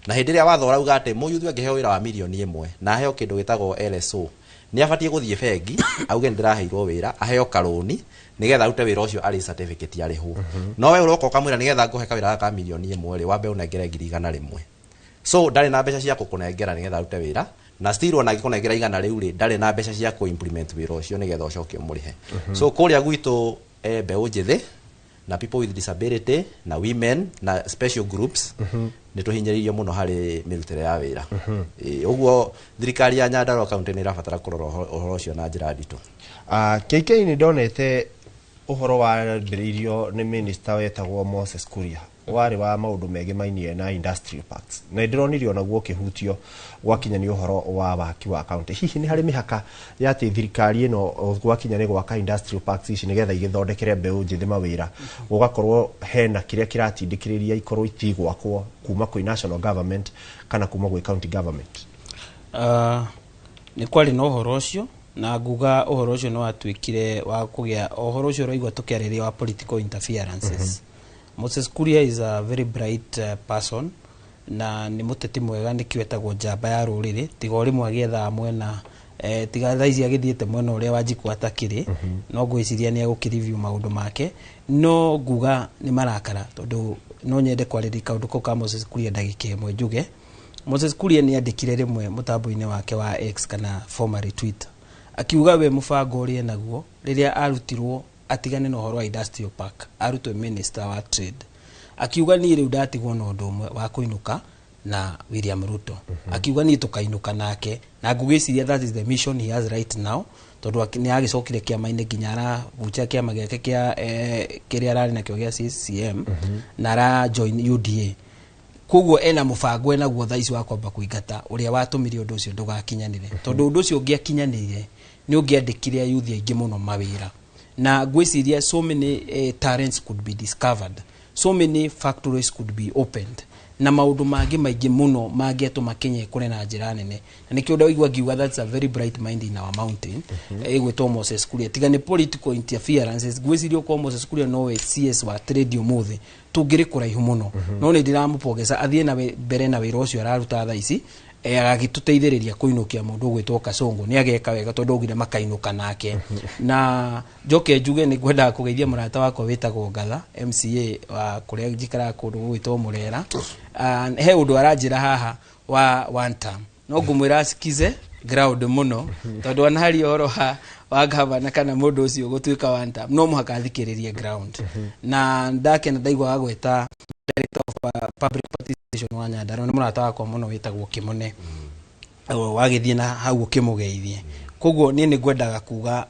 na hĩndĩ ĩrĩa watho ũrauga atĩ mũyuthi angĩheo wĩra wa mirioni 1 na aheo kĩndũ gĩtagwo LSO, nĩ abatiĩ gũthiĩ bengi auge nĩ ndĩraheirwo wĩra, aheo karũni nĩgetha arute wĩra ũcio arĩ certificate arĩhwo. No we ũroka ũkamwĩra nĩgetha ngũhe kawĩra gaka ka mirioni 1 rĩ, wambe ũnengere 100,000. So ndarĩ na mbeca cia gũkũnengera nĩgetha arute wĩra, na still ona angĩkũnengera 100 rĩu rĩ, ndarĩ na mbeca cia kũ implement wĩra ũcio nĩgetha ũcoke ũmũrĩhe. So kũrĩa gwitũ mbeũ njĩthĩ na people with disability na women na special groups nĩ tũhinyĩrĩirio mũno harĩ mĩrutĩre ya wĩra. Ũguo thirikari ya Nyandarua County nĩ ĩrabatara kũrora ũhoro ũcio na njĩra nditũ. KK, nĩ ndonete ũhoro wambĩrĩirio nĩ minister wetagwo Moses Kuria, warĩ wa maũndũ megemainie na industrial parks, na ndĩronire onaguo ũkĩhutio gwakinya nĩ ũhoro wa waki wa county. Hihi nĩ harĩ mĩhaka ya atĩ thirikari ĩno gwakinya nĩ gwaka industrial parks ici nĩgetha igĩthondekere mbeũ njĩthĩ mawĩra, gũgakorwo hena kĩrĩa kĩratindĩkĩrĩria ikorwo itigwakwo kuma kwĩ national government kana kuma gwĩ county government? Nĩ kwarĩ na ũhoro ũcio, na nguga ũhoro ũcio nĩ watuĩkire wa kũgĩa ũhoro ũcio ũraigua tũkĩarĩria wa political interferences. Moses Kuria is a very bright person na nĩ mũteti mwega, nĩkĩo etagwo njamba ya rũrĩrĩ, tiga o rĩmwe agĩethaga mwena tiga thaa ici agĩthiĩte mwena ũrĩa Wanjikũ atakĩrĩ. No ngwĩciria nĩ egũkĩ-review maũndũ make, no nguga nĩ marakara, tondũ no nyende kwarĩrĩria kaũndũ kau ka Moses Kuria ndagĩka ĩmwe. Njuge Moses Kuria nĩ andĩkire rĩmwe mũtambo-inĩ wake wa X kana formerly Twitter, akiuga we mũbango ũrĩa enaguo rĩrĩa arutirwo atigane na ũhoro wa industrial park, arutwo minister wa trade, akiuga niĩ rĩu ndatigwo na ũndũ ũmwe wa kũinũka na William Ruto. Akiuga niĩ tũkainũka nake, na ngũgĩciria that is the mission he has right now, tondũ nĩ agĩcokire kĩama-inĩ nginya arabunja kĩama gĩake kĩa kĩrĩa ararĩ nakĩo gĩa CCM na ara join UDA. Koguo ena mũbango enaguo thaa ici wa kwamba kũingata ũrĩa watũmire ũndũ ũcio ndũgakinyanĩre, tondũ ũndũ ũcio ũngĩakinyanĩire nĩ ũngĩandĩkire ayuthi aingĩ mũno mawĩra, na ngwĩciria so many talents could be discovered, so many factories could be opened, na maũndũ mangĩ maingĩ mũno mangĩatũma Kenya ĩkũre na njĩra nene. Na nĩkĩo ndaigua ngiuga that's a very bright mind in our mountain ĩgwĩtwo Moses Kuria, tiga nĩ political interferences. Ngwĩciria okorwo Moses Kuria nowe CS wa trade ũmũthĩ, tũngĩrĩ kũraihu mũno. No nĩ ndĩramũpongeza athiĩ na mbere na wĩra ũcio araruta thaa ici, agagĩtũteithĩrĩria kũinũkia mũndũ ũgwĩtwo Kasongo. Nĩ ageka wega tondũ augire makainũka nake. Na njoke njuge nĩ ngwendaga kũgeithia mũrata wakwa wĩtagwo Ngatha, MCA wa kũrĩa njikaraga kũndũ gũgwĩtwo Mũrera. He ũndũ aranjĩra haha wa one term, no ngũmwĩra asikize ground mũno, tondũ ona hari ũhoro wa gavana kana mũndũ ũcio gũtuĩka one term, no mũhaka athikĩrĩrie ground. Na ndakena ndaigua agweta director of public participation wa Nyandarua, nĩ mũrata wakwa mũno wĩtagwo Kĩmone. Wagĩthiĩ na hau ũkĩmũgeithie. Koguo niĩ nĩ ngwendaga kuga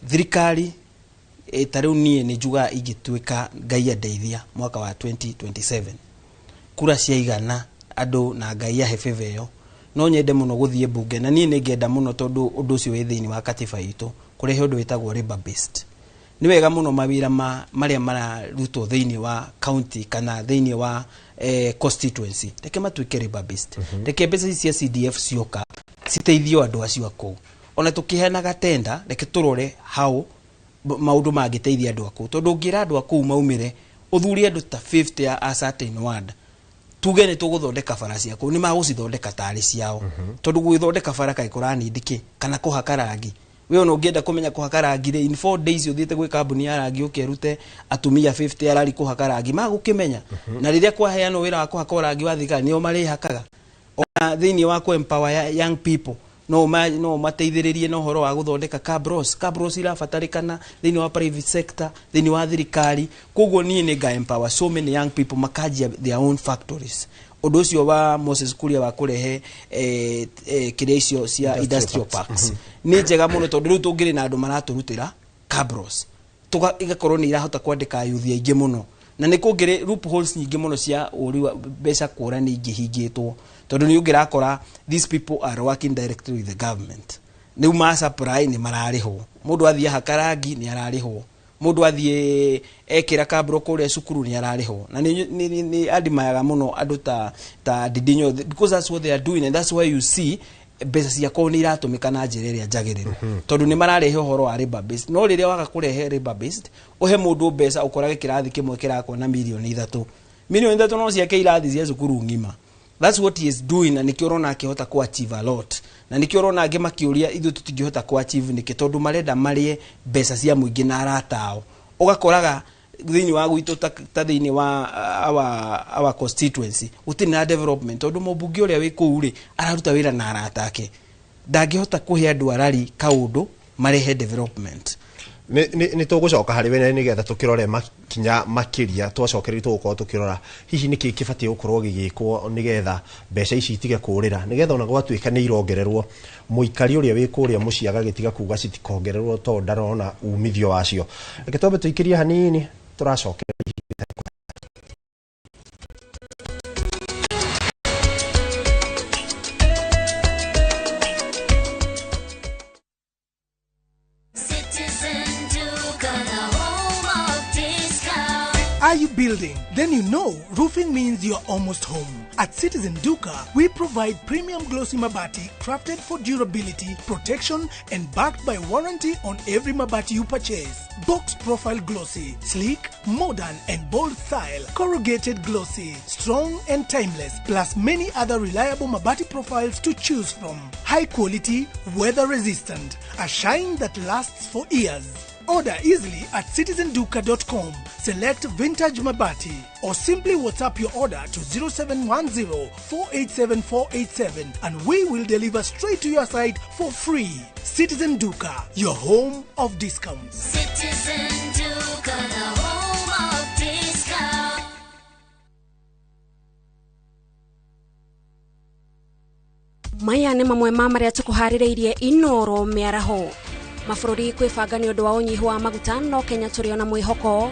thirikari ta rĩu niĩ nĩ njugaga ingĩtuĩka Ngai andeithia mwaka wa 2027 kura ciaigana andũ na Ngai ahe favor ĩyo, no nyende mũno gũthiĩ mbunge, na niĩ nĩ ngenda mũno tondũ ũndũ ũcio wĩ thĩinĩ wa katiba itũ kũrehe ũndũ wĩtagwo labor based. Nĩ wega mũno mawĩra ma marĩa mararutwo thĩinĩ wa county kana thĩinĩ wa constituency, reke matuĩke labor based. Reke mbeca ici cia CDF cioka citeithio andũ acio a kũu. Ona tũkĩheanaga tenda, reke tũrore how maũndũ mangĩteithia andũ a kũu, tondũ ũngĩra andũ a kũu maumĩre ũthurie andũ ta 50 a certain ward, tuge nĩ tũgũthondeka bara ciaku, nĩ magũcithondeka tarĩ ciao, tondũ gũgĩthondeka bara kaĩ kũranindi kĩ kana kũhaka rangi. We ona ũngĩenda kũmenya kũhaka rangi rĩ, in 4 days ũthiĩte gwĩ kambuni ya rangi ũkerute atumia 50 arari kũhaka rangi, magũkĩmenya. Na rĩrĩa kwaheanwo wĩra wa kũhaka rangi wa thirikari, nĩo marĩhakaga. Ona thĩinĩ wa kũ empower young people, No no mateithĩrĩrie na ũhoro wa gũthondeka cabros. Cabros irabatarĩkana thĩinĩ wa private sector, thĩinĩ wa thirikari. Koguo niĩ nĩ nga empower so many young people makanjia their own factories. Ũndũ ũcio wa Moses Kuria wa kũrehe kĩrĩa icio cia industrial parks nĩ njega mũno, tondũ rĩu tũngĩrĩ na andũ maratũrutĩra cabros, igakorwo nĩ irahota kwandĩka ayuthi aingĩ mũno, na nĩ kũngĩrĩ loopholes nyingĩ mũno cia ũri wa mbeca kũra nĩ ingĩhingĩtwo, tondũ nĩ ũngĩrakora these people are working directly with the government. Rĩu ma supply nĩ mararĩhwo, mũndũ athiĩ ahaka rangi nĩ ararĩhwo, mũndũ athiĩ ekĩra kabro kũrĩa cukuru nĩ ararĩhwo. Na nĩ admire mũno andũ ta Ndindi, because that's what they are doing, and that's why you see mbeca ciakwa nĩ iratũmĩka na njĩra ĩrĩa njagĩrĩru, tondũ nĩ mararehe ũhoro wa labor based. No rĩrĩa waga kũrehe labor based, ũhe mũndũ mbeca, ũkorage kĩrathi kĩmwe kĩrakwo na 3 mirioni. 3 mirioni no ciake irathi cia cukuru ng'ima. That's what he is doing, na nĩkĩo ũrona akĩhota ku achieve a lot, na nĩkĩo ũrona angĩ makĩũria ithuĩ tũtingĩhota ku achieve nĩkĩ, tondũ marenda marĩe mbeca cia mũingĩ na arata ao. Ũgakoraga thĩinĩ wa gwitũ ta thĩinĩ wa our constituency gũtirĩ na development, tondũ mũmbunge ũrĩa wĩ kũu rĩ araruta wĩra na arata ake, ndangĩhota kũhe andũ arari kaũndũ marehe development. Nĩ tũgũcoka harĩ we nĩgetha tũkĩrore makinya makĩria. Twacokereria tũgũkorwo tũkĩrora hihi nĩkĩ kĩbatiĩ gũkorwo gĩgĩkwo nĩgetha mbeca ici itige kũrĩra, nĩgetha ona gwatuĩka nĩ irongererwo, mũikari ũrĩa wĩ kũrĩa mũciĩ agagĩtiga kuga citikongererwo tondũ ndarona umithio wacio. Reke twambe tũikĩrie hanini, tũracokeria. Citizen Duka, the home of discount. Are you building? Then you know roofing means you're almost home. At Citizen Duka, we provide premium glossy mabati crafted for durability, protection, and backed by warranty on every mabati you purchase. Box profile glossy, sleek, modern, and bold style. Corrugated glossy, strong and timeless, plus many other reliable mabati profiles to choose from. High quality, weather resistant, a shine that lasts for years. Order easily at citizenduka.com. Select Vintage Mabati or simply WhatsApp your order to 0710 487 487 and we will deliver straight to your site for free. Citizen Duka, your home of discounts. Citizen Duka, the home of discount. Maya nĩ mamwe ma marĩa tũkũharĩrĩirie Inoro mĩaraho. Mabũrũri kwĩbanga nĩ ũndũ wa ũnyihu wa maguta, no Kenya tũrĩ ona mwĩhoko.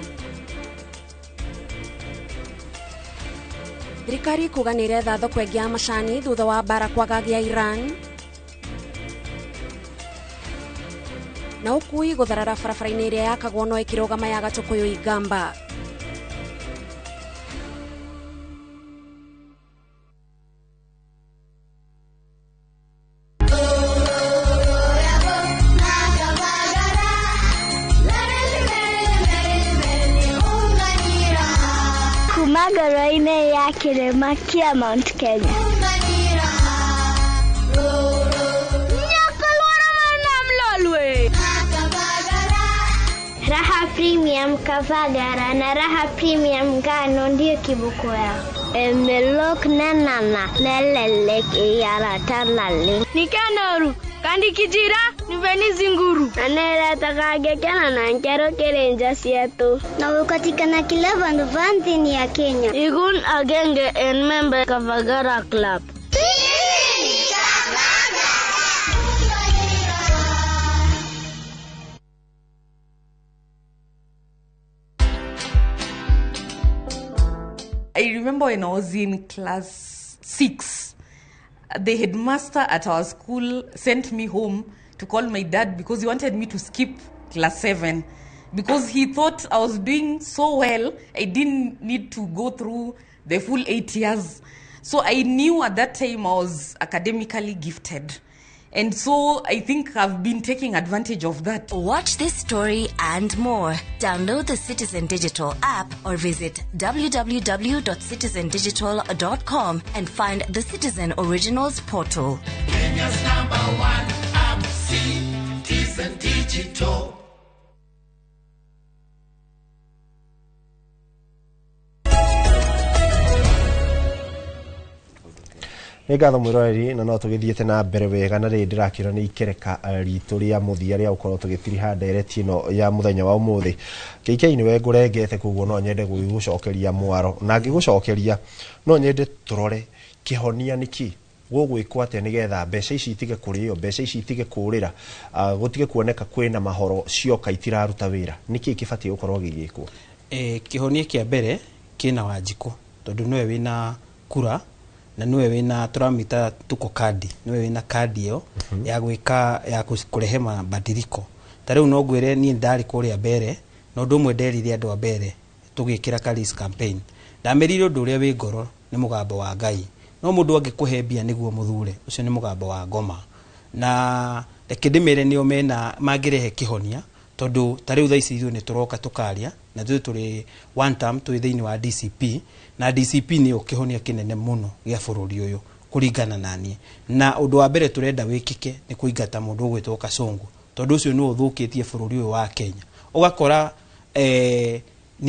Thirikari kuga nĩ ĩretha thoko ĩngĩ ya macani thutha wa mbara kwagagia Iran, na ũkui gũtharara barabara-inĩ ĩrĩa yakagwo no ĩkĩrũgama ya Gatũkũyũ Igamba. Kuma ngoro-inĩ ya kĩrĩma kĩa Mount Kenya. Nyakalwara. Raha Premium Kavagara na Raha Premium Ngano ndiyo kiboko yao. Emelok nanana nelelek iyaratalale. Nikanoru kandi kijira niveni zinguru Aneretakagekena na nkero kerenja sietu. Na ukatikana kila vandu vanthini ya Kenya. Igun agenge en member Kavagara Club. I remember when I was in class 6, the headmaster at our school sent me home to call my dad because he wanted me to skip class 7 because he thought I was doing so well, I didn't need to go through the full 8 years. So I knew at that time I was academically gifted. And so I think I've been taking advantage of that. Watch this story and more. Download the Citizen Digital app or visit www.citizendigital.com and find the Citizen Originals portal. Kenya's number one app, Citizen Digital. Nĩ ngatho mwĩroreri, na no tũgĩthiĩte na mbere wega, na rĩrĩ ndĩrakĩra nĩ ikereka ritũ rĩa mũthia rĩa gũkorwo tũgĩtiriha ndereti ĩno ya mũthenya wa ũmũthĩ. KK nĩwe ngũrengete, koguo no nyende gũgĩgũcokeria mwaro, na ngĩgũcokeria no nyende tũrore kĩhonia nĩ kĩ gũgwĩkwo atĩa nĩgetha mbeca ici itige kũrĩo, mbeca ici itige kũrĩra, gũtige kuoneka kwĩna mahoro cioka itiraruta wĩra. Nĩkĩ kĩbatiĩ gũkorwo gĩgĩkwo? Kĩhonia kĩa mbere kĩna Wanjikũ, tondũ nĩwe wĩna kura na nĩwe wĩna tũramĩta tuko kandi, nĩwe wĩna kandi ĩyo ya gwĩka ya kũrehe mabadiliko. Ta rĩu no ngwĩre niĩ ndarĩ kũrĩa mbere, na ũndũ ũmwe nderire andũ a mbere tũgĩkĩra Karis campaign, ndamerire ũndũ ũrĩa wĩ ngoro nĩ mũgambo wa Ngai, no mũndũ angĩkũhe mbia nĩguo mũthure, ũcio nĩ mũgambo wa ngoma. Na reke ndĩmere nĩo mena mangĩrehe kĩhonia, tondũ ta rĩu thaa ici ithuĩ nĩ tũroka tũkaria na ithuĩ tũrĩ one term, twĩ thĩinĩ wa DCP, na DCP nĩyo kĩhonia kĩnene mũno gĩa bũrũri ũyũ kũringana na niĩ. Na ũndũ wa mbere tũrenda wĩkĩke nĩ kũingata mũndũ ũgwĩtwo Kasongo, tondũ ũcio nĩwe ũthũkĩtie bũrũri ũyũ wa Kenya. Ũgakora nĩ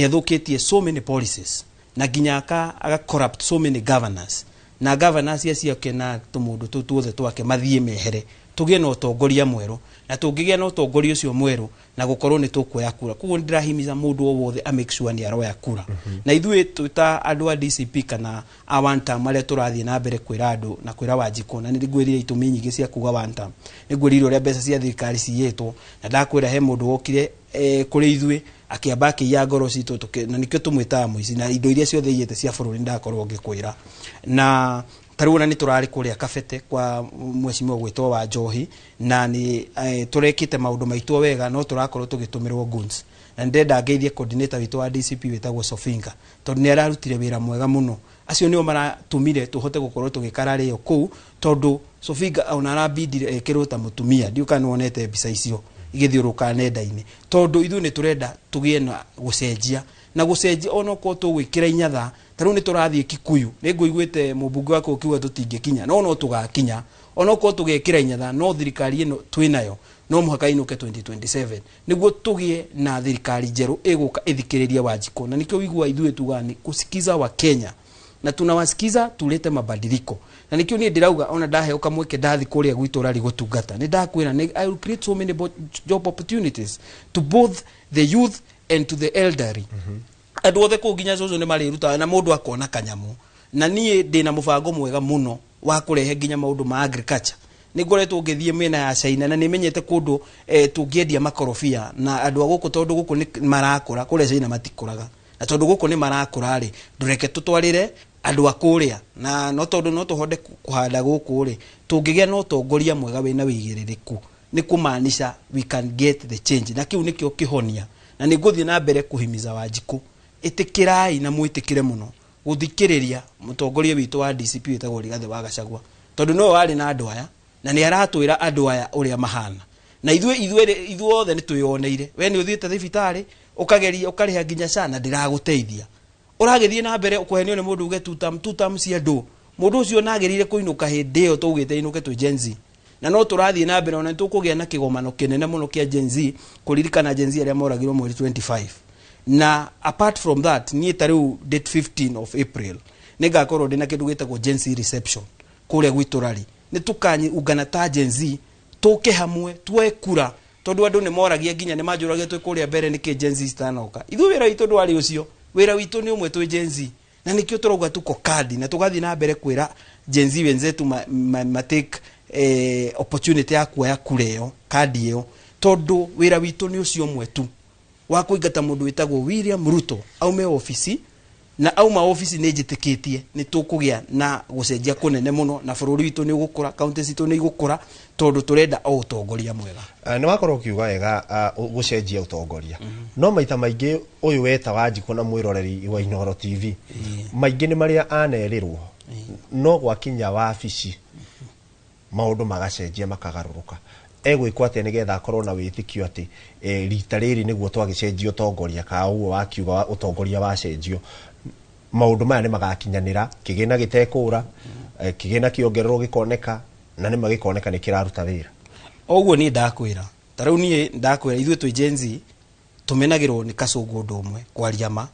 athũkĩtie so many policies na nginya aka corrupt so many governors, na governors acio ake na tũmũndũ tũu tuothe twake mathiĩ mehere, tũgĩe na ũtongoria mwerũ, na tũngĩgĩa na ũtongoria ũcio mwerũ na gũkorwo nĩ tũkuoya kura. Koguo nĩndĩrahimiza mũndũ o wothe a make sure nĩ aroya kura. Na ithuĩ twĩ ta andũ a DCP kana a one term arĩa tũrathiĩ na mbere kwĩra andũ na kwĩra Wanjikũ, na nĩngwĩrire itũmi nyingĩ cia kuga one term, nĩngwĩrire ũrĩa mbeca cia thirikari ciyĩtwo, na ndakwĩra he mũndũ wokire kũrĩ ithuĩ akĩamba akĩiya ngoro citũ, na nĩkĩo tũmwĩtaga mũici, na indo iria ciothe iyĩte cia bũrũri ndakorwo ngĩkwĩra. Na ta rĩu ona nĩ tũrarĩ kũrĩa Kabete kwa mheshimiwa gwĩtwo wa Njohi, na nĩ tũrekĩte maũndũ maitũ wega, no tũrakorwo tũgĩtũmĩrwo goons. Na ndĩrenda ngeithie coordinator witũ wa DCP wĩtagwo Sofinga, tondũ nĩ ararutire wĩra mwega mũno. Acio nĩo maratũmire tũhote gũkorwo tũgĩkara rĩo kũu, tondũ Sofinga ona arabindire ekĩrwo ta mũtumia, ndiũĩ kana nĩwonete mbica icio igĩthiũrũrũka nenda-inĩ, tondũ ithuĩ nĩ tũrenda tũgĩe na gũcenjia, na gũcenjia onokorwo tũgwĩkĩra inyatha. Ta rĩu nĩ tũrathiĩ Kikuyu, nĩ ngũiguĩte mũmbunge wakwa ũkiuga tũtingĩkinya, no tũgakinya onokorwo tũgekĩra inyatha, no thirikari ĩno twĩnayo no mũhaka ĩinũke 2027 nĩguo tũgĩe na thirikari njerũ ĩgũka ĩthikĩrĩrie Wanjikũ. Na nĩkĩo wiguaga ithuĩ tugaga nĩ kusikiza wa Kenya, na tunawasikiza tulete mabadiliko. Na nikio niĩ ndĩrauga ona ndaheo kamweke ndathi kũrĩa gwitũ rari gũtungata, nĩ ndakwĩra nĩ I will create so many job opportunities to both the youth and to the elderly. Andũ othe kũu nginya cũcũ nĩ marĩrutaga na mũndũ akona kanyamũ. Na niĩ ndĩna mũbango mwega mũno wa kũrehe nginya maũndũ ma agriculture. Nĩ ngoretwo ngĩthiĩ mĩena ya China na nĩ menyete kũndũ tũngĩendia makorobia na andũ a gũkũ, tondũ gũkũ nĩ marakũra, kũrĩa China matikũraga, na tondũ gũkũ nĩ marakũra rĩ, ndũreke tũtwarĩre andũ a kũrĩa, na no tondũ no tũhonde kũhanda gũkũ rĩ, tũngĩgĩa na ũtongoria mwega wĩna wĩigĩrĩrĩku, nĩ kũmaanisha we can get the change. Na kĩu nĩkĩo kĩhonia, na nĩ ngũthiĩ na mbere kũhimiza Wanjikũ, ĩtĩkĩrai na mwĩtĩkĩre mũno gũthikĩrĩria mũtongoria witũ wa DCP wĩtagwo Rigathĩ wa Gachagua, tondũ nĩwe warĩ na andũ aya na nĩ aratwĩra andũ aya ũrĩa mahana. Na ithuĩ othe nĩ twĩyoneire. We nĩ ũthiĩte thibitarĩ ũkageria ũkarĩha nginya SHA na ndĩragũteithia, ũragĩthiĩ na mbere ũkũhenio nĩ mũndũ uge tutam cia andũ. Mũndũ ũcio nagĩrĩire kũinũka hĩndĩ ĩyo tũugĩte inũke twĩ Gen Z, na no tũrathiĩ na mbere ona nĩtũkũgĩa na kĩgomano kĩnene mũno kĩa Gen Z kũririkana Gen Z arĩa moragirwo mweri 25. Na apart from that, niĩ ta rĩu date 15 of April nĩngakorwo ndĩna kĩndũ gĩtagwo Gen Z reception kũrĩa gwitũ rari. Nĩ tũkanyungana ta Gen Z tũke hamwe tuoe kura, tondũ andũ nĩ moragia nginya nĩ manjũragia twĩ kũrĩa mbere nĩkĩ Gen Z citanoka. Ithuĩ wĩra witũ ndwarĩ ũcio, wĩra witũ nĩ ũmwe twĩ Gen Z, na nĩkĩo tũrauga tuko kandi, na tũgathiĩ na mbere kwĩra Gen Z wenzetu ma take opportunity ya kuoya kura ĩyo, kandi ĩyo, tondũ wĩra witũ nĩ ũcio ũmwe tu wa kũingata mũndũ wĩtagwo William Ruto aume obici, na auma obici nĩ njĩtĩkĩtie nĩ tũkũgĩa na gũcenjia kũnene mũno, na bũrũri witũ nĩ ũgũkũra, kaunti citũ nĩ igũkũra, tondũ tũrenda o ũtongoria mwega. Nĩ wakorwo ũkiuga wega gũcenjia ũtongoria, no maita maingĩ ũyũ weta Wanjikũ na mwĩroreri wa Inooro TV maingĩ nĩ marĩa anerĩrwo, no gwakinya wabici maũndũ magacenjia makagarũrũka. Egwĩkwo atĩa nĩgetha akorwo na wĩtĩkio atĩ rita rĩrĩ nĩguo twagĩcenjia ũtongoria, ka ũguo wakiuga ũtongoria wacenjio maũndũ maya nĩ magakinyanĩra, kĩgĩna gĩtekũra, kĩgĩna kĩongererwo gĩkoneka, na nĩ magĩkoneka nĩ kĩraruta wĩra. Ũguo niĩ ndakwĩra, ta rĩu niĩ ndakwĩra ithuĩ twĩ Gen Z tũmenagĩrwo nĩ Kasongo ũndũ ũmwe, kwaria ma.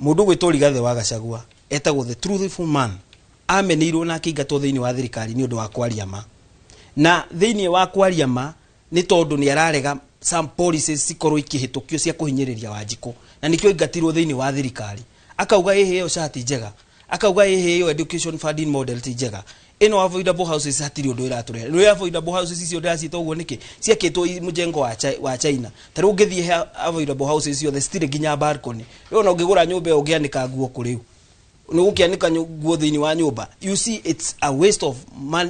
Mũndũ ũgwĩtwo Rigathĩ wa Gachagua etagwo the truthful man. Ameneirwo na akĩingatwo thĩinĩ wa thirikari nĩ ũndũ wa kwaria ma, na thĩinĩ wa kwaria ma nĩ tondũ nĩ ararega some policies cikorwo ikĩhĩtũkio cia kũhinyĩrĩria Wanjikũ, na nĩkĩo aingatirwo thĩinĩ wa thirikari. Akauga ĩhĩ ĩyo SHA ti njega, akauga ĩhĩ ĩyo education funding model ti njega, ĩno affordable houses hatirĩ ũndũ ĩratũrehe. Rĩu affordable houses icio ndĩraciĩta ũguo nĩkĩ? Ciakĩtwo mũjengo wa China. Ta rĩu ũngĩthiĩ he affordable houses ciothe citirĩ nginya balcony. Rĩu ona ũngĩgũra nyũmba ĩyo ũngĩanĩka nguo kũ? Rĩu nĩ gũkĩanĩka nguo thĩinĩ wa nyũmba. You see, it's a waste of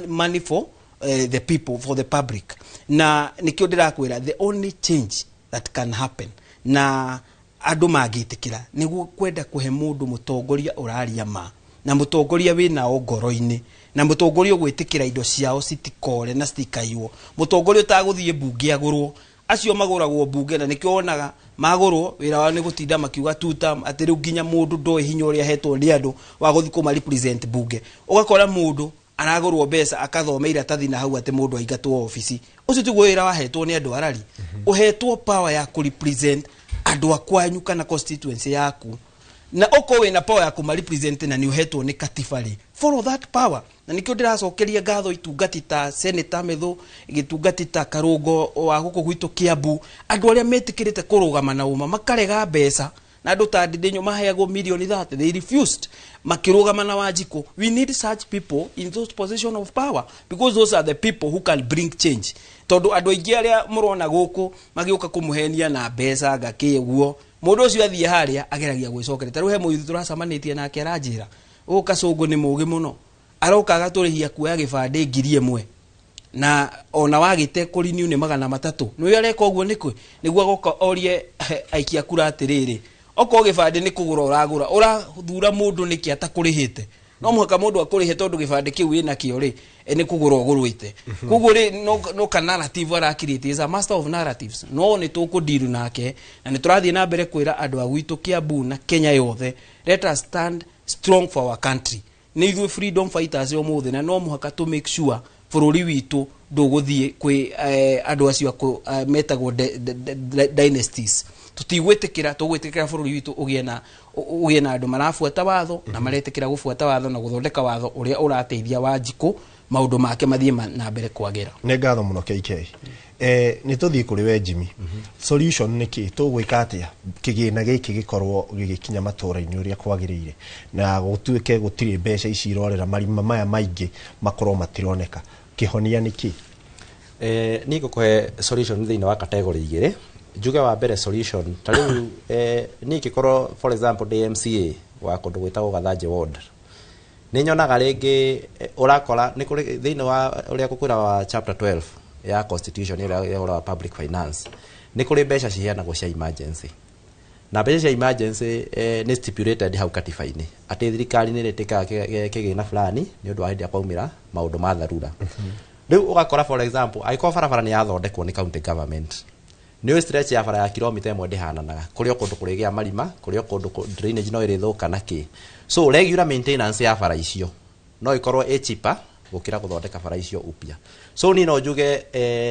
money for the people, for the public. Na nĩkĩo ndĩrakwĩra the only change that can happen na andũ mangĩtĩkĩra nĩguo kwenda kũhe mũndũ mũtongoria ũraria ma, na mũtongoria wĩnao ngoro-inĩ, na mũtongoria ũgwĩtĩkĩra indo ciao citikore na citikaiywo, mũtongoria ũtagũthiĩ mbunge agũrwo. Acio magũragwo mbunge, na nĩkĩo wonaga magũrwo wĩra wao nĩ gũtinda makiuga tuta atĩ rĩu nginya mũndũ ndoĩ hinya ũrĩa ahetwo nĩ andũ wa gũthiĩ kũma represent mbunge. Ũgakora mũndũ aragũrwo mbeca akathoma iratathi na hau atĩ mũndũ aingatwo obici. Ũcio tiguo wĩra wahetwo nĩ andũ arari. Ũhetwo power ya kũ represent andũ a kwanyu kana constituency yaku, na okorwo wĩna power ya kũma represent na nĩ ũhetwo nĩ katiba rĩ, follow that power. Na nĩkĩo ndĩracokeria ngatho itungati ta Senator Methu, gĩtungati ta Karũngo wa gũkũ gwitũ Kiambu, andũ arĩa metĩkĩrĩte kũrũgama na ũma makarega mbeca, na andũ ta Ndinyo maheagwo milioni 30, they refused, makĩrũgama na Wanjikũ. We need such people in those position of power because those are the people who can bring change, tondũ andũ aingĩ arĩa mũrona gũkũ magĩũka kũmũhenia na mbeca ngakĩ ũguo, mũndũ ũcio athiĩ harĩa ageragia gwĩcokeria. Ta rĩu he mũyuthi tũracemanĩtie nake aranjĩra ũũ Kacũngũ nĩ mũgĩ mũno, aroka agatũrĩhia kuoya gĩbandĩ 1000, na ona wagĩte kũrenew nĩ 300. Nĩ areka ũguo nĩkĩ? Nĩguo agoka orie aikia kura atĩrĩrĩ, okorwo gĩbandĩ nĩ kũgũra ũragũra, ũrathura mũndũ nĩkĩ atakũrĩhĩte? No mũhaka mũndũ akũrĩhe, tondũ gĩbandĩ kĩu wĩnakĩo rĩ, nĩ kũgũra ũgũrĩte. Koguo rĩ, no ka narrative arakirĩte, is a master of narratives. No nĩ tũkũndiru nake, na nĩ tũrathiĩ na mbere kwĩra andũ a gwitũ Kiambu na Kenya yothe, let us stand strong for our country. Nĩ ithuĩ freedom fighters ũmũthĩ, na no mũhaka tũ make sure bũrũri witũ ndũgũthiĩ kwĩ andũ acio metagwo dynasties. Tũtigwĩtĩkĩra, tũgwĩtĩkĩra bũrũri witũ ũgĩe na andũ marabuata watho na maretĩkĩra gũbuata watho na gũthondeka watho ũrĩa ũrateithia Wanjikũ maũndũ make mathiĩ na mbere kwagĩra. Nĩ ngatho mũno KK. Nĩ tũthiĩ kũrĩ we Jimmy. Solution nĩ kĩ? Tũgwĩka atĩa kĩgĩna gĩkĩ gĩkorwo gĩgĩkinya matũra-inĩ ũrĩa kwagĩrĩire, na gũtuĩke gũtirĩ mbeca ici irorera marima maya maingĩ makorwo matironeka? Kĩhonia nĩ kĩ? Niĩ ngũkũhe solution thĩinĩ wa category igĩrĩ. Njuge wa mbere solution ta rĩu niĩ ingĩkorwo for example ndĩ MCA wa kũndũ gwĩtagwo Gathanjĩ ward, nĩ nyonaga rĩngĩ ũrakora nĩ kũrĩ thĩinĩ wa ũrĩa ngũkwĩra wa chapter 12 ya constitution ĩrĩa ya ũhoro wa public finance, nĩ kũrĩ mbeca ciheanagwo cia emergency, na mbeca cia emergency nĩ stipulated hau katiba-inĩ atĩ thirikari nĩ ĩrĩtĩkaga kĩgĩna fulani nĩ ũndũ wa hĩndĩ ĩrĩa kwaumĩra maũndũ ma dharura. Rĩu ũgakora for example angĩkorwo barabara nĩ yathondekwo nĩ county government, nĩ ũĩ stretch ya bara ya kilomita 1 ndĩhananaga, kũrĩ o kũndũ kũrĩgĩa marima, kũrĩ o kũndũ drainage no ĩrĩthũka na kĩ. So regular maintenance ya bara icio no ĩkorwo ĩ cheaper gũkĩra gũthondeka bara icio upya. So niĩ no njuge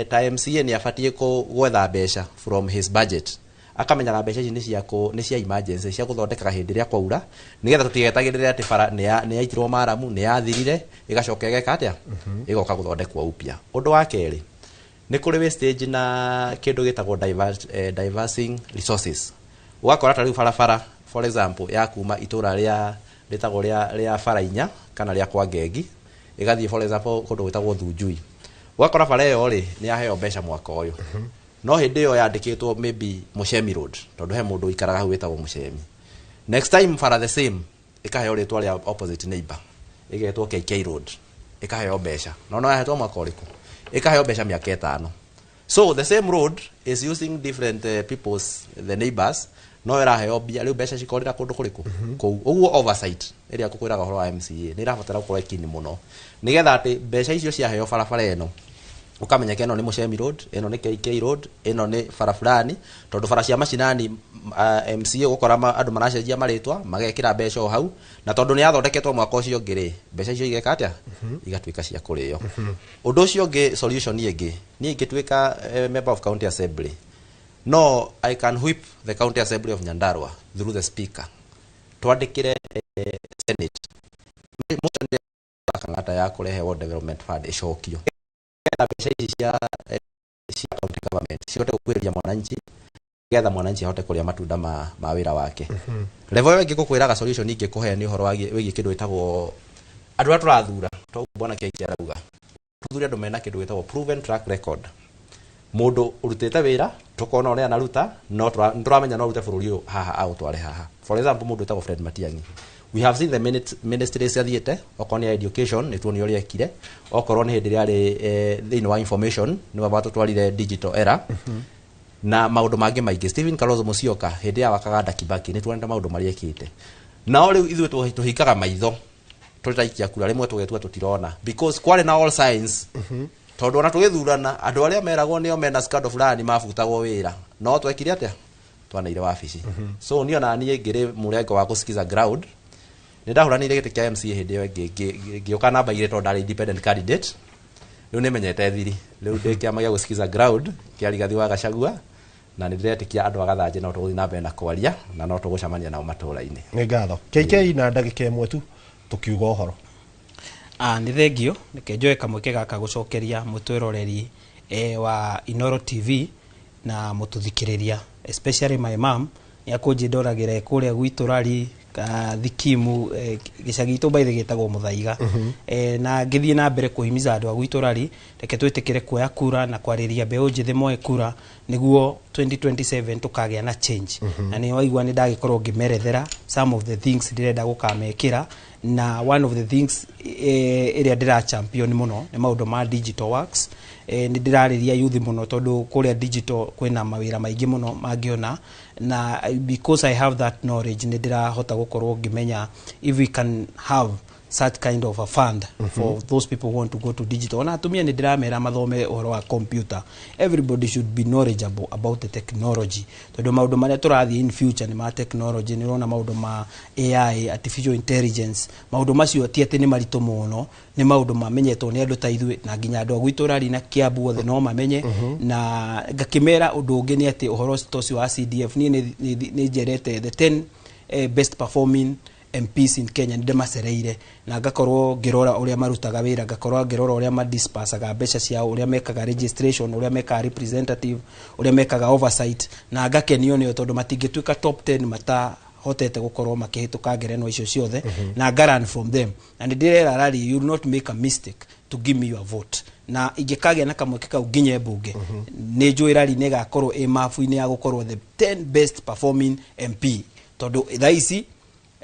ta MCA nĩ abatiĩ gwetha mbeca from his budget, akamenyaga mbeca ici nĩ cia emergency cia gũthondekaga hĩndĩ ĩrĩa kwaura, nĩgetha tũtigetagĩrĩre atĩ bara nĩ yaitirwo maramu, nĩ yathirire, ĩgacoka ĩgeka atĩa, ĩgoka gũthondekwo upya. Ũndũ wa kerĩ, nĩ kũrĩ wastage na kĩndũ gĩtagwo diversing resources. Ũgakora ta rĩu barabara for example ya kuma itũra rĩa rĩtagwo rĩa Barainya kana rĩa kwa Ngengi ĩgathiĩ for example kũndũ gwĩtagwo Thunjui, ũgakora bara ĩyo rĩ nĩ yaheo mbeca mwaka ũyũ, no hĩndĩ ĩyo yandĩkĩtwo maybe Mũcemi Road, tondũ he mũndũ ũikaraga hau wĩtagwo Mũcemi. Next time bara the same ĩkaheo rĩtwa rĩa opposite neighbor, ĩgetwo KK Road, ĩkaheo mbeca no yahetwo mwaka ũrĩkũ? Ĩkaheo mbeca mĩaka 5. So the same road is using different people's, the neighbors, no ĩraheo mbia. Rĩu mbeca cikorĩra kũndũ kũrĩkũ kũu ũguo? Oversight ĩrĩa ngũkwĩraga ũhoro wa MCA nĩ ĩrabatara gũkorwo ĩkini mũno, nĩgetha atĩ mbeca icio ciaheo barabara ĩno ũkamenyeka ĩno nĩ Mũcemi Road, ĩno nĩ KK Road, ĩno nĩ bara fulani, tondũ bara cia macinani MCA gũkora andũ maracenjia marĩtwa magekĩra mbeca o hau, na tondũ nĩ yathondeketwo mwaka ũcio ũngĩ rĩ, mbeca icio igeka atĩa? Igatuĩka cia kũrĩo. Ũndũ ũcio ũngĩ, solution ĩngĩ, niĩ ingĩtuĩka member of county assembly, no I can whip the county assembly of Nyandarua through the speaker, twandĩkĩre senate motion. ya kũrehe World Development Fund ĩcokio, nĩgetha mbeca ici cia county government cihote gũkuhĩrĩria mwananchi, nĩgetha mwananchi ahote kũrĩa matunda ma wĩra wake. Level ĩyo ĩngĩ ngũkwĩraga, solution ingĩkũhe nĩ ũhoro wĩgiĩ kĩndũ gĩtagwo andũ arĩa tũrathura. Toguo bwana Kĩaiti arauga tũthure andũ mena kĩndũ gĩtagwo proven track record, mũndũ ũrutĩte wĩra tũkona ũrĩa anaruta, no nĩtũramenya no arute bũrũri ũyũ haha aũtware haha. For example, mũndũ wĩtagwo Fred Matiang'i, we have seen the ministries athiĩte. Okorwo nĩ ya education, nĩ tuonire ũrĩa ekire. Okorwo nĩ hĩndĩ ĩrĩa arĩ thĩinĩ wa information, nĩwe watũtwarire digital era na maũndũ mangĩ maingĩ. Stephen Kalonzo Musyoka, hĩndĩ ya wakaga Kibaki, nĩ tuonete maũndũ marĩa ekĩte. Nao rĩu ithuĩ tũhingaga maitho tũrĩ ta ikia kura rĩmwe, tũgetua tũtirona, because kwarĩ na all signs, tondũ ona tũgĩthurana andũ arĩa meragwo nĩo mena scandal fulani mabutagwo wĩra, no twekire atĩa? Twaneire wabici. So niĩ ona niĩ ngĩrĩ mũrengo wa kũsikiza ground, nĩ ndahũranĩire gĩtĩ kĩa MCA hĩndĩ ĩyo ĩngĩ, ngĩũka namba 2 tondũ ndarĩ independent candidate. Rĩu nĩmenyete thiri, rĩu ndĩ kĩama gĩa gũsikiza ground kĩa Rigathi wa Gachagua, na nĩ ndĩretĩkia andũ a Gathanjĩ no tũgũthiĩ na mbere na kwaria na no tũgũcemania nao matũũra-inĩ. Nĩ ngatho, KK, na ndagĩka 1 tu tũkiuga ũhoro. Ah, nĩ thengio. Reke njoe kamweke gaka gũcokeria mũtwĩroreri wa Inoro TV na mũtũthikĩrĩria, especially my mom, nĩ akũnjĩndoragĩra kũrĩa gwitũ Rari ka Thikimu, gĩcagi gitũ by the gĩtagwo Mũthaiga. Na ngĩthiĩ na mbere kũhimiza andũ a gwitũ Rari, reke twĩtĩkĩre kuoya kura na kwarĩria mbeũ njĩthĩ moe kura nĩguo 2027 tũkagĩa na change. Na nĩ waigua nĩ ndagĩkorwo ngĩmerethera some of the things ndĩrenda gũkamekĩra, na one of the things ĩrĩa ndĩra champion mũno nĩ maũndũ ma digital works. Nĩ ndĩrarĩria youth mũno tondũ kũrĩa digital kwĩna mawĩra maingĩ mũno mangĩona, na because I have that knowledge, nĩ ndĩrahota gũkorwo ngĩmenya if we can have such kind of a fund for those people who want to go to digital. Ona atumia nĩ ndĩramera mathome ũhoro wa computer. Everybody should be knowledgeable about the technology, tondũ maũndũ marĩa tũrathiĩ in future nĩ ma technology. Nĩ ũrona maũndũ ma AI, artificial intelligence, maũndũ macio ti atĩ nĩ maritũ mũno, nĩ maũndũ mamenyetwo nĩ andũ ta ithuĩ, na nginya andũ a gwitũ Rari na Kiambu othe no mamenye. Na ngakĩmera ũndũ ũngĩ nĩ atĩ ũhoro ta ũcio wa CDF, niĩ nĩ njerete the 10 best performing MPs in Kenya, nĩ ndĩmacereire na ngakorwo ngĩrora ũrĩa marutaga wĩra, ngakorwo ngĩrora ũrĩa madispersaga mbeca ciao, ũrĩa mekaga registration, ũrĩa mekaga representative, ũrĩa mekaga oversight, na ngakenio nĩo tondũ matingĩtuĩka top 10 matahotete gũkorwo makĩhĩtũka ngerenwa icio ciothe. Na nga from them, na nĩ ndĩrera Rari, you will not make a mistake to give me your vote, na ingĩkagĩa na kamweke kau nginye mbunge, nĩ njũĩ Rari nĩ ĩgakorwo ĩ mabu-inĩ ya gũkorwo the 10 best performing MP, tondũ thaa ici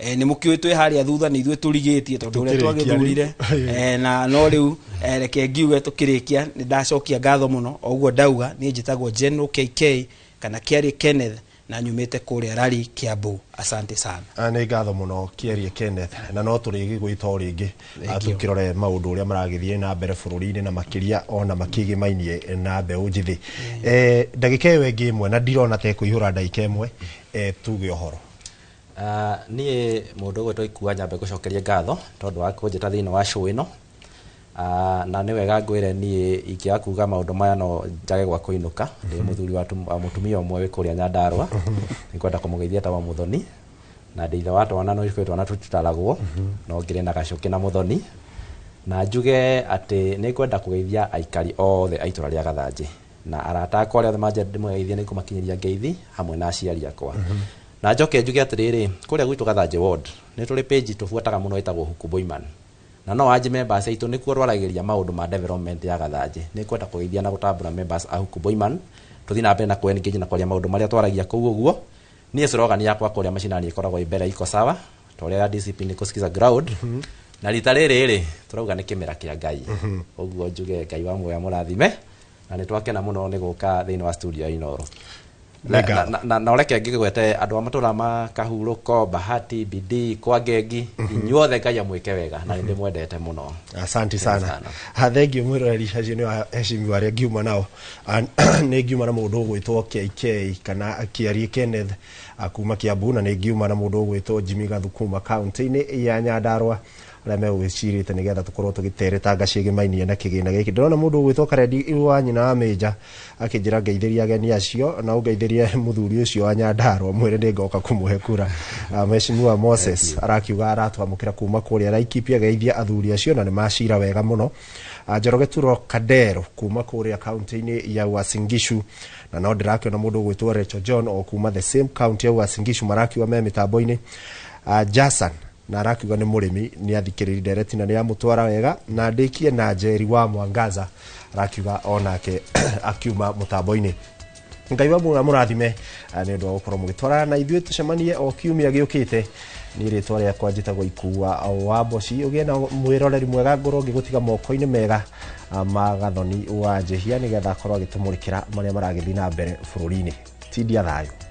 nĩ mũkĩũĩ twĩ harĩa thutha, nĩ ithuĩ tũrigĩtie tondũ ũrĩa Tũkĩrĩkia twagĩthurire. rĩu. Na no rĩu reke ngiuge tũkĩrĩkia nĩ ndacokia ngatho mũno. O ũguo ndauga, niĩ njĩtagwo General KK kana Kĩarie Kenneth, na nyumĩte kũrĩa Rari, Kiambu. Asante sana. Ah, nĩ ngatho mũno, Kĩarie Kenneth, na no tũrĩgĩgwĩta o rĩngĩ. Thank you. Tũkĩrore maũndũ ũrĩa maragĩthiĩ na mbere bũrũri-inĩ, na makĩria ona makĩgĩmainie na mbeũ njĩthĩ. Ndagĩka ĩyo ĩngĩ 1, na ndirona ta ĩkũihũra ndagĩka 1, tuge ũhoro. Niĩ mũndũ ũgwĩtwo Ikua, nyambe ngũcokerie ngatho tondũ wa kũnjĩta thĩinĩ wa show ĩno. Na nĩ wega ngwĩre niĩ ingĩaga kuga maũndũ maya no njage gwa kũinũka. Ndĩ mũthuri wa mũtumia ũmwe wĩ kũrĩa Nyandarũa, nĩngwenda kũmũgeithia ta wa Mũthoni, na ndĩ ithe wa twana, no kwĩ twana tũtitaragwo, no ngĩrĩ na gacũkĩ na Mũthoni. Na njuge atĩ nĩ ngwenda kũgeithia aikari othe a itũra rĩa Gathanjĩ na arata akwa arĩa othe manjenda ndĩmũgeithie, nĩ ngũmakinyĩria ngeithi hamwe na aciari akwa. Na njoke njuge atĩrĩrĩ, kũrĩa gwitũ Gathanjĩ ward nĩ tũrĩ page tũbuataga mũno ĩtagwo Huku Boyman, na no anji members aitũ nĩkuo rwaragĩria maũndũ ma development ya Gathanjĩ. Nĩ ngwenda kũgeithia na gũtambũra members a Huku Boyman, tũthiĩ na mbere na kũ-engage na kwaria maũndũ marĩa twaragia kũu. Ũguo niĩ slogan yakwa kũrĩa macinani ĩkoragwo ĩ mbere iko sawa, ta ũrĩa ya DCP nĩ kũsikiza ground, na rita rĩrĩ rĩ tũrauga nĩ kĩmera kĩa Ngai. Ũguo njuge Ngai wa muoya mũrathime, na nĩ twakena mũno nĩ gũka thĩinĩ wa studio ya Inooro. Na ũreke ngĩgwete andũ a matũra ma Kahurũko, Bahati, Bidii, kwa Ngengi, inyuothe Ngai amwĩke wega, na nĩ ndĩmwendete mũno. Asante sana. Ha, thengio mwĩroreri. Acio nĩ aheshimiwa arĩa ngiuma nao. Ah, nĩ ngiuma na mũndũ ũgwĩtwo KK kana Kĩarie Kenneth, kuma Kiambu, na nĩ ngiuma na mũndũ ũgwĩtwo Jimmy Gathu kuma kaunti-inĩ ya Nyandarũa. Arĩa megũgĩcirĩte nĩgetha tũkorwo tũgĩteretanga ciĩgĩmainie na kĩgĩna gĩkĩ. Ndĩrona mũndũ ũgwĩtwo Karendi wa nyina wa Mĩnja akĩnjĩra ngeithĩrie ageni acio na ũngeithĩrie mũthuri ũcio wa Nyandarua, mwĩre nĩngoka kũmũhe kura. Mheshimiwa Moses arakiuga aratwamũkĩra kuma kũrĩa Laikipia, geithia athuri acio na nĩ macira wega mũno. Njoroge Turo Kadero kuma kũrĩa kaunti-inĩ ya Uasin Gishu, na no ndĩrakĩona mũndũ ũgwĩtwo Rachel John o kuma the same county ya Uasin Gishu, marakiuga me mĩtambo-inĩ. Jason na arakiuga nĩ mũrĩmi, nĩ athikĩrĩri ndereti na nĩ amũtwara wega. Na ndĩkie na Njeri wa Mwangaza, arakiuga onake akiuma mũtambo-inĩ. Ngai wa mũrathime nĩ ũndũ wa gũkorwo mũgĩtwarana na ithuĩ. Tũcemanie o kiumia gĩũkĩte. Niĩ rĩtwa rĩakwa njĩtagwo Ikua wa Mboci. Ũgĩe na mwĩroreri mwega, ngorwo ngĩgũtiga moko-inĩ mega ma Gathoni wa Njĩhia nĩgetha akorwo agĩtũmũrĩkĩra marĩa maragĩthiĩ na mbere bũrũri-inĩ. Tindia thayũ.